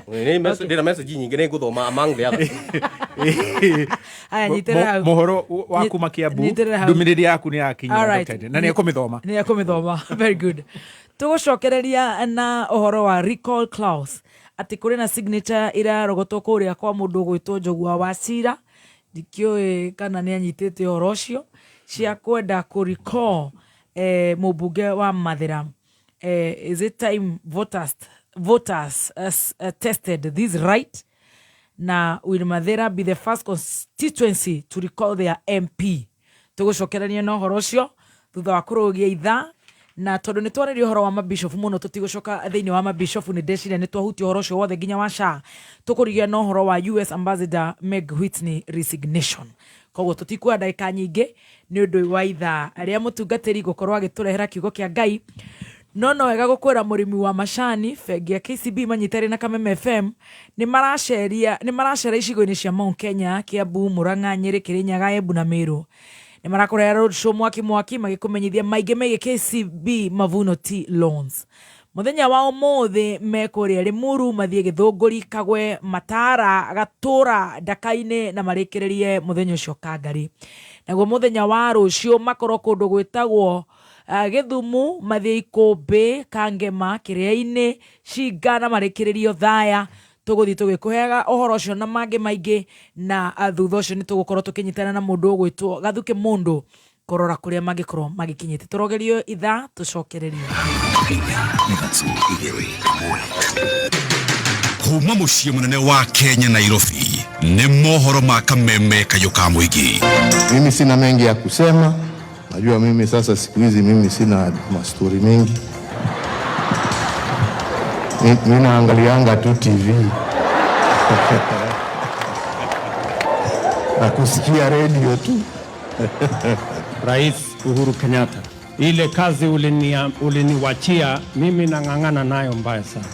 Ndĩna message nyingĩ, nĩ ngũthoma among the others. Aya, nyitĩrĩra hau. Mũhoro wa kuma Kiambu, Nyitĩrĩra hau. ndũmĩrĩri yaku nĩ yakinyĩra All right. Dr. Adrian, na nĩ ekũmĩthoma. Nĩ ekũmĩthoma. Very good. Tũgũcokereria na ũhoro wa recall clause, atĩ kũrĩ na signature irarogotwo kũrĩa kwa mũndũ ũgwĩtwo Njũgũa wa Cira, ndikĩũĩ kana nĩ anyitĩte ũhoro ũcio, cia kwenda kũ recall mũmbunge wa Mathĩra. Is it time voters tested this right? Na will Mathira be the first constituency to recall their MP? Tũgũcokerania na ũhoro ũcio thutha wa kũrũgia ithaa, na tondũ nĩ twarĩria ũhoro wa mabishofu mũno, tũtigũcoka thĩinĩ wa mabishofu. Nĩ ndeciria nĩ twahutia ũhoro ũcio wothe nginya wa SHA. Tũkũrigia na ũhoro wa US Ambassador Meg Whitney resignation, koguo tũtikuoya ndagĩka nyingĩ nĩ ũndũ wa ithaa rĩa mũtungatĩri gũkorwo agĩtũrehera kiugo kĩa Ngai. No no wega gũkwĩra mũrĩmi wa macani, bengi ya KCB manyitanĩire na Kameme FM nĩ maraceria nĩ maracera icigo-inĩ cia Mount Kenya, Kiambu, Murang'a, Nyĩrĩ, Kĩrĩnyaga, Embu na Meru. Nĩ marakũrehera road show mwaki mwaki magĩkũmenyithia maingĩ megiĩ KCB Mavuno Tea Loans. Mũthenya wa ũmũthĩ me kũrĩa Limuru, mathiĩ Gĩthũngũri, Kagwe, Matara, Gatũra, Ndaka-inĩ na marĩkĩrĩrie mũthenya ũcio Kangari. Naguo mũthenya wa rũciũ makorwo kũndũ gwĩtagwo Gĩthumu, mathiĩ Ikũmbĩ, Kangema, Kĩrĩa-inĩ, Cinga na marĩkĩrĩrie Othaya. Tũgũthiĩ tũgĩkũheaga ũhoro ũcio na mangĩ maingĩ, na thutha ũcio nĩ tũgũkorwo tũkĩnyitana na mũndũ ũgwĩtwo Gathuke Mũndũ kũrora kũrĩa mangĩkorwo magĩkinyĩte. Tũrogerio ithaa tũcokererie. Kuma mũciĩ mũnene wa Kenya, Nairobi, nĩ mohoro ma Kameme Kayũ ka Mũingĩ. Mimi sina mengi ya kusema. Najua mimi sasa siku hizi mimi sina mastori mengi. Mi naangalianga tu TV na kusikia redio tu. Rais Uhuru Kenyatta, ile kazi uliniwachia mimi nang'ang'ana nayo mbaya sana,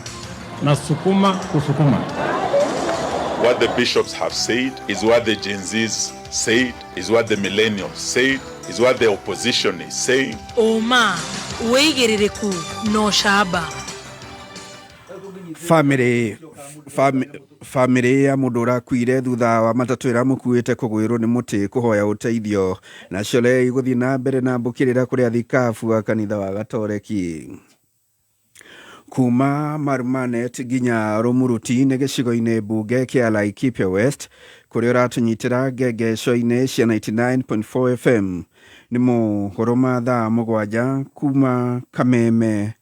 nasukuma kusukuma. What the bishops have said is what the Gen Zs said, is what the millennials said, is what the opposition is saying. Ũma, wĩigĩrĩrĩku na ũcamba. Famĩlĩ ya mũndũ ũrakuire thutha wa matatũ ĩramũkuĩte kũgwĩrwo nĩ mũtĩ kũhoya ũteithio. Na Sholei gũthiĩ na mbere na mbũkĩrĩra kũrĩ athikabu a kanitha wa Gatoreki. Kuma Marmanet nginya Rumuruti nĩ gĩcigo-inĩ mbunge kĩa Laikipia West, kũrĩa ũratũnyitĩra ngengesho-inĩ cia 99.4 FM. Nĩ mohoro ma thaa 7 kuma Kameme.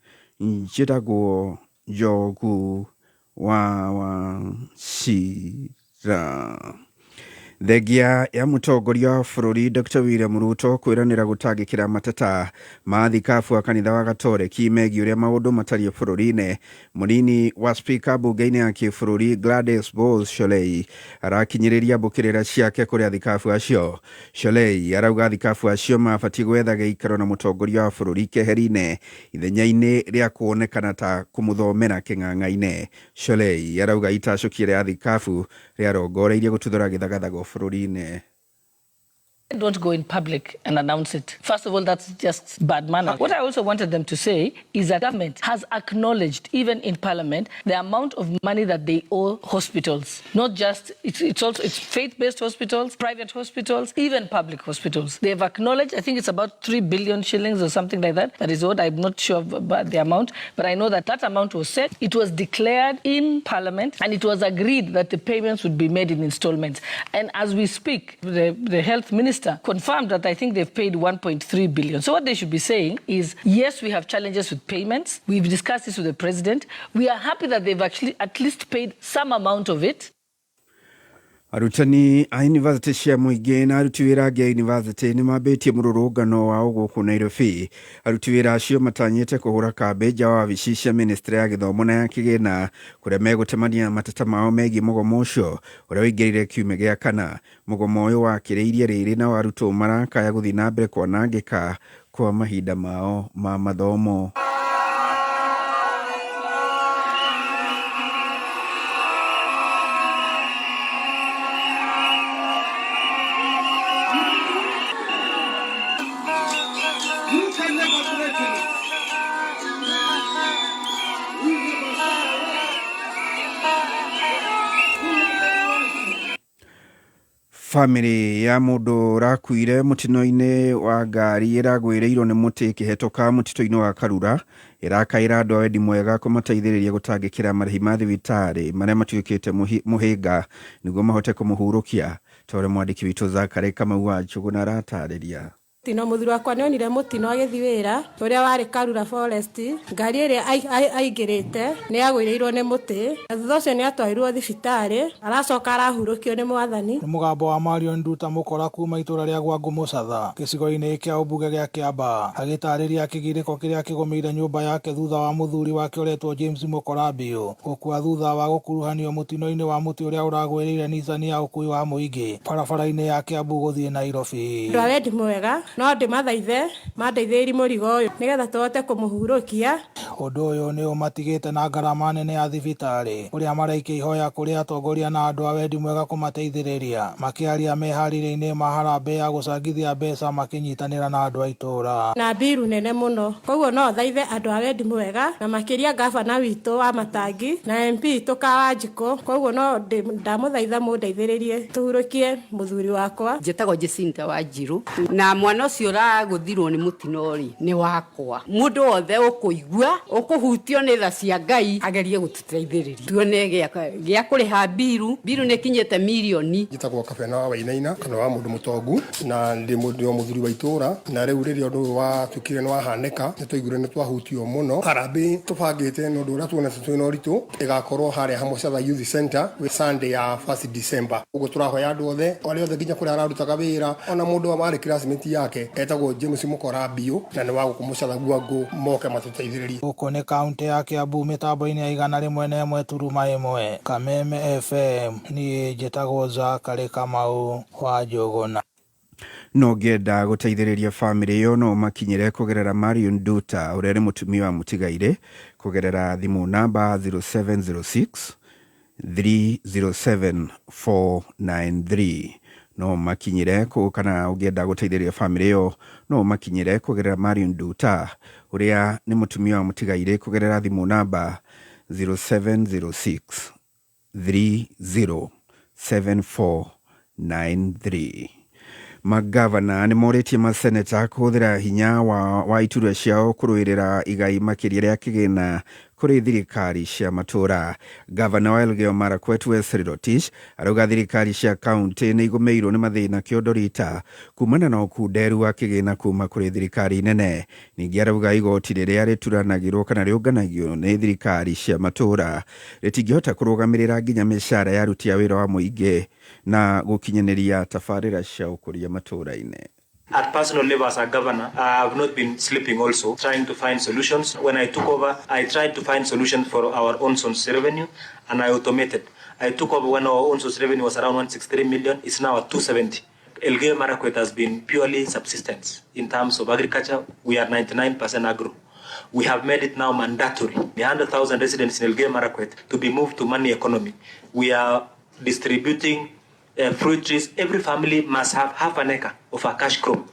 Njĩtagwo Njogu wa Wachira. Thengia ya mũtongoria wa bũrũri Dr William Ruto kwĩranĩra gũtangĩkĩra mateta ma thikabu a kanitha wa Gatoreki megiĩ ũrĩa maũndũ matariĩ bũrũri-inĩ, mũnini wa spika mbunge-inĩ ya kĩbũrũri Gladys Bowles Sholei arakinyĩrĩria mbũkĩrĩra ciake kũrĩ athikabu acio. Sholei arauga athikabu acio mabatiĩ gwetha gĩikaro na mũtongoria wa bũrũri keheri-inĩ ithenya-inĩ rĩa kuonekana ta kũmũthomera kĩng'ang'a-inĩ. Sholei arauga itacũkia rĩa athikabu rĩarongoreirie gũtuthũra gĩthagathago bũrũri-inĩ. Don't go in public and announce it. First of all, that's just bad manners. What I also wanted them to say is that government has acknowledged, even in parliament, the amount of money that they owe hospitals. Not just, it's also it's faith-based hospitals, private hospitals, even public hospitals. They have acknowledged, I think it's about 3 billion shillings or something like that. That is what, I'm not sure about the amount, but I know that that amount was set. It was declared in parliament and it was agreed that the payments would be made in installments. And as we speak, the health minister confirmed that I think they've paid 1.3 billion. So what they should be saying is, yes, we have challenges with payments. We've discussed this with the president. We are happy that they've actually at least paid some amount of it. Arutani a yunivasĩtĩ cia mũingĩ na aruti wĩra angĩ a yunivasĩtĩ nĩ mambĩtie mũrũrũngano wao gũkũ Nairobi. Aruti wĩra acio matanyĩte kũhũra kambĩ nja wa wabici cia ministry ya gĩthomo na ya kĩgĩna, kũrĩa megũtemania mateta mao megiĩ mũgomo ũcio ũrĩa ũingĩrire kiumia gĩa kana. Mũgomo ũyũ wakĩrĩirie rĩrĩ na arutwo marakaya gũthiĩ na mbere kwanangĩka kwa mahinda mao ma mathomo. Famĩlĩ ya mũndũ ũrakuire mũtino-inĩ wa ngari ĩragwĩrĩirwo nĩ mũtĩ ĩkĩhetũka mũtitũ-inĩ wa Karura ĩrakaĩra andũ a wendi mwega kũmateithĩrĩria gũtangĩkĩra marĩhi ma thibitarĩ marĩa matuĩkĩte mũhĩnga nĩguo mahote kũmũhurũkia, ta ũrĩa mwandĩki witũ Zakary Kamau wa Njũgũna aratarĩria. Tino mũthuri wakwa nĩ onire mũtino agĩthiĩ wĩra ũrĩa warĩ Karura Forest, ngari ĩrĩa aingĩrĩte nĩ yagũĩrĩirwo nĩ mũtĩ, na thutha ũcio nĩ atwarirwo thibitarĩ, aracoka arahurũkio nĩ mwathani. Nĩ mũgambo wa Marion Nduta Mũkora kuma itũra rĩa Gwangũ Mũcatha gĩcigo-inĩ kĩa ũmbunge gĩa Kĩambaa agĩtarĩria kĩgirĩko kĩrĩa kĩgũmĩire nyũmba yake thutha wa mũthuri wake ũretwo James Mũkora Mbiũ gũkua thutha wa gũkuruhanio mũtino-inĩ wa mũtĩ ũrĩa ũragwĩrĩire Nissan ya ũkui wa mũingĩ barabara-inĩ ya Kiambu gũthiĩ Nairobi. Andũ a wendi mwega no ndĩmathaithe mandeithĩrĩrie mũrigo ũyũ nĩgetha tũhote kũmũhurũkia. Ũndũ ũyũ nĩ ũmatigĩte na ngarama nene ya thibitarĩ kũrĩa maraikia ihoya kũrĩ atongoria na andũ a wendi mwega kũmateithĩrĩria makĩaria meharĩria-inĩ ma harambee ya gũcangithia mbeca makĩnyitanĩra na andũ a itũra. Na mbiru nene mũno, koguo no thaithe andũ a wendi mwega na makĩria gavana witũ wa Matangi na MP witũ Kawanjikũ, koguo no ndamũthaitha mũndeithĩrĩrie tũhurũkie mũthuri wakwa. Njĩtagwo Jacinta Wanjiru na mwana ũcio ũragũthirwo nĩ mũtino rĩ nĩ wakwa. Mũndũ wothe ũkũigua ũkũhutio nĩ tha cia Ngai agerie gũtũteithĩrĩria tuone gĩa kũrĩha mbiru. Mbiru nĩ ĩkinyĩte mirioni. Njĩtagwo Kabena wa Wainaina kana wa mũndũ mũtongu na ndĩ mũthuri wa itũra, na rĩu rĩrĩa ũndũ ũyũ watuĩkire nĩ wahanĩka nĩ twaiguire nĩ twahutio mũno. Harambee tũbangĩte nĩ ũndũ ũrĩa tuonete twĩna ũritũ ĩgakorwo harĩa Hamũcatha Youth Center Sunday ya 1 December. Ũguo tũrahoya andũ othe arĩa othe nginya kũrĩa ararutaga wĩra, ona mũndũ warĩ classmate yake etagwo James Mũkora Mbiũ na nĩ wa gũkũ Mũcatha Guangũ, moke matũteithĩrĩrie. Gũkũ nĩ kaũntĩ ya Kiambu mĩtambo-inĩ ya 101.1 Kameme FM. Niĩ njĩtagwo Zakary Kamau wa Njũgũna. No ngĩenda gũteithĩrĩria famĩlĩ ĩyo no makinyĩre kũgerera Marion Nduta ũrĩa nĩ mũtumia wa mũtigairĩ kũgerera thimũ namba 0706 307 493. No makinyĩre kana ũngĩenda gũteithĩrĩria famĩlĩ ĩyo no makinyĩre kũgerera Marion Nduta ũrĩa nĩ mũtumia wa mũtigairĩ kũgerera thimũ namba 0706 307493. Magavana nĩ morĩtie maseneta kũhũthĩra hinya wa iturwa ciao kũrũĩrĩra igai makĩria rĩa kĩgĩna kũrĩ thirikari cia matũra. Gavana wa Elgeyo Marakwet Wesley Rotich arauga thirikari cia kaunti nĩ igũmĩirwo nĩ mathĩna kĩondo rita kumana na ũkunderu wa kĩgĩna kuma kũrĩ thirikari nene. Ningĩ arauga igoti rĩrĩa rĩturanagĩrwo kana rĩũnganagio nĩ thirikari cia matũra rĩtingĩhota kũrũgamĩrĩra nginya mĩcara ya aruti a wĩra wa mũingĩ na gũkinyanĩria tabarĩra cia ũkũria matũra-inĩ. At personal level as a governor, I have not been sleeping also, trying to find solutions. When I took over, I tried to find solutions for our own source revenue, and I automated. I took over when our own source revenue was around 163 million. It's now at 270. Elgeyo Marakwet has been purely subsistence. In terms of agriculture, we are 99% agro. We have made it now mandatory, the 100,000 residents in Elgeyo Marakwet to be moved to money economy. We are distributing fruit trees. Every family must have half an acre of a cash crop.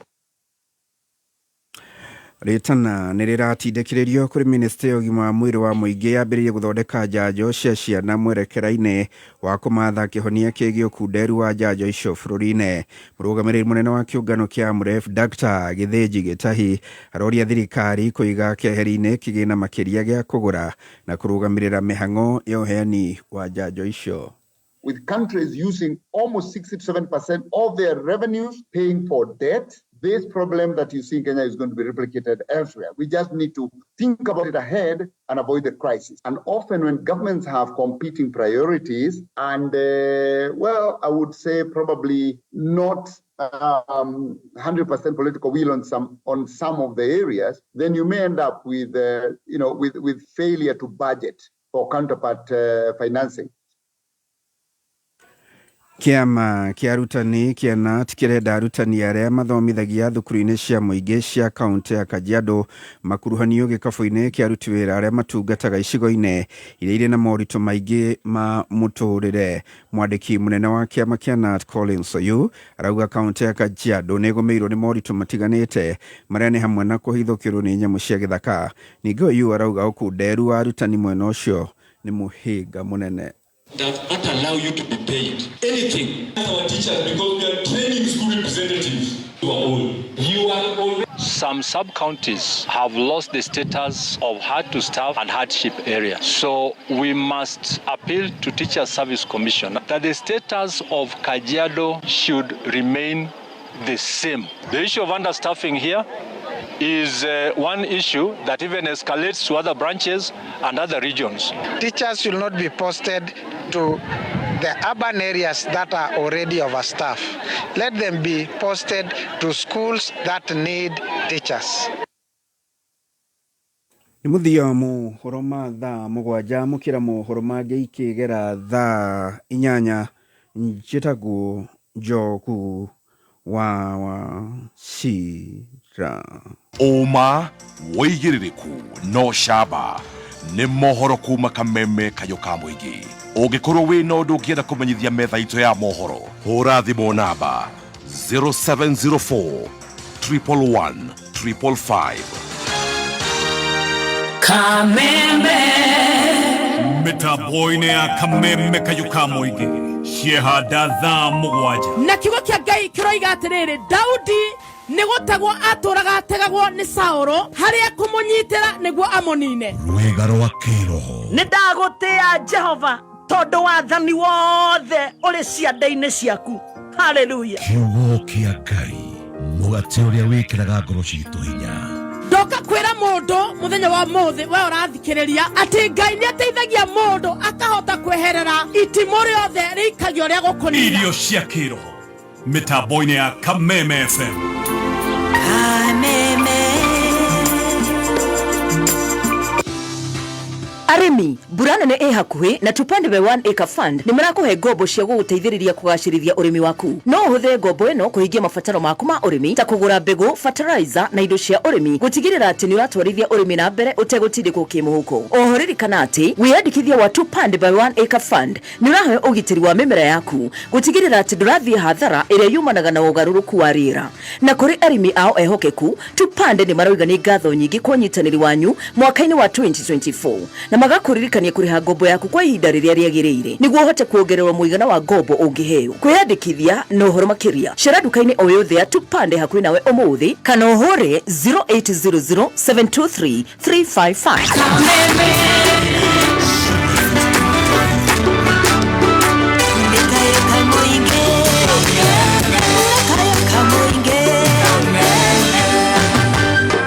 Rĩtana nĩ rĩratindĩkĩrĩrio kũrĩ ministry ya ũgima wa mwĩrĩ wa mũingĩ yambĩrĩrie gũthondeka njanjo cia ciana mwerekera-inĩ wa kũmatha kĩhonia kĩgiĩ ũkunderu wa njanjo icio bũrũri-inĩ. Mũrũgamĩrĩri mũnene wa kĩũngano kĩa AMREF Dr. Gĩthĩnji Gĩtahi aroria thirikari kũiga keheri-inĩ kĩgĩna makĩria gĩa kũgũra na kũrũgamĩrĩra mĩhang'o ya ũheani wa njanjo icio. With countries using almost 67% of their revenues paying for debt, this problem that you see in Kenya is going to be replicated elsewhere. We just need to think about it ahead and avoid the crisis. And often when governments have competing priorities and, well, I would say probably not 100% political will on some of the areas, then you may end up with, with failure to budget for counterpart financing. Kĩama kĩa arutani kĩa KNUT kĩrenda arutani arĩa mathomithagia thukuru-inĩ cia mũingĩ cia kaunti ya Kajiado makuruhanio gĩkabũ-inĩ kĩa aruti wĩra arĩa matungataga icigo-inĩ iria irĩ na moritũ maingĩ ma mũtũrĩre. Mwandĩki mũnene wa kĩama kĩa KNUT Collins Oyu arauga kaunti ya Kajiado nĩ ĩgũmĩirwo nĩ moritũ matiganĩte marĩa nĩ hamwe na kũhithũkĩrwo nĩ nyamũ cia gĩthaka. Ningĩ Oyu arauga ũkunderu wa arutani mwena ũcio nĩ mũhĩnga mũnene. Does not allow you to be paid anything. Our teachers, because we are training school representatives, you are old. You are old. Some sub-counties have lost the status of hard to staff and hardship area. So we must appeal to Teacher Service Commission that the status of Kajiado should remain the same. The issue of understaffing here is one issue that even escalates to other branches and other regions. Teachers should not be posted to the urban areas that are already overstaffed. Let them be posted to schools that need teachers. Nĩ mũthia wa mohoro ma thaa 7, mũkĩra mohoro mangĩ ikĩgera thaa 8. Njĩtagwo Njogu wa Wachira. Ũma, wĩigĩrĩrĩku na ũcamba nĩ mohoro kuma Kameme kayũ ka mũingĩ. Ũngĩkorwo wĩna ũndũ ũngĩenda kũmenyithia metha itũ ya mohoro, hũra thimũ namba 0704 111 555. Kameme. Mĩtambo-inĩ ya Kameme kayũ ka mũingĩ ciehanda thaa 7. Na kiugo kĩa Ngai kĩroiga atĩrĩrĩ, Daudi nĩ gũtegwo atũraga ategagwo nĩ Saũlũ harĩa kũmũnyitĩra nĩguo amũnine. Rwĩga rwa kĩroho. Nĩ ndagũtĩa Jehova tondũ wathani wothe ũrĩ ciande-inĩ ciaku. Haleluya. Kiugo kĩa Ngai, mũgate ũrĩa wĩkĩraga ngoro citũ hinya. Ndoka kwĩra mũndũ mũthenya wa mũthĩ we ũrathikĩrĩria atĩ Ngai nĩ ateithagia mũndũ akahota kweherera itimũ rĩothe rĩikagio rĩa gũkũnina. Irio cia kĩroho mĩtambo-inĩ ya Kameme FM. Kameme. Arĩmi, mbura nene ĩ hakuhĩ na Tupande by One Acre Fund nĩ marakũhe ngombo cia gũgũteithĩrĩria kũgacĩrithia ũrĩmi waku. No ũhũthĩre ngombo ĩno kũhingia mabataro maku ma ũrĩmi ta kũgũra mbegũ, fertilizer na indo cia ũrĩmi, gũtigĩrĩra atĩ nĩ ũratwarithia ũrĩmi na mbere ũtegũtindĩkwo kĩmũhuko. Oho ririkana atĩ wĩyandĩkithia wa Tupande by One Acre Fund nĩ ũrahe ũgitĩri wa mĩmera yaku, gũtigĩrĩra atĩ ndũrathiĩ hathara ĩrĩa yumanaga na ũgarũrũku wa rĩera. Na kũrĩ arĩmi ao ehokeku, Tupande nĩ maroiga nĩ ngatho nyingĩ kwa ũnyitanĩri wanyu mwaka-inĩ wa 2024 na magakũririkania kũrĩha ngombo yaku kwa ihinda rĩrĩa rĩagĩrĩire nĩguo ũhote kuongererwo mũigana wa ngombo ũngĩheo. Kwĩyandĩkithia na ũhoro makĩria, cera nduka-inĩ o yothe ya Tupande hakuhĩ nawe ũmũthĩ kana ũhũre 0800 723 355.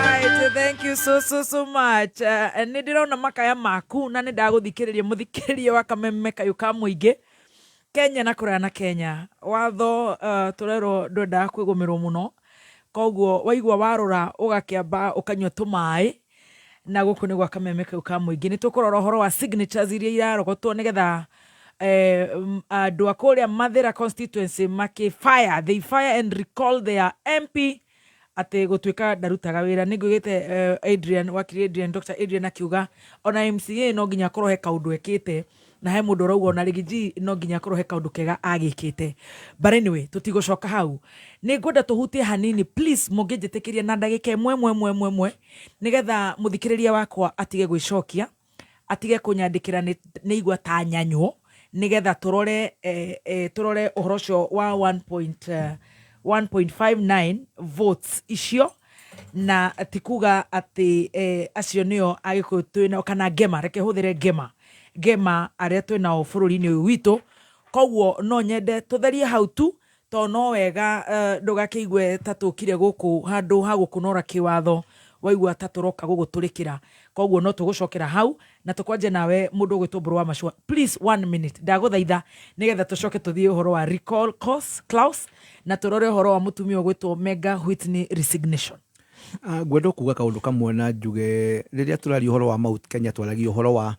Right, thank you so so so much. Nĩ ndĩrona makaya maku na nĩ ndagũthikĩrĩria mũthikĩrĩria wa Kameme kayũ ka mũingĩ Kenya na kũraya na Kenya. Watho tũrerwo ndwendaga kwĩgũmĩrwo mũno, koguo waigua warũra ũgakĩamba ũkanyua tũmaĩ. Na gũkũ nĩ gwa Kameme kau ka mũingĩ, nĩ tũkũrora ũhoro wa signatures iria irarogotwo nĩgetha andũ a kũrĩa Mathĩra constituency makĩ fire, they fire and recall their MP atĩ gũtuĩka ndarutaga wĩra. Nĩ nguigĩte Adrian, wakiri Adrian, Dr. Adrian akiuga ona MCA no nginya akorwo he kaũndũ ekĩte, na he mũndũ ũrauga ona Riggy no nginya akorwo he kaũndũ kega agĩkĩte. But anyway, tũtigũcoka hau. Nĩ ngwenda tũhutie hanini, please, mũngĩnjĩtĩkĩria na ndagĩka ĩmwe ĩmwe ĩmwe ĩmwe ĩmwe, nĩgetha mũthikĩrĩria wakwa atige gwĩcokia, atige kũnyandĩkĩra nĩ igua ta nyanywo, nĩgetha tũrore ũhoro ũcio wa 1.59 votes icio, na ti kuga atĩ acio nĩo Agĩkũyũ twĩnao kana ngema, reke hũthĩre ngema, ngema arĩa twĩnao bũrũri-inĩ ũyũ witũ. Koguo no nyende tũtherie hau tu, tondũ no wega ndũgakĩigue ta tũkire gũkũ handũ ha gũkũnora kĩwatho, waigua ta tũroka gũgũtũrĩkĩra. Koguo no tũgũcokera hau na tũkwanje nawe mũndũ ũgwĩtwo Mbũrũ wa Macua, please, 1 minute ndagũthaitha, nĩgetha tũcoke tũthiĩ ũhoro wa recall clause na tũrore ũhoro wa mũtumia ũgwĩtwo Mega Whitney resignation. Ngwenda kuga kaũndũ kamwe na njuge, rĩrĩa tũraria ũhoro wa Mount Kenya, twaragia ũhoro wa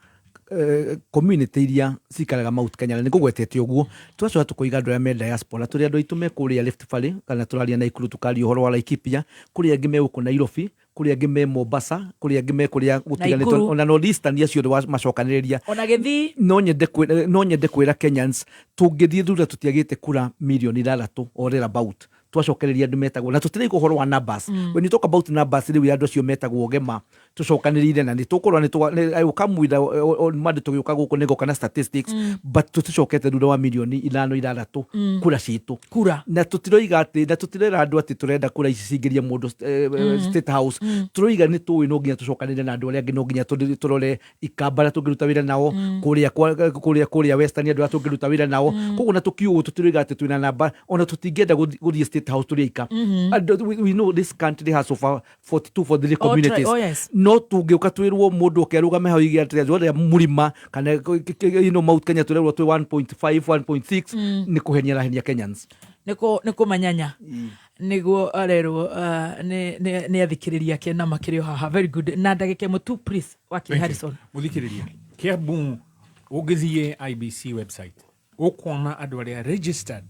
community iria cikaraga Mount Kenya, na nĩngũgwetete ũguo. Twacoka tũkoiga andũ arĩa me diaspora, tũrĩ andũ aitũ me kũrĩa Rift Valley, kana tũraria Naikuru, tũkaria ũhoro wa Laikipia, kũrĩ angĩ me gũkũ Nairobi, kũrĩ angĩ me Mombasa, kũrĩ angĩ me kũrĩa gũtiganĩte, Naikuru. Ona North Eastern acio othe macokanĩrĩria. Ona Gĩthii. No nyende kwĩra Kenyans, tũngĩthiĩ thutha tũtiagĩte kura mirioni 6 or thereabout, twacokereria andũ metagwo, na tũtiraigua ũhoro wa numbers. When you talk about numbers, rĩu ya andũ acio metagwo gema tũcokanĩrĩire, na nĩ tũkũrora I will come with on Monday tũgĩũka gũkũ nĩngoka na statistics, but tũticokete thutha wa mirioni 5 6 kura citũ. Kura. Na tũtiroiga atĩ, na tũtirera andũ atĩ tũrenda kura ici cingĩrie mũndũ State House. Tũroiga nĩ tũĩ no nginya tũcokanĩrĩre na andũ arĩa angĩ, no nginya tũrore ikamba arĩa tũngĩruta wĩra nao, kũrĩa Western andũ arĩa tũngĩruta wĩra nao. Koguo na tũkiuga tũtiroiga atĩ twĩna namba, ona tũtingĩenda gũthiĩ State State House tũrĩ aika. And we know this country has over 42 43 Oh, communities. oh, yes. No tũngĩũka twĩrwo mũndũ oke arũgame hau oige atĩ andũ arĩa mũrima kana Mount Kenya tũrerwo twĩ 1.5 1.6, nĩ kũhenia arahenia Kenyans. Nä kå manyanya nĩguo arerwo nĩ athikĩrĩria ake na makĩrĩ o haha. Very good. Na ndagĩka ĩmwe tu, please, wakiri Thank you. Harrison. Muthikĩrĩria, Kiambu ũngĩthiĩ IBC website ũkuona andũ arĩa registered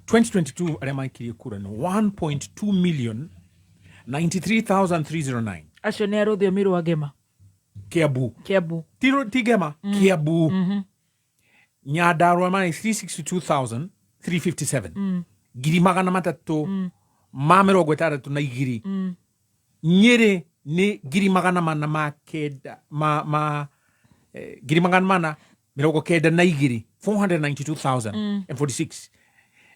2022 arĩa maikirie kura nĩ 1.2 million 93,309. Acio nĩ a rũthiomi rwa ngema? Kiambu. Kiambu. Ti ngema, Kiambu. Nyandarua marĩ 362,357, 362,000. Nyĩrĩ nĩ ngiri magana mana ma kenda ma 492,000, 492,046.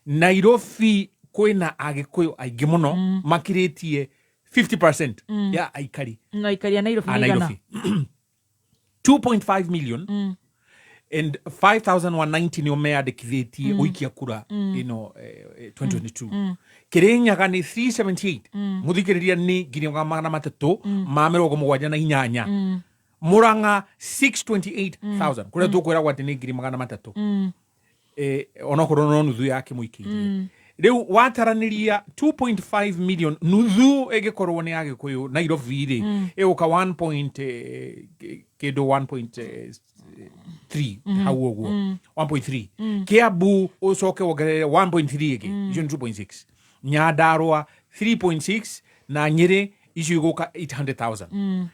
Nairobi kwĩna Agĩkũyũ aingĩ mũno, makĩrĩtie 50% ya aikari. Na aikari a Nairobi a nĩ igana? Nairobi 2.5 million and 5190 nĩo meyandĩkithĩtie gũikia kura ĩno 2022. Kĩrĩnyaga nĩ 378, mũthikĩrĩria, nĩ 378,000. Mũrang'a 628,000, kũrĩa tũkwĩragwo atĩ nĩ 300,000, onokorwo no nuthu yake mũikĩirie. Rĩu wataranĩria 2.5 million, nuthu ĩngĩkorwo nĩ Agĩkũyũ Nairobi rĩ, ĩgũka 1 point, kĩndũ 1.3 hau ũguo, 1.3. Kiambu ũcoke wongerere 1.3 ĩngĩ, icio nĩ 2.6. Nyandarua 3.6 na Nyĩrĩ icio igũka 800,000.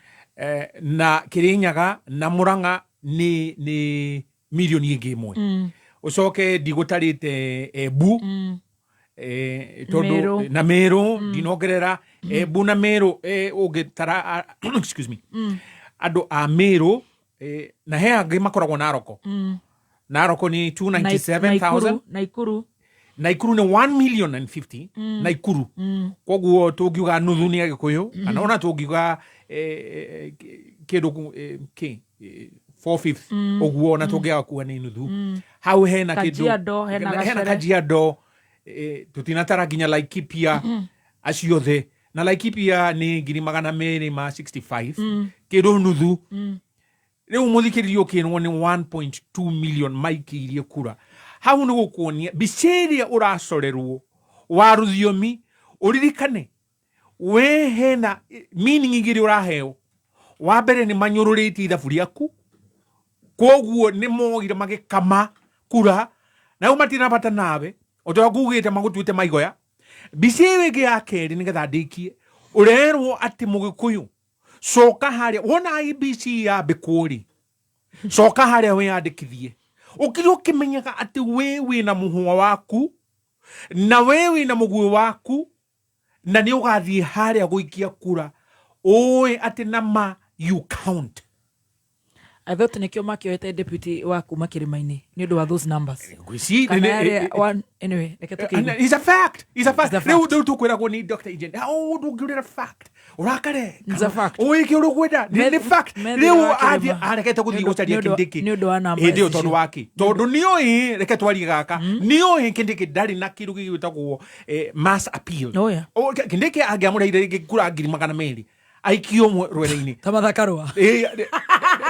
Na Kĩrĩnyaga na Mũrang'a nĩ milioni ĩngĩ ĩmwe. Ũcoke ndigũtarĩte Embu, tondũ Meru. Na Meru ndinongerera Embu na Meru, ũngĩtara excuse me, andũ a Meru, na he angĩ makoragwo Naroko. Naroko nĩ 297,000. Naikuru. Naikuru nĩ 1 million and 50. Naikuru koguo tũngiuga nuthu nĩ Agĩkũyũ, kana ona tũngiuga kĩndũ kĩ 4 fifth ũguo, ona tũngĩaga kuga nĩ nuthu, hau hena kĩndũ. Kajiado, hena hena Gacere. Kajiado, tũtinatara nginya Laikipia acio othe, na Laikipia nĩ 265,000, kĩndũ nuthu. Rĩu mũthikĩrĩria, ũkĩrwo nĩ 1.2 million maikĩirie kura hau, nĩ gũkuonia mbica ĩrĩa ũracorerwo wa rũthiomi. Ũririkane we hena meaning igĩrĩ ũraheo. Wa mbere nĩ manyũrũrĩtie ithabu rĩaku, koguo nĩ moire magĩkama kura na rĩu matirĩ na bata nawe, o ta ũrĩa ngugĩte magũtuĩte maigoya. Mbica ĩyo ĩngĩ ya kerĩ, nĩgetha ndĩkie, ũrerwo atĩ Mũgĩkũyũ coka harĩa wona IBC yambĩkwo rĩ, coka harĩa wĩyandĩkithie, ũkire ũkĩmenyaga atĩ we wĩna mũhũa waku na we wĩna mũguĩ waku na nĩ ũgathiĩ harĩa gũikia kura ũĩ atĩ nama you count. I thought nĩkĩo makĩoete deputy wa kuma kĩrĩma-inĩ nĩ ũndũ wa those numbers. Ngwĩci- Kana yarĩ anyway, reke tũkĩigue. It's a fact. It's a fact. It's a Rĩu fact. rĩu tũkwĩragwo nĩ Dr. Agent. Oh, ndũngĩũrĩra fact. Ũrakare. It's a fact. Ũĩke ũrĩa ũkwenda. Nĩ fact. Methĩ Rĩu wa kĩrĩma. athiĩ arekete gũthiĩ gũcaria Kindiki. Nĩ ũndũ wa namba Hĩndĩ ĩyo icio. tondũ wake. Tondũ nĩoĩ, reke twarie gaka. Nĩoĩ Kindiki ndarĩ na kĩndũ gĩgwĩtagwo mass appeal. Oh, yeah. Oh, Kindiki angĩamũreire rĩngĩ kura 200,000 aikio rwere-inĩ. Ta mathakarũa.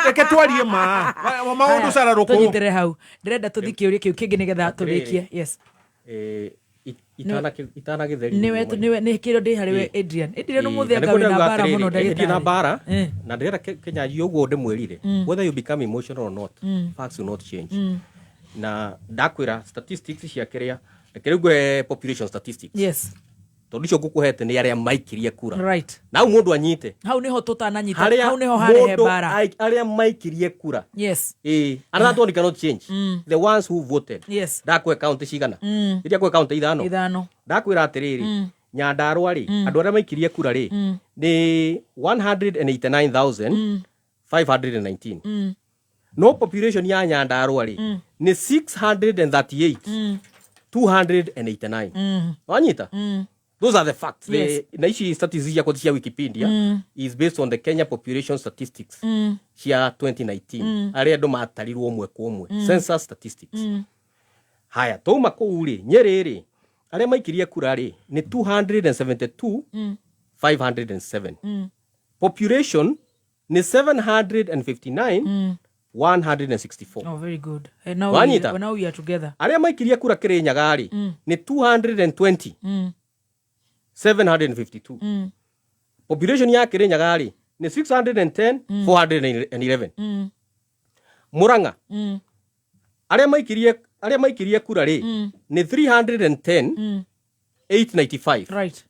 Reke twarie ma. Maũndũ cara rũkũ. Tũnyitĩre hau, ndĩrenda tũthi kĩũria kĩu kĩngĩ nĩgetha tũrĩkie. Yes. Itanagĩtheria. Nĩwe nĩwe nĩ kĩrĩa ndĩ harĩ we, Adrian. Adrian, ũmũthĩ anga wĩna mbara mũno. Ndagĩtarĩ na ndagĩtarĩ. mbara na ndĩrenda Kenya ũguo ndĩmwĩrire, whether you become emotional or not, facts will not change. Na ndakwĩra statistics cia kĩrĩa, reke rĩu ngũhe population statistics, tondũ icio ngũkũhete nĩ arĩa maikirie kura. Na hau mũndũ anyite. Hau nĩho tũtananyita. Harĩa Hau nĩho harehe mũndũ mbara. Arĩa maikirie kura. Ĩĩ, and that one cannot change. The ones who voted. Ndakũhe kaunti cigana? Iria kũhe kaunti ithano. Ithano. Ndakwĩra atĩrĩrĩ, Nyandarua rĩ, andũ arĩa maikirie kura rĩ, nĩ 189,519. No population ya Nyandarua rĩ, nĩ 638 289. Wanyita? Those are the facts. Na ici statistics ciakwa ti cia Wikipedia, is based on the Kenya population statistics cia 2019, arĩa andũ matarirwo ũmwe kwa ũmwe, census statistics. Haya, twauma kũu rĩ, Nyĩrĩ rĩ, Arĩa maikirie kura rĩ nĩ 272 507. Population nĩ 759 164. Oh, very good. And now Wanyita? Now we are together. Arĩa maikirie kura Kĩrĩnyaga rĩ nĩ 220 752. Population ya Kĩrĩnyaga rĩ nĩ 610 411. Murang'a, arĩa maikirie kura rĩ nĩ 310 895.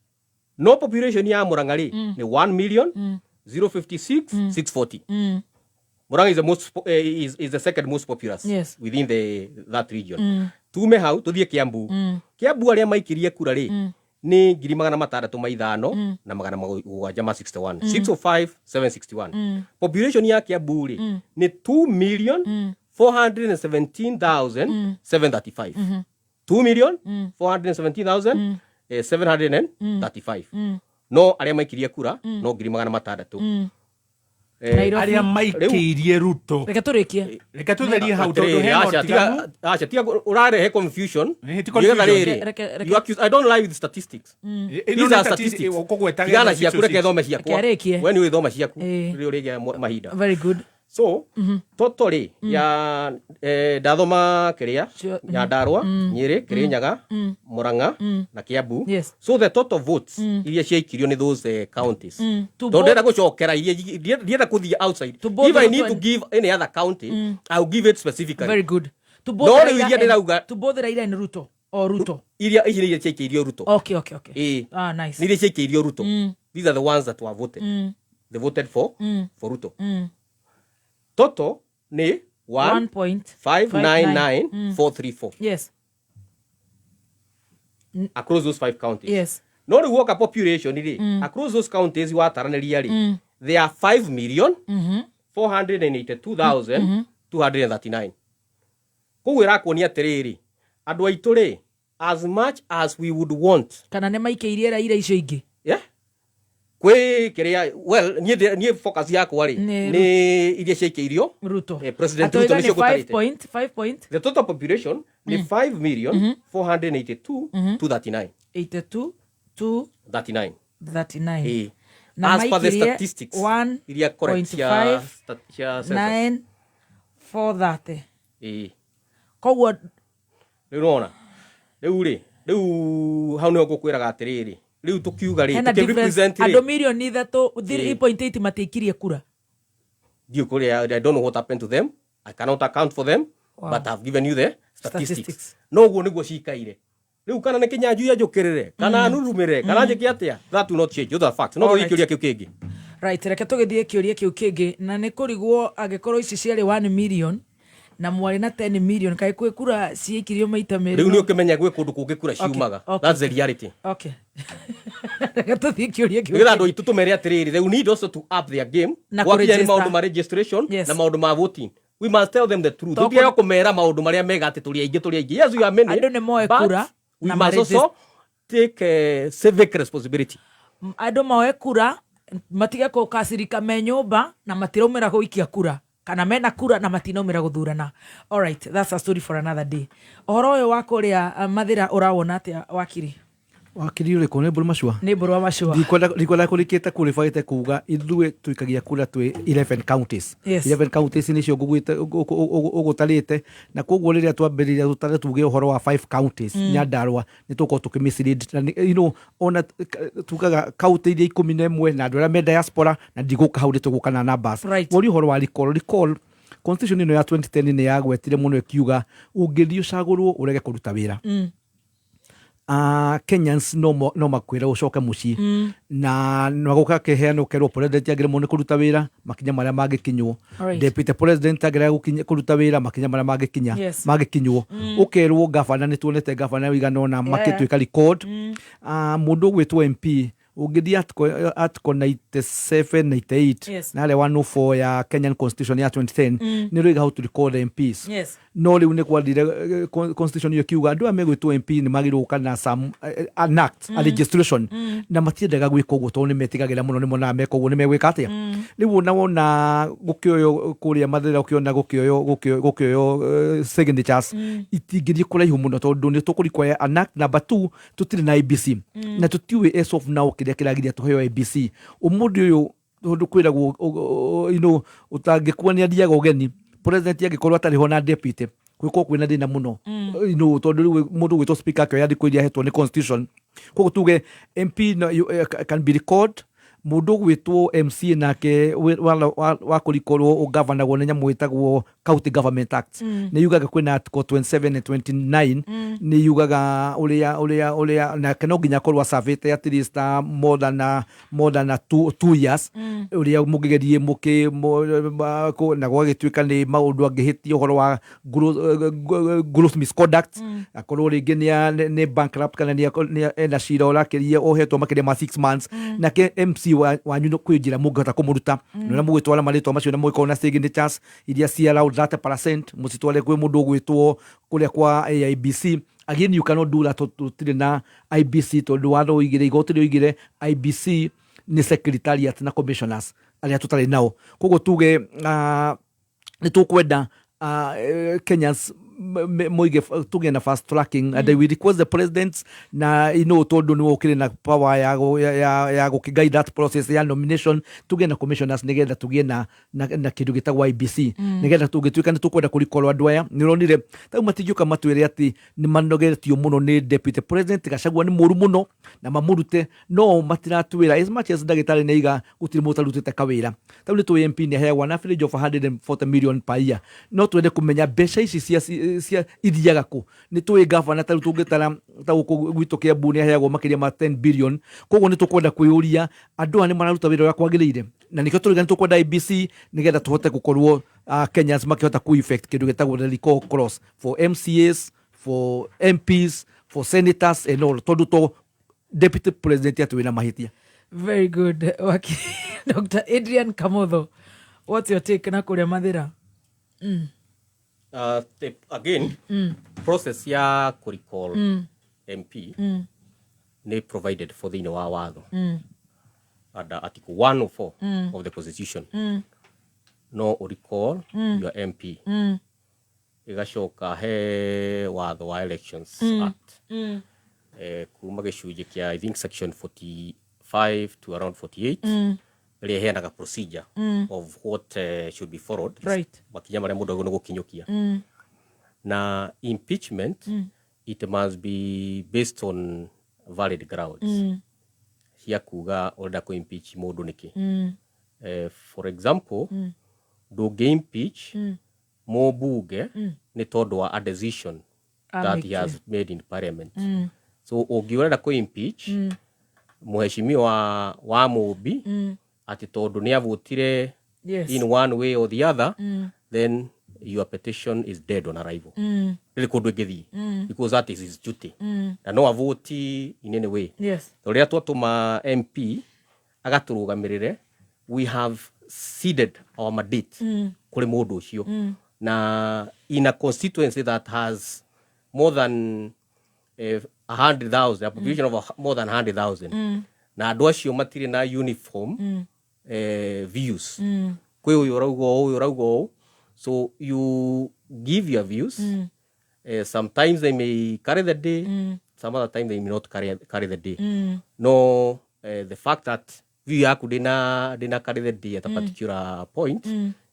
No population ya Murang'a rĩ nĩ 1 million 056 640. Murang'a is the most po- eh, is the second most populous within the that region. Tume hau tuthiĩ Kiambu. Kiambu arĩa maikirie kura rĩ nĩ 605 na 761, 605 761. Population ya Kiambu rĩ nĩ 2 million 417,735, 2 million 417,000 735. No arĩa maikirie kura no 600,000. Nairobi. Arĩa maikĩirie Ruto. Reke tũrĩkie. Reke tũtherie hau tondũ Atĩrĩrĩ, hena aca, ũtiganu. Aca, tiga ũrarehe confusion. Ti Nĩgetha confusion. rĩrĩ, Reke- you accuse, I don't lie with statistics. Ĩno These nĩ are statistics. ũkũgwetaga Tigana ĩno ciaku, reke 606. thome ciakwa. Reke arĩkie. We nĩ ũrĩthoma ciaku Ĩĩ. rĩrĩa ũrĩgĩa mahinda. Very good. So toto rĩ ya ndathoma kĩrĩa Nyandarua, Nyĩrĩ, Kĩrĩnyaga, Murang'a na Kiambu. So the total votes iria ciaikirio nĩ those counties, To tondũ both- ndĩrenda gũcokera iria ndienda kũthiĩ outside. To both If I Ruto need to give any other county, I'll give it specifically. Very good. To both No rĩu Raila iria and- ndĩrauga to both Raila and Ruto or Ruto. Iria ici nĩ iria ciaikĩirio Ruto. Okay. Ĩĩ. Ah, nice. Nĩ iria ciaikĩirio Ruto. These are the ones that were voted. They voted for Ruto. Total nĩ 1 point 599434 across those five counties. No rĩu woka population rĩ, across those counties wataranĩria rĩ, they are 5 million 482,239. Koguo ĩrakuonia atĩrĩrĩ, andũ aitũ rĩ, as much as we would want Kana nĩ maikĩirie Raila icio ingĩ. Yeah, kwĩ kĩrĩa, well, niĩ focus yakwa rĩ Nĩ nĩ iria ciaikĩirio Ruto. President Atoiga Ruto nĩ nĩcio 5 ngũtarĩte. point 5 point The total population nĩ 5 million 482 239. 82 2 39. 39. Ĩĩ. Na As per the maikirie statistics iria correct cia 1.5 cia census. 9 430. Ĩĩ. Koguo Rĩu nona rĩu rĩ, rĩu hau nĩho ngũkwĩraga atĩrĩrĩ, rĩu tũkiuga rĩ hena difference tũkĩ-represent andũ rĩ mirioni 3 3.8 matiikirie kura. Ndiũĩ kũrĩa, I don't know what happened to them, I cannot account for them. But I've given you the statistics. Statistics. No ũguo nĩguo cikaire rĩu, kana nĩ Kĩnyanjui anjũkĩrĩre kana anurumĩrĩre kana njĩke atĩa, that will not change. Those are facts. No tũthiĩ Alright. kĩũria kĩu kĩngĩ. Right, reke tũgĩthiĩ kĩũria kĩu kĩngĩ, na nĩ kũrigwo angĩkorwo ici ciarĩ 1 million na mwarĩ na 10 million, kaĩ kwĩ kura ciikirio maita merĩ? Rĩu nĩ ũkĩmenya gwĩ kũndũ kũngĩ kura ciumaga. That's the reality. Okay, reke tũthiĩ kĩũria kĩu Nĩgetha andũ kĩngĩ. aitũ tũmere atĩrĩrĩ, they will need also to up their game Na gwakinya nĩ kũregister. maũndũ ma registration na maũndũ ma voting. We must tell them the truth. Toko- Tũtiage kũmera maũndũ marĩa mega atĩ tũrĩ aingĩ, tũrĩ aingĩ. Yes, we are many, Andũ nĩ moe but kura we na must maregis- also take civic responsibility. Andũ moe kura, matige kũkacirika me nyũmba na matiraumĩra gũikia kura, kana mena kura na matinaumĩra gũthurana. Alright, that's a story for another day. Ũhoro ũyũ wa kũrĩa Mathĩra ũrawona atĩa, wakiri? Wakiri ũrĩkũ? Nĩ Mbũrũ Macua? Nĩ Mbũrũ wa Macua. Ndikwenda kũrikĩte kũrĩbaĩte kuga ithuĩ tuikagia kura twĩ 11 counties. 11 counties nĩcio ũgũtarĩte, na koguo rĩrĩa twambĩrĩria tũtare tuge ũhoro wa 5 counties, Nyandarua, nĩ tũgũkorwo tũkĩ mislead na ona tugaga county iria 11 na andũ arĩa me diaspora, na ndigũka hau, nĩ tũgũka na numbers. Wori ũhoro wa recall, constitution ĩno ya 2010 nĩ yagwetire mũno ĩkiuga ũngĩthiĩ ũcagũrwo ũrege kũruta wĩra, Kenyans no makwĩre ũcoke mũciĩ. Na magũka kĩheano kerwo president agĩrĩmwo nĩ kũruta wĩra, makinya marĩa mangĩkinywo, deputy president agĩrega kũruta wĩra, makinya marĩa mangĩkinya mangĩkinywo, ũkerwo gavana, nĩ tuonete gavana wĩigana ũna makĩtuĩka record. Mũndũ ũgwĩtwo MP Ũngĩthiĩ article 97, 98 na harĩa 104 ya Kenyan Constitution ya 2010, nĩ rĩiga how to record MPs. No rĩu nĩ gwathire constitution ĩyo ĩkiuga andũ aya megwĩtwo MP nĩ magĩrĩirwo gũka na some an act, a registration, na matiendaga gwĩka ũguo tondũ nĩ metigagĩra mũno, nĩ monaga meka ũguo nĩ megwĩka atĩa. Rĩu ona wona gũkĩoywo kũrĩa Mathĩra, ũkĩona gũkĩoywo signatures, itingĩthiĩ kũraihu mũno tondũ nĩ tũkũ require an act. Number two, tũtirĩ na IEBC, na tũtiũĩ as of now kĩrĩa kĩragiria tũheo IEBC ũmũthĩ ũyũ, tondũ kwĩragwo ũtangĩkua nĩ athiaga ũgeni. President angĩkorwo atarĩ ho na deputy, gwĩkorwo kwĩna thĩna mũno, tondũ rĩu mũndũ gwĩtwo speaker akĩoya thikũ iria ahetwo nĩ constitution. Koguo tuge MP no, can be recalled. Mũndũ ũgwĩtwo MCA nake wa kũrikorwo ũgavanagwo nĩ nyamũ ĩtagwo County Government Act. Nĩ yugaga kwĩna article 27 and 29, nĩ yugaga ũrĩa nake no nginya akorwo acavĩte at least more than 2 years, ũrĩa mũngĩgerie mũkĩ na gwagĩtuĩka nĩ maũndũ angĩhĩtia ũhoro wa gross misconduct, akorwo rĩngĩ nĩ bankrupt kana nĩ ena cira ũrakĩria ohetwo makĩria ma 6 months. Nake MC wanyu kwĩ njĩra mũngĩhota kũmũruta, na ũrĩa mũgwĩtwara marĩtwa macio na mũgĩkorwo na signatures iria ci around 30%, mũcitware kwĩ mũndũ ũgwĩtwo kũrĩa kwa IEBC. Again, you cannot do that tondũ tũtirĩ na IEBC, tondũ watho ũigire, igoti rĩoigire IEBC nĩ secretariat na commissioners arĩa tũtarĩ nao. Koguo tuge nĩ tũkwenda Kenyans moige tũgĩe na fast tracking, and we request the president na tondũ nĩwe ũkĩrĩ na power ya gũkĩ guide that process ya nomination, tũgĩe na commissioners nĩgetha tũgĩe na kĩndũ gĩtagwo IEBC, nĩgetha tũngĩtuĩka nĩ tũkwenda kũrikorwo andũ aya. Nĩ ũronire tarĩu matingĩũka matwĩre atĩ nĩ manogetio mũno nĩ deputy president Gachagua, nĩ mũru mũno na mamũrute, no matiratwĩra as much as ndagĩtarĩ nĩ aiga gũtirĩ mũndũ ũtarutĩte kawĩra. Tarĩu nĩ tũĩ MP nĩ aheagwo an average of 140 million per year, no twende kũmenya mbeca ici cia ithiaga kũ. Nĩ tũĩ gavana, tarĩu tũngĩtara ta gũkũ gwitũ Kĩambu, nĩ aheagwo makĩria ma 10 billion. Koguo nĩ tũkwenda kwĩyũria andũ aya nĩ mararuta wĩra ũrĩa kwagĩrĩire, na nĩkĩo tũrauga nĩ tũkwenda IEBC nĩgetha tũhote gũkorwo Kenyans makĩhota ku effect kĩndũ gĩtagwo the recall clause for MCAs, for MPs, for senators and all, tondũ to deputy president atĩ wĩna mahĩtia. Very good. Waki, Dr. Adrian Kamotho, what's your take na kũrĩa Mathĩra? Again, process ya kũrecall MP nĩ provided for thĩinĩ wa watho under article 104 of the constitution. No ũrecall your MP. Ĩgacoka he watho wa Elections Act, kuma gĩcunjĩ kĩa, I think, section 45 to around 48, ĩrĩa ĩheanaga procedure of what should be followed, makinya marĩa mũndũ agĩrĩirwo nĩ gũkinyũkia. Na impeachment, it must be based on valid grounds cia kuga ũrenda kũ impeach mũndũ nĩkĩ. For example, ndũngĩ impeach mũmbunge nĩ tondũ wa a decision that he has made in parliament. So ũngĩũrenda kũ impeach mheshimiwa wa Mũmbi atĩ tondũ nĩ avotire in one way or the other, then your petition is dead on arrival. Rĩrĩ kũndũ ĩngĩthiĩ, because that is his duty, na no avoti in any way. Rĩrĩa twatũma MP agatũrũgamĩrĩre, we have ceded our mandate kũrĩ mũndũ ũcio. Na in a constituency that has more than 100,000, a population of more than 100,000, na andũ acio matirĩ na uniform views, kwĩ ũyũ ũrauga ũũ, ũyũ ũrauga ũũ, so you give your views. Sometimes they may carry the day, some other time they may not carry the day. No the fact that view yaku ndĩna carry the day at a particular point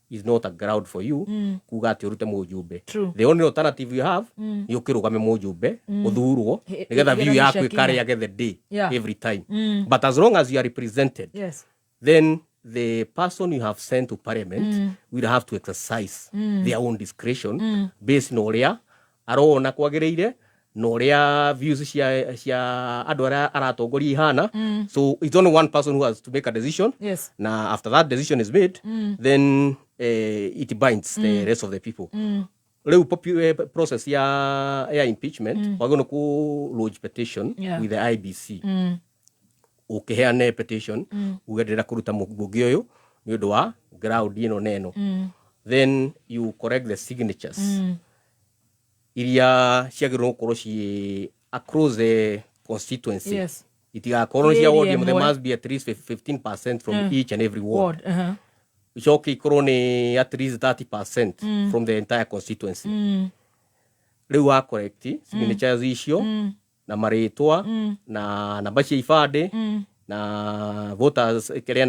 is not a ground for you kuga atĩ ũrute mũjumbe. The only alternative you have nĩ ũkĩrũgame mũjumbe, ũthurwo, nĩgetha view ĩgeranio yaku ciakinya. ĩkarĩage the day every time. But as long as you are represented, then the person you have sent to parliament will have to exercise their own discretion based na ũrĩa arona kwagĩrĩire na ũrĩa views cia andũ arĩa aratongoria ihana. So it's only one person who has to make a decision, na after that decision is made, then it binds the rest of the people. Rĩu process ya impeachment, wagĩrĩirwo nĩ kũ lodge petition with the IEBC. Ũkĩheane petition, uge ndĩrenda kũruta mũmbunge ũyũ nĩ ũndũ wa ground ĩno na ĩno. Then you correct the signatures iria ciagĩrĩirwo gũkorwo ciĩ across the constituency. Itigakorwo cia ward Area ĩmwe, there ĩmwe. must be at least 15% from each and every ward. Ward. Uh-huh. Icoke ikorwo nĩ at least 30% from the entire constituency. Rĩu wa correct signatures icio na marĩtwa na namba cia ibandĩ na voters kĩrĩa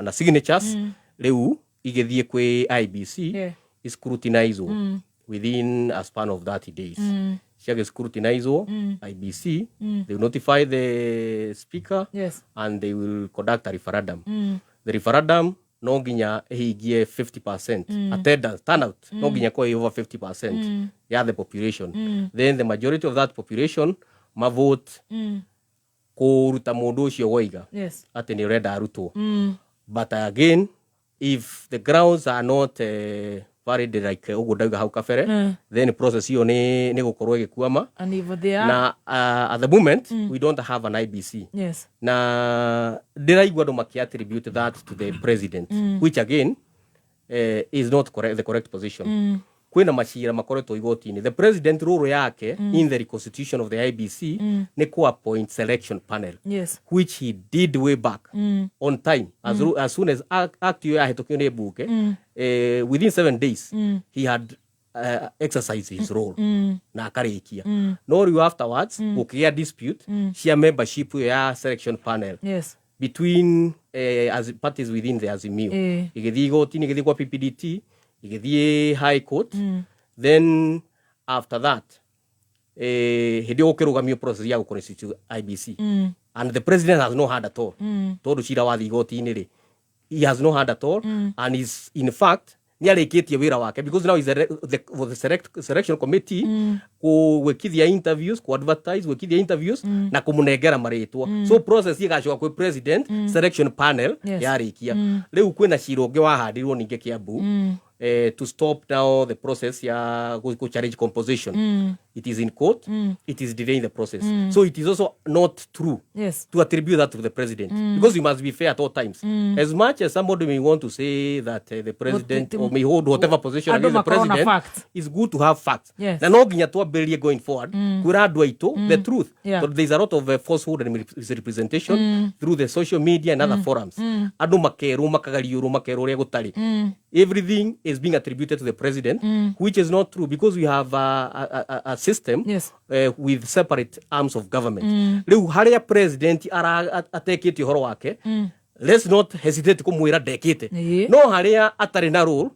na signatures, rĩu igĩthiĩ kwĩ IEBC, scrutinizwo within a span of 30 days. Ciagĩ scrutinizwo, IEBC, they will notify the speaker and they will conduct a referendum. The referendum no nginya ĩhingie 50% attendance, turnout no nginya ĩkorwo ĩ over 50% ya the population. Then the majority of that population mavote kũruta mũndũ ũcio woiga atĩ nĩ ũrenda arutwo. But again, if the grounds are not valid, like ũguo ndauga hau kabere, then process ĩyo nĩ gũkorwo ĩgĩkwama. And if they are Na at the moment we don't have an IEBC. Na ndĩraigua andũ makĩ attribute that to the president, which again is not correct, the correct position. Kwĩna macira makoretwo igoti-inĩ. The president, role yake in the reconstitution of the IEBC nĩ kũ appoint selection panel, which he did way back on time. As soon as act ĩyo yahĩtũkio nĩ mbunge, within 7 days he had exercised his role na akarĩkia. No rĩu afterwards gũkĩgĩa dispute cia membership ĩyo ya selection panel between as parties within the Azimio. Igĩthiĩ igoti-inĩ, igĩthiĩ kwa PPDT, igĩthiĩ High Court. Then after that, hĩndĩ ĩyo gũkĩrũgamio process ya gũconstitute IEBC, and the president has no hand at all, tondũ cira wathiĩ igoti-inĩ rĩ, he has no hand at all. And is in fact nĩ arĩkĩtie wĩra wake, because now is for the selection committee gwĩkithia interviews, ku advertise, gwĩkithia interviews na kũmũnengera marĩtwa. So process ĩgacoka kwĩ president, selection panel yarĩkia. Rĩu kwĩna cira ũngĩ wahandirwo ningĩ Kiambu to stop now the process ya go challenge composition. It is in court. It is delaying the process. So it is also not true to attribute that to the president, because you must be fair at all times. As much as somebody may want to say that the president or may hold whatever position Andũ against the makorwo na president, fact. It's good to have facts. Na no nginya twambĩrĩrie going forward kwĩra andũ aitũ the truth, tondũ there is a lot of falsehood and misrepresentation through the social media and other forums. Andũ makerwo, makagariũrwo, makerwo ũrĩa gũtarĩ. Everything is being attributed to the president, which is not true, because we have a system with separate arms of government. Rĩu harĩa president atekĩte ũhoro wake, let's not hesitate kũmwĩra ndekĩte. No harĩa atarĩ na role,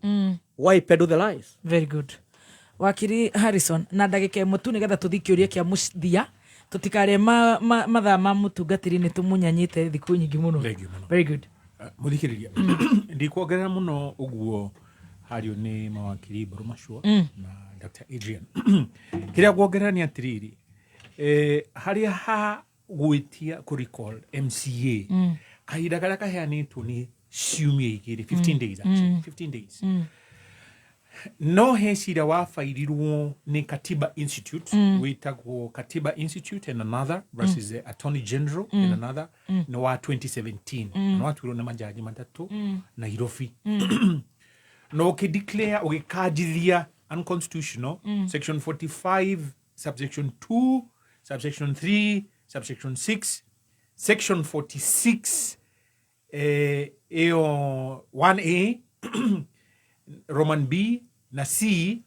why peddle the lies? Very good. Wakiri Harrison, na ndagĩka ĩmwe tu nĩgetha tũthiĩ kĩũria kĩa mũthia, tũtikarĩe mathaa ma mũtungatĩri, nĩ tũmũnyanyĩte thikũ nyingĩ mũno. Thank you mũno. Very good. Mũthikĩrĩria, ndikuongerera mũno ũguo hario nĩ mawakiri Mbũrũ Macua na Dr Adrian. Kĩrĩa nguongerera nĩ atĩrĩrĩ, harĩa ha gwĩtia kũ recall MCA, kahinda karĩa kaheanĩtwo nĩ ciumia 2, 15 days actually, 15 days. No he cira wabairirwo nĩ Katiba Institute, wĩtagwo Katiba Institute and Another versus the Attorney General and Another, nĩ wa 2017. Nĩ watuirwo nĩ majaji matatũ Nairobi, na ũkĩdeclare, ũgĩkanjithia unconstitutional section 45 subsection 2, subsection 3, subsection 6, section 46, ĩyo 1A Roman B na C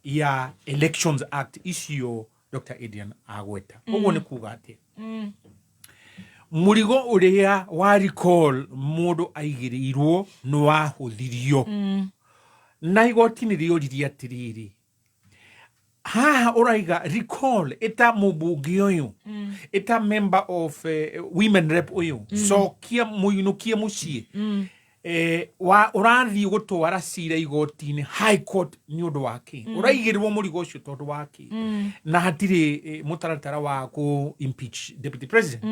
ya Elections Act icio Dr Adrian agweta. Ũguo nĩ kuga atĩ mũrigo ũrĩa wa recall mũndũ aigĩrĩirwo nĩ wahũthirio, na igoti nĩ rĩoririe atĩrĩrĩ, haha ũraiga recall ĩta mũmbunge ũyũ, ĩta member of women rep ũyũ, cokia mũinũkie mũciĩ, wa ũrathiĩ gũtwara cira igoti-inĩ High Court nĩ ũndũ wa kĩ? Ũraigĩrĩrwo mũrigo ũcio tondũ wa kĩ? Na hatirĩ mũtaratara wa kũ impeach deputy president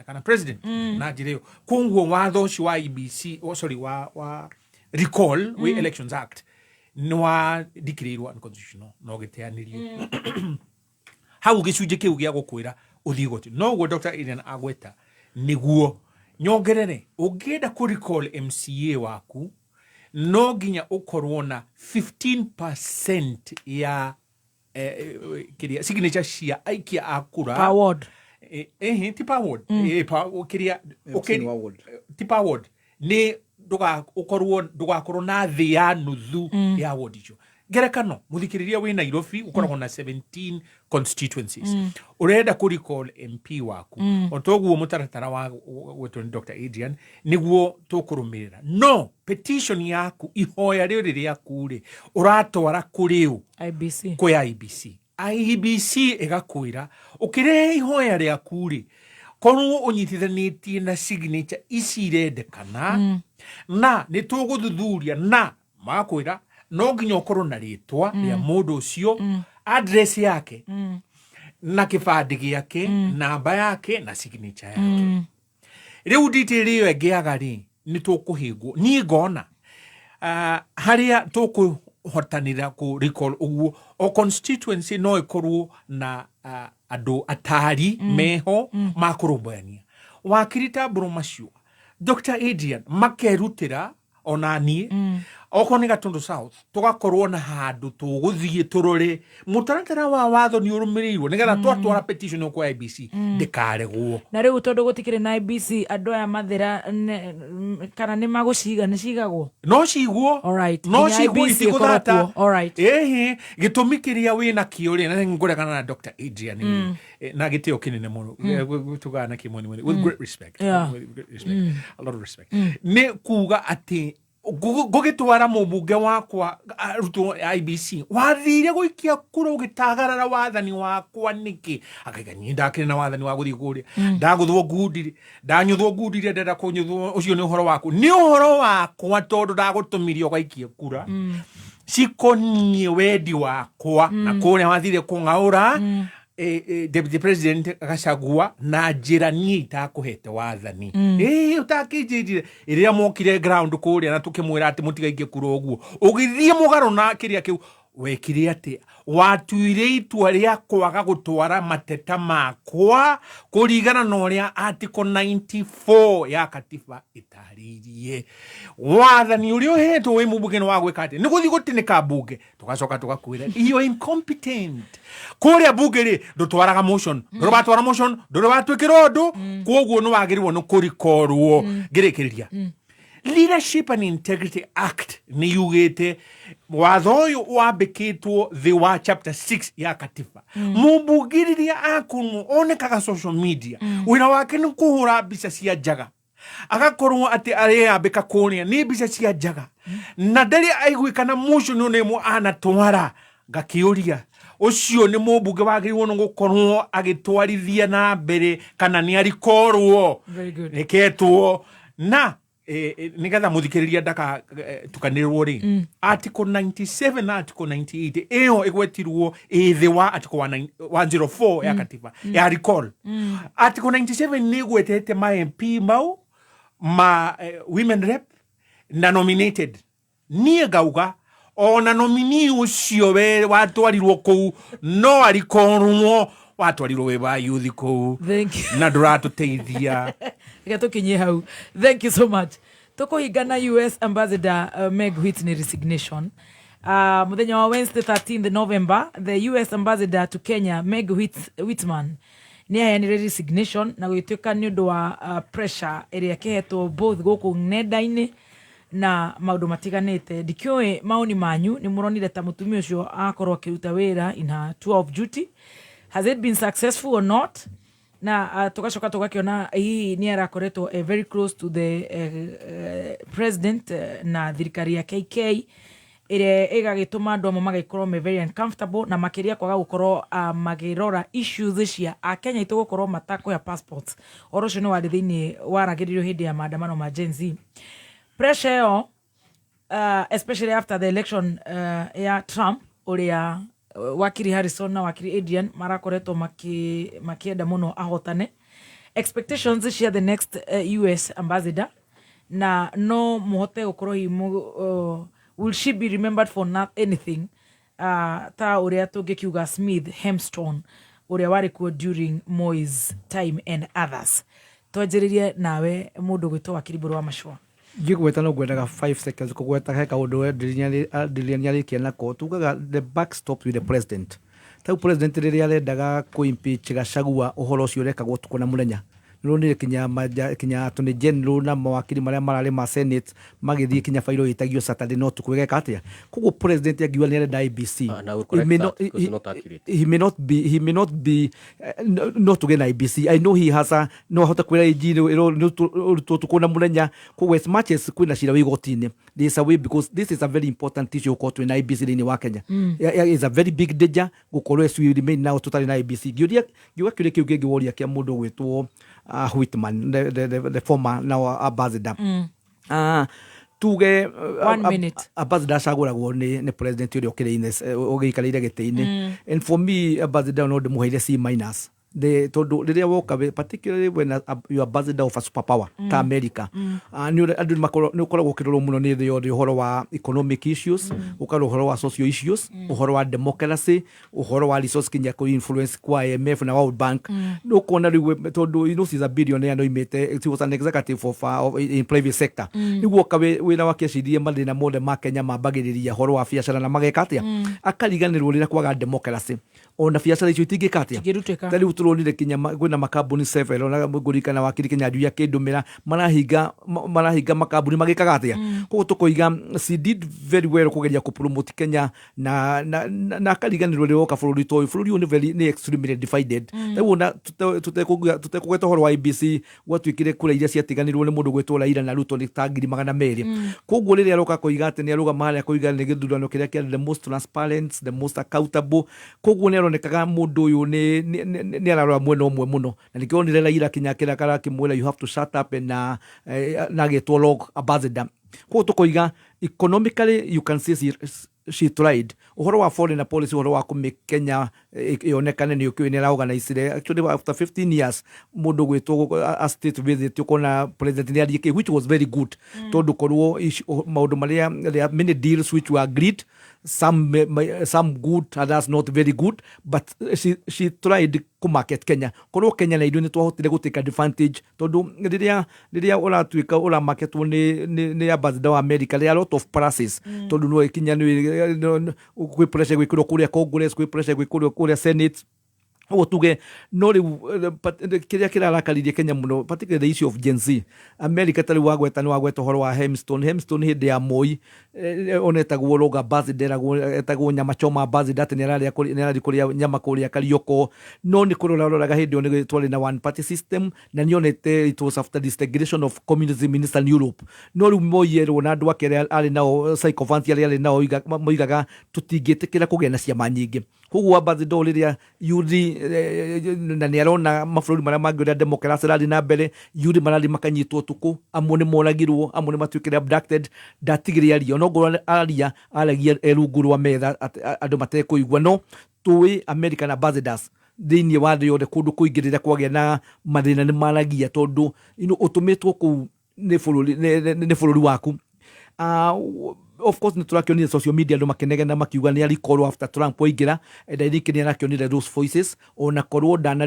kana president na njĩra ĩyo. Koguo watho ũcio wa IEBC, oh, sorry, wa recall wĩ Elections Act nĩ wa declareirwo unconstitutional na ũgĩteanĩrio hau gĩcunjĩ kĩu gĩa gũkwĩra ũthiĩ igoti. Noguo Dr Adrian agweta, Nĩguo nyongerere, ũngĩenda kũ recall MCA waku no nginya ũkorwo na 15% ya kĩrĩa signature cia aikia a kura Per ward. Ti per ward. Kĩrĩa MC wa ward. Ti per ward, nĩ ũkorwo ndũgakorwo na thĩ ya nuthu ya ward icio. Ngerekano, mũthikĩrĩria wĩ Nairobi, ũkoragwo na 17 constituencies, ũrenda kũ recall MP waku, o toguo mũtaratara wa gwetwo nĩ Dr. Adrian nĩguo tũkũrũmĩrĩra, no petition yaku, ihoya rĩrĩ rĩaku rĩ, ũratwara kũrĩ ũ? IEBC. Kwĩ IEBC. IEBC ĩgakwĩra ũkĩrehe ihoya rĩaku rĩ, korwo ũnyitithanĩtie na signature ici irendekana, na nĩ tũgũthuthuria na magakwĩra no nginya ũkorwo na rĩtwa rĩa mũndũ ũcio, address yake, na kĩbandĩ gĩake, namba yake na signature yake. Rĩu detail ĩyo ĩngĩaga rĩ, nĩ tũkũhĩngwo. Niĩ ngona harĩa tũkũhotanĩra kũ recall ũguo, o constituency no ĩkorwo na andũ atari meho makũrũmbũyania, wakiri Tambũrũ macio, Dr. Adrian makerutĩra, ona niĩ okorwo nĩ Gatundu South tũgakorwo na handũ tũgũthiĩ tũrore mũtaratara wa watho nĩ ũrũmĩrĩirwo, nĩgetha twatwara petition ĩyo kwa IEBC ndĩkaregwo. Na rĩu tondũ gũtikĩrĩ na IEBC, andũ aya mathĩra kana nĩ magũciga, nĩ cigagwo? No cigwo. Alright. No Nginya cigwo. IEBC Itigũthata. ĩkorwo kuo. Alright. Ĩhĩ, gĩtũmi kĩrĩa wĩna kĩo rĩ, na nĩngũregana na Dr. Adrian na gĩtĩo kĩnene mũno, tugana na kĩmoni with great respect, with great respect, a lot of respect, nĩ kuga atĩ ngũgĩtwara mũmbunge wakwa arutwo IEBC, wathire gũikia kura ũgĩtagarara wathani wakwa nĩkĩ? Akaiga niĩ ndakĩrĩ na wathani wa gũthiĩ kũrĩa, ndagũthwo ngundi, ndanyuthwo ngundi iria ndĩrenda kũnyuthwo, ũcio nĩ ũhoro waku, nĩ ũhoro wakwa, tondũ ndagũtũmirie ũgaikie kura cikoniĩ wendi wakwa, na kũrĩa wathire kũng'aũra Deputy President Gachagua na njĩra niĩ itakũhete wathani, ĩĩ, ũtakĩnjĩrire ĩrĩa mokire ground kũrĩa na tũkĩmwĩra atĩ mũtigaikie kura ũguo, ũgĩthiĩ mũgarũ na kĩrĩa kĩu wekire, atĩ watuire itua rĩa kwaga gũtwara mateta makwa kũringana na ũrĩa article 94 ya katiba ĩtarĩirie wathani ũrĩa ũhetwo wĩ mũmbunge nĩ wa gwĩka atĩ nĩ gũthiĩ gũtinĩka mbunge. Tũgacoka tũgakwĩra you are incompetent kũrĩa mbunge rĩ, ndũtwaraga motion, ndũrĩ watwara motion, ndũrĩ watwĩkĩra ũndũ, koguo nĩ wagĩrĩirwo nĩ kũrikorwo. Ngĩrĩkĩrĩria, Leadership and Integrity Act nĩ yugĩte watho ũyũ wambĩkĩtwo thĩ wa chapter 6 ya katiba. Mũmbunge rĩrĩa akunwo onekaga social media, wĩra wake nĩ kũhũra mbica cia njaga, agakorwo atĩ areyambĩka kũrĩa nĩ mbica cia njaga na ndarĩ aiguĩkana motion nĩ ĩmwe anatwara. Ngakĩũria, ũcio nĩ mũmbunge wagĩrĩirwo nĩ gũkorwo agĩtwarithia na mbere kana nĩ arikorwo? Very good. Reketwo na nĩgetha mũthikĩrĩria ndaka tukanĩrwo rĩ, article 97 na article 98 ĩyo ĩgwetirwo ĩ thĩ wa article 104 ya katiba ya recall. Article 97 nĩ ĩgwetete ma MP mau ma women rep na nominated. Niĩ ngauga ona nominee ũcio we watwarirwo kũu no arikorwo watwarirwo wĩ wa youth kũu Thank you. na ndũratũteithia. Reke tũkinyie hau. Thank you so much. Tũkũhinga na US Ambassador Meg Whitney resignation. Mũthenya wa Wednesday 13th November, the US Ambassador to Kenya Meg Whitman nĩ aheanire resignation na gũgĩtuĩka nĩ ũndũ wa pressure ĩrĩa ĩkĩhetwo both gũkũ nenda-inĩ na maũndũ matiganĩte. Ndikĩũĩ maoni manyu, nĩ mũronire ta mũtumia ũcio akorwo akĩruta wĩra in her tour of duty, has it been successful or not? Na tugacoka tũgakĩona hihi nĩ arakoretwo very close to the president na thirikari ya KK ĩrĩa ĩgagĩtũma andũ amwe magĩkorwo me very uncomfortable, na makĩria kwaga gũkorwo makĩrora issues cia akenya aitũ gũkorwo matakũya passports. Ũhoro ũcio nĩ warĩ thĩinĩ waragĩrĩrio hĩndĩ ya maandamano ma Gen Z. Pressure ĩyo, especially after the election ya Trump, ũrĩa wakiri Harrison na wakiri Adrian marakoretwo makĩenda mũno ahotane, expectations cia the next US ambassador, na no mũhote gũkorwo hihi will she be remembered for not anything ta ũrĩa tũngĩkiuga Smith Hemstone ũrĩa warĩ kuo during Moi's time and others? Twanjĩrĩrie nawe, mũndũ gwĩtwo Wakiri Mbũrũ wa Macua. Ngĩgweta no ngwendaga 5 seconds kũgweta he kaũndũ Adrian arĩkia nako. Tugaga the buck stops with the president. Tau president rĩrĩa arendaga kũ impeach Gachagua, ũhoro ũcio ũrekagwo ũtukũ na mũthenya. Nĩũronire kinya maja, kinya attorney general na mawakiri marĩa mararĩ ma senate magĩthiĩ kinya fairo ĩtagio Saturday no ũtukũ ĩgeka atĩa. Koguo president angiuga nĩ arenda IEBC, And I will he correct may that not, because it's not accurate. He may not be no tuge na IEBC. I know he has a no ahote kwĩra AG ũrutwo ũtukũ na mũthenya. Koguo as much as kwĩna cira wĩ igoti-inĩ, there is a way, because this is a very important issue gũkorwo twĩna IEBC thĩinĩ wa Kenya. Yeah, is a very big danger gũkorwo as we remain now tũtarĩ na IEBC. Ngĩũria ngiuga kĩũria kĩu kĩngĩ woria kĩa mũndũ ũgwĩtwo Whitman, the former now ambassador. Tuge One minute. Ambassador acagũragwo nĩ president ũrĩa ũkĩrĩ ũgĩikarĩire gĩtĩ-inĩ. And for me, ambassador no ndĩmũheire C minus. The tondũ rĩrĩa woka particularly when you are ambassador of a superpower ta America, nĩ andũ nĩ ũkoragwo ũkĩrorwo mũno nĩ thĩ yothe, ũhoro wa economic issues, ũkarora ũhoro wa social issues, ũhoro wa democracy, ũhoro wa resource, kinya kũ influence kwa IMF na World Bank. Nĩ ũkona rĩu tondũ you know she's a billionaire, no imĩte she was an executive of in private sector. Rĩu woka wĩra wake acirie mathĩna mothe ma Kenya mambagĩrĩria ũhoro wa biacara na mageka atĩa, akariganĩrwo rĩrĩa kwaga democracy ona biacara icio itingĩka atĩa. Itingĩrutĩka. Ta rĩu tũronire kinya kwĩna makambuni several, ona ngũririkana Wakiri Kinyanjui akĩndũmĩra marahinga makambuni magĩkaga atĩa. Koguo tũkoiga she did very well kũgeria kũ promote Kenya na akariganĩrwo rĩrĩa woka bũrũri ta ũyũ, bũrũri ũyũ nĩ very nĩ extremely divided. Rĩu ona tũtekũgweta ũhoro wa IEBC, gwatuĩkire kura iria ciatiganĩrwo nĩ mũndũ gwĩtwo Raila na Ruto nĩ ta 200,000. Koguo rĩrĩa aroka koiga atĩ nĩ arũgama harĩa koiga nĩ gĩthurano kĩrĩa kĩarĩ the most transparent, the most accountable, koguo nĩ aronekaga mũndũ ũyũ nĩ ararora mwena ũmwe mũno, na nĩkĩo onire Raila kinya kĩrakara akĩmwĩra, "You have to shut up," na agĩtwo rogue ambassador. Koguo tũkoiga economically you can see she tried. Ũhoro wa foreign policy, ũhoro wa kũmake Kenya ĩonekane nĩ ũkĩũĩ nĩ araorganizire actually after 15 years mũndũ gwĩtwo a state visit, ũkona president nĩ ariĩ, which was very good, tondũ korwo maũndũ marĩa there are many deals which were agreed, some good, others not very good, but she tried kũ market Kenya. Korwo Kenya na ithuĩ nĩ twahotire gũ take advantage, tondũ rĩrĩa ũratuĩka ũramaketwo nĩ ambassador wa America, there are a lot of process, tondũ no ĩkinya nĩ kwĩ pressure gwĩkĩrwo kũrĩa Congress, kwĩ pressure gwĩkĩrwo kũrĩa Senate. Ũguo tuge no rĩu kĩrĩa kĩrarakaririe Kenya mũno, particularly the issue of Gen Z America, ta rĩu wagweta nĩ wagweta ũhoro wa Hemstone. Hemstone hĩndĩ ya Moi onetagwo rogue ambassador, etagwo nyama choma ambassador, atĩ nĩ arathiĩ kũrĩa nyama kũrĩa Karioko. No nĩ kũrora roraga hĩndĩ ĩyo nĩ twarĩ na one party system, na nĩ onete it was after disintegration of communism in Eastern Europe. No rĩu Moi erwo na andũ ake arĩa arĩ nao, sycophants arĩa arĩ nao, moigaga tũtingĩtĩkĩra kũgĩa na ciama nyingĩ. Koguo ambassador rĩrĩa yuthi na nĩ arona mabũrũri marĩa mangĩ ũrĩa democracy ĩrathiĩ na mbere, yuthi marathiĩ makanyitwo ũtukũ, amwe nĩ moragirwo, amwe nĩ matuĩkire abducted, ndatigire aria. Onokorwo aria aragia e rungu rwa metha andũ matekũigua. No tũĩ American ambassadors thĩinĩ wa thĩ yothe kũndũ kũingĩ rĩrĩa kwagĩa na mathĩna nĩ maragia, tondũ ũtũmĩtwo kũu nĩ bũrũri waku. Of course nĩ tũrakĩonire social media andũ makĩnegena makiuga nĩ arikorwo after Trump waingĩra, and I think nĩ arakĩonire those voices. Ona korwo ndana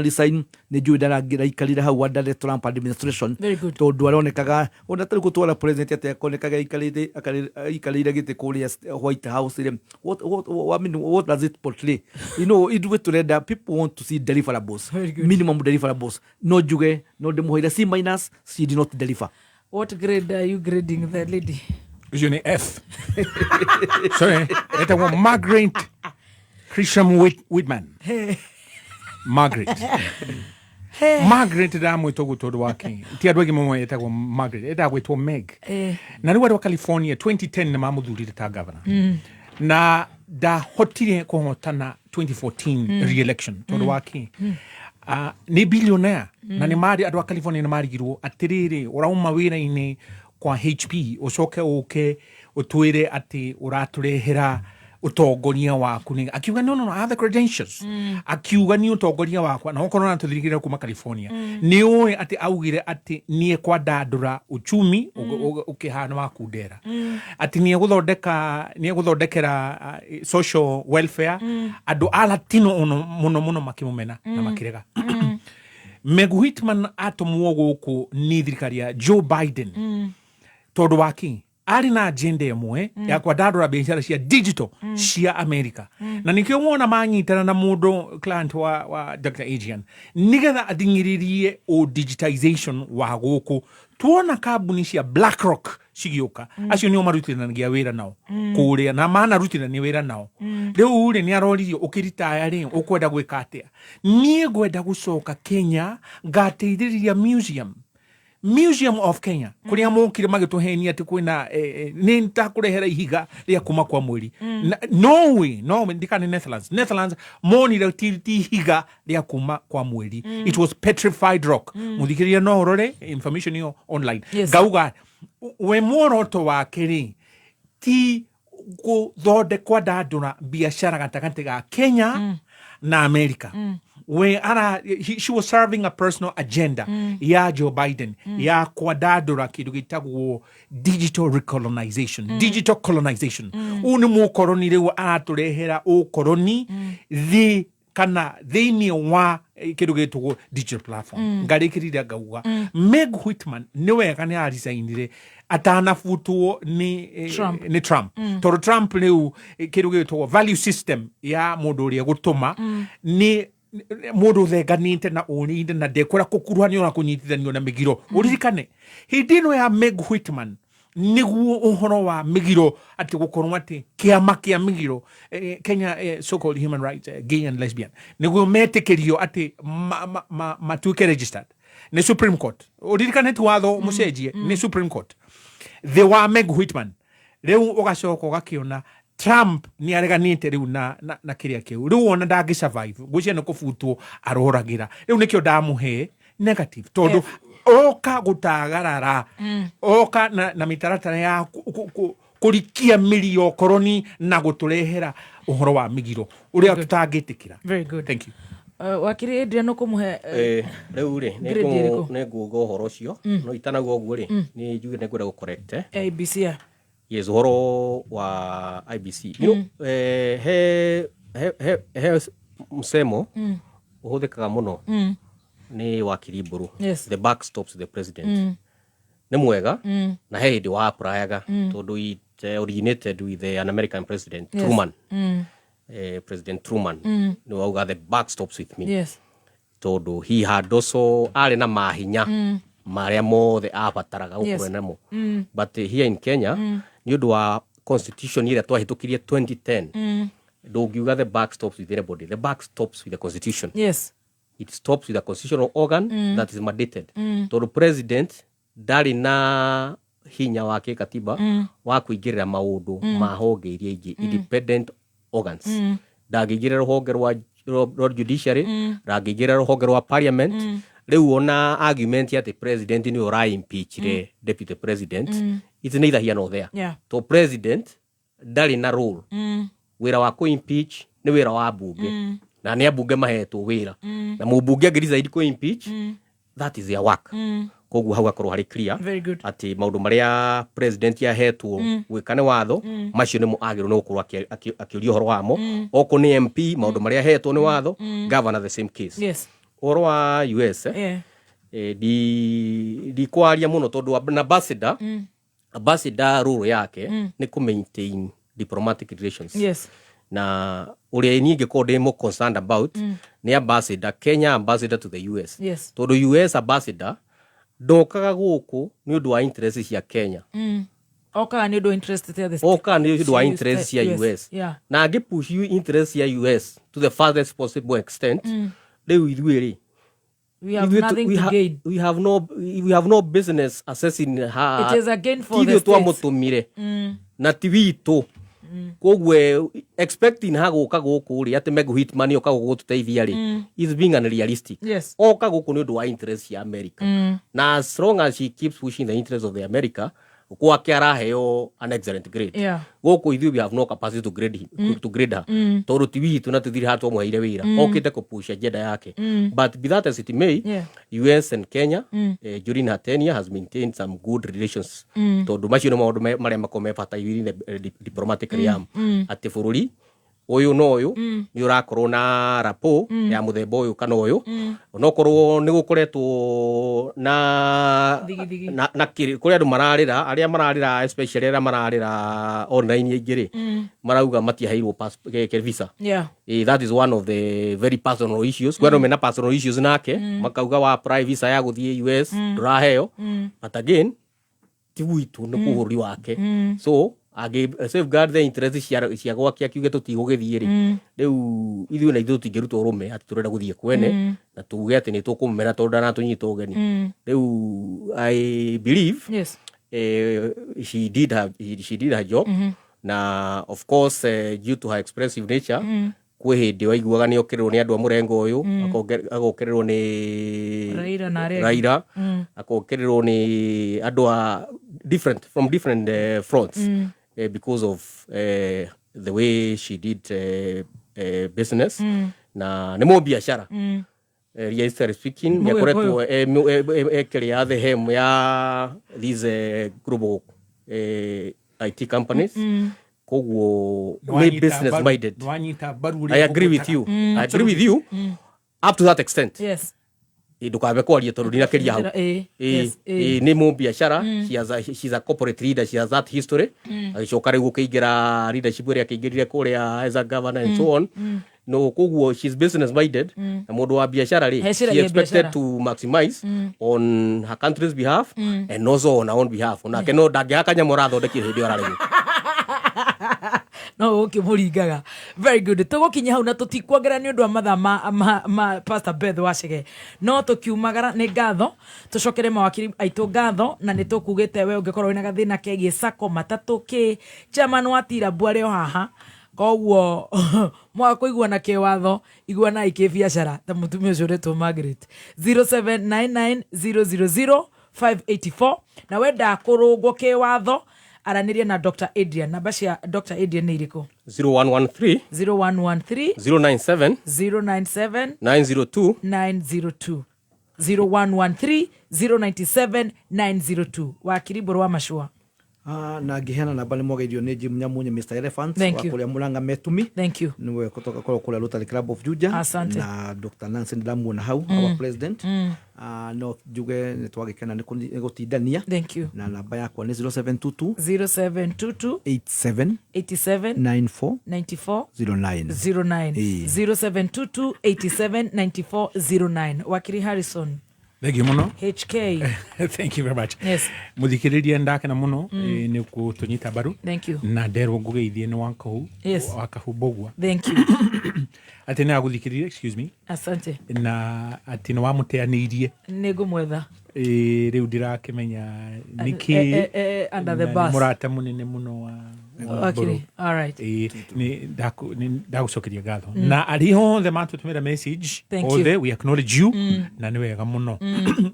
resign, nĩ njũĩ ndaraikarire hau under the Trump administration. Very good. Tondũ aronekaga ona tarĩ gũtwara president atĩ akonekaga aikarĩire gĩtĩ kũrĩa White House rĩ, what, I mean, what does it portray? Ithuĩ tũrenda, people want to see deliverables. Very good. Minimum deliverables. No njuge no ndĩmũheire C minus, she did not deliver. What grade are you grading the lady? Ũcio nĩ F. Sorry, etagwo Margaret Christian Whitman. Margaret. Margaret ndamwĩta ũguo tondũ wake ti andũ aingĩ mamwe etagwo Margaret, etagwo gwĩtwo Meg. Na rĩu andũ a California 2010 nĩ mamũthurire ta governor, na ndahotire kũhotana 2014 re-election tondũ wake nĩ billionaire, na nĩ marĩ andũ a California nĩ marigirwo atĩrĩrĩ, ũrauma wĩra-inĩ kwa HP ũcoke ũke ũtwĩre atĩ ũratũrehera ũtongoria waku nĩ akiuga, "No, no, no, I have the credentials." Akiuga ni ũtongoria wakwa na okorwo natũthirikire kuma California, nĩ ũĩ atĩ augire atĩ niĩ kwandandũra uchumi ũkĩhana wa kundera, atĩ nĩ egũthondekera social welfare andũ a Latino mũno mũno, mũno makĩmũmena na makĩrega. Meg Whitman atũmwo gũkũ nĩ thirikari ya Joe Biden tondũ wa kĩ arĩ na agenda ĩmwe ya kwandandũra biacara cia digital cia America na nĩkĩo wona manyitana na mũndũ client wa Dr. Adrian nĩgetha athing'ĩrĩrie o digitization wa gũkũ. Tuona kambuni cia BlackRock cigĩũka, acio nĩo marutithanagia wĩra nao kũrĩa na manarutithania wĩra nao. Rĩu rĩ, nĩ aroririo, ũkĩritaya rĩ, ũkwenda gwĩka atĩa? Niĩ ngwenda gũcoka Kenya ngateithĩrĩria Museum of Kenya kuria mokire magituhenia ati kwina ni ntakurehera ihiga ria kuma kwa mweri. Norway, no ndikane Netherlands monire ti ihiga ria kuma kwa mweri. It was petrified rock. Muthikiria no urore information iyo online. Ngauga we muoroto wake ri ti guthondekwa ndandũra biacara gatagatĩ ga Kenya na America. We ara she was serving a personal agenda ya Joe Biden ya kwandandũra kĩndũ gĩtagwo digital recolonization, digital colonization. Ũyũ nĩ mũkoroni rĩu aratũrehera ũkoroni thĩ kana thĩinĩ wa kĩndũ gĩtagwo digital platform. Ngarĩkĩrĩria ngauga Meg Whitman nĩ wega nĩ aricainire atanabutwo nĩ Trump. Nĩ Trump, tondũ Trump rĩu kĩndũ gĩtagwo value system ya mũndũ ũrĩa gũtũma nĩ mũndũ ũthenganĩte na ũrĩire na ndekwenda kũkuruhanio na kũnyitithanio na mĩgiro. Ũririkane hĩndĩ ĩno ya Meg Whitman nĩguo ũhoro wa mĩgiro atĩ gũkorwo atĩ kĩama kĩa mĩgiro Kenya so called human rights gay and lesbian nĩguo metĩkĩrio atĩ matuĩke registered nĩ Supreme Court. Ũririkane ti watho mũcenjie, nĩ Supreme Court thĩ wa Meg Whitman. Rĩu ũgacoka ũgakĩona Trump nĩ areganĩte rĩu na kĩrĩa kĩu. Rĩu ona ndangĩ survive, ngwĩciria nĩ kũbutwo aroragĩra. Rĩu nĩkĩo ndamũhe negative, tondũ oka gũtagarara oka na mĩtaratara ya kũrikia mĩri ya ũkoroni na gũtũrehera ũhoro wa mĩgiro ũrĩa tũtangĩtĩkĩra. Very good. Thank you. Wakiri Adrian, ũkũmũhe Rĩu rĩ grade ĩrĩkũ? Nĩ nguga ũhoro ũcio no itanauga ũguo rĩ, nĩ njuge nĩ ngwenda gũ correct ABC ya Yes, ũhoro wa IBC, you know, he msemo ũhũthĩkaga mũno nĩ wakiri Mbũrũ, "The buck stops with the president." Nĩ mwega na he hĩndĩ wa apply-aga tondũ it originated with an American president, Truman. President Truman nĩ wauga, "The buck stops with me," tondũ he had also arĩ na mahinya marĩa mothe abataraga gũkorwo namo. But here in Kenya, nĩ ũndũ wa constitution ĩrĩa twahĩtũkirie 2010, ndũngiuga the buck stops with anybody. The buck stops with the constitution. It stops with a constitutional organ that is mandated, tondũ president ndarĩ na hinya wa kĩkatiba wa kũingĩrĩra maũndũ ma honge iria ingĩ, independent organs. Ndangĩingĩrĩra rũhonge rwa judiciary, ndangĩingĩrĩra rũhonge rwa parliament. Rĩu ona argument atĩ president nĩwe ũra-impeachire deputy president, it's neither here nor there. To president ndarĩ na role. Wĩra wa kũ-impeach nĩ wĩra wa mbunge, na nĩ ambunge mahetwo wĩra, na mũmbunge angĩ-decide kũ-impeach, that is their work. Koguo hau gakorwo harĩ clear Very good. atĩ maũndũ marĩa president ahetwo gwĩka nĩ watho, macio nĩmo agĩrĩirwo nĩ gũkorwo akĩũria ũhoro wamo. Okorwo nĩ MP, maũndũ marĩa ahetwo nĩ watho, governor the same case. Ũhoro wa US, ndikwaria mũno tondũ na ambassador role yake nĩ kũ maintain diplomatic relations. Na ũrĩa niĩ ingĩkorwo ndĩ more concerned about nĩ ambassador, Kenya ambassador to the US, tondũ US ambassador ndokaga gũkũ nĩ ũndũ wa interest cia Kenya. Okaga nĩ ũndũ wa interest cia the Okaga nĩ ũndũ wa interest cia US, na angĩ push you interest cia US to the farthest possible extent. Rĩu ithuĩ rĩ, We have ithuĩ nothing to gain. We have no business assessing her. It is a gain for Ti the ithuĩ states. twamũtũmire na ti witũ. Koguo expecting ha gũka gũkũ rĩ, atĩ Meg Whitman oka gũkũ gũtũteithia rĩ, is being unrealistic. Oka gũkũ nĩ ũndũ wa interest cia America, na as long as she keeps pushing the interest of the America, gwake araheo an excellent grade. Gũkũ ithuĩ we have no capacity to grade him, to grade her, tondũ ti witũ na tũthire haha twamũheire wĩra okĩte kũ push agenda yake. But be that as it may, US and Kenya during her tenure has maintained some good relations, tondũ macio nĩ maũndũ marĩa makoragwo me bata within the diplomatic realm, atĩ bũrũri Ũyũ na ũyũ nĩ ũrakorwo na rapo ya mũthemba ũyũ kana ũyũ, onokorwo nĩ gũkoretwo na Thigithigi. na kũrĩ andũ mararĩra, arĩa mararĩra, especially arĩa mararĩra online aingĩ rĩ, marauga matiaheirwo visa. That is one of the very personal issues. Kwĩ andũ mena personal issues nake, makauga wa apply visa ya gũthiĩ US ndũraheo. But again, ti gwitũ, nĩ bũrũri wake. So angĩ safeguard the interest cia gwake, akiuge tũtigũgĩthiĩ rĩ, rĩu ithuĩ na ithuĩ tũtingĩruta ũrũme atĩ tũrenda gũthiĩ kwene na tuge atĩ nĩ tũkũmũmena tondũ ndanatũnyita ũgeni. Rĩu I believe she did her job. Na of course, due to her expressive nature, kwĩ hĩndĩ waiguaga nĩ okĩrĩrwo nĩ andũ a mũrengo ũyũ, agokĩrĩrwo nĩ Raila na arĩa angĩ. Raila, akokĩrĩrwo nĩ andũ a different from different fronts because of the way she did business. Na nĩ mũbiacara. Realistically speaking, Mũgĩkũyũ. nĩ akoretwo ekĩrĩa the hem ya these global IT companies. Koguo nĩ business minded. Nwanyita mbaru ũrĩa I agree with you. I agree with you up to that extent. Ndũkambe kwaria tondũ ndinakĩria hau. Yes, Nĩ mũbiacara. She's a corporate leader. She has that history. Agĩcoka rĩu gũkĩingĩra leadership ĩrĩa akĩingĩrire kũrĩa as a governor and so on. No koguo she's business minded, na mũndũ wa biacara rĩ, Heciragia she expected biacara. to maximize on her country's behalf and also on her own behalf. Onake no ndangĩhaka nyamũ arathondekire hĩndĩ ĩyo ararĩmwo. No ũkĩmũringaga. Very good. Tũgũkinya hau na tũtikuongerera nĩ ũndũ wa mathaa ma Pastor Beth Wacege, no tũkiumagara nĩ ngatho, tũcokere mawakiri aitũ ngatho, na nĩ tũkugĩte we ũngĩkorwo wĩna gathĩna kegiĩ sako, matatũ, kĩ chairman wa Tirambu arĩ o haha. Koguo mwaga kũiguana kĩwatho, iguanai kĩbiacara ta mũtumia ũcio ũretwo Margaret, 0799 000 584. Na wenda kũrũngwo kĩwatho, aranĩria na Dr Adrian. Namba cia Dr Adrian nĩ irĩkũ? 0113 0113 097 097 902. 902. 0113 097 902. Wakiri Mbũrũ wa Macua. Ah, na ngĩheana namba nĩ mwagĩrĩirio nĩ Jim Nyamunye, Mr Elephant, Thank wa you. kũrĩa Mũrang'a Metumi. Thank you. Nĩwe kutoka kũrĩa kũrĩa Rotary Club of Juja. Asante. Na Dr Nancy ndamuona hau, our president. Ah, no njuge nĩ twagĩkena nĩ gũtindania. Thank you. Na namba yakwa nĩ 0722 0722 87 87 94 94 09. 09. 0722 87 94 09. Wakiri Harrison. Thank you muno. HK. Thank you very much. Yes. Muthikiriria, ndakena muno nĩ gũtũnyita mbaru. Thank you. Na nderwo ngũgeithie nĩ Wakahu. Wakahu Mbũgua. Thank you. Atĩ nĩ agũthikĩrĩrie, excuse me, Asante. na atĩ nĩ wamũteanĩirie. Nĩ ngũmwetha. Rĩu ndirakĩmenya nĩkĩ. Under the Na nĩ bus. mũrata mũnene mũno wa Wakiri. Mbũrũ. All right. Nĩ ndagũcokeria ngatho na arĩa othe matũtũmĩra message, Thank you. othe, we acknowledge you, na nĩ wega mũno.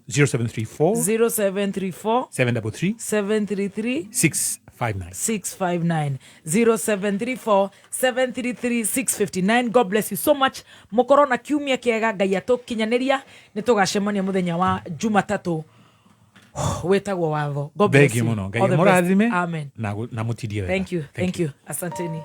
0734 0734 733 733 659. 659. 0734 733 659. God bless you so much. Mũkorwo na kiumia kĩega. Ngai atũkinyanĩria, nĩ tũgacemania mũthenya wa Jumatatũ wĩtagwo watho. God bless Thank you you. mũno. Ngai All the best. mũrathime Amen. na mũtindie wega. Thank you, thank you, asanteni.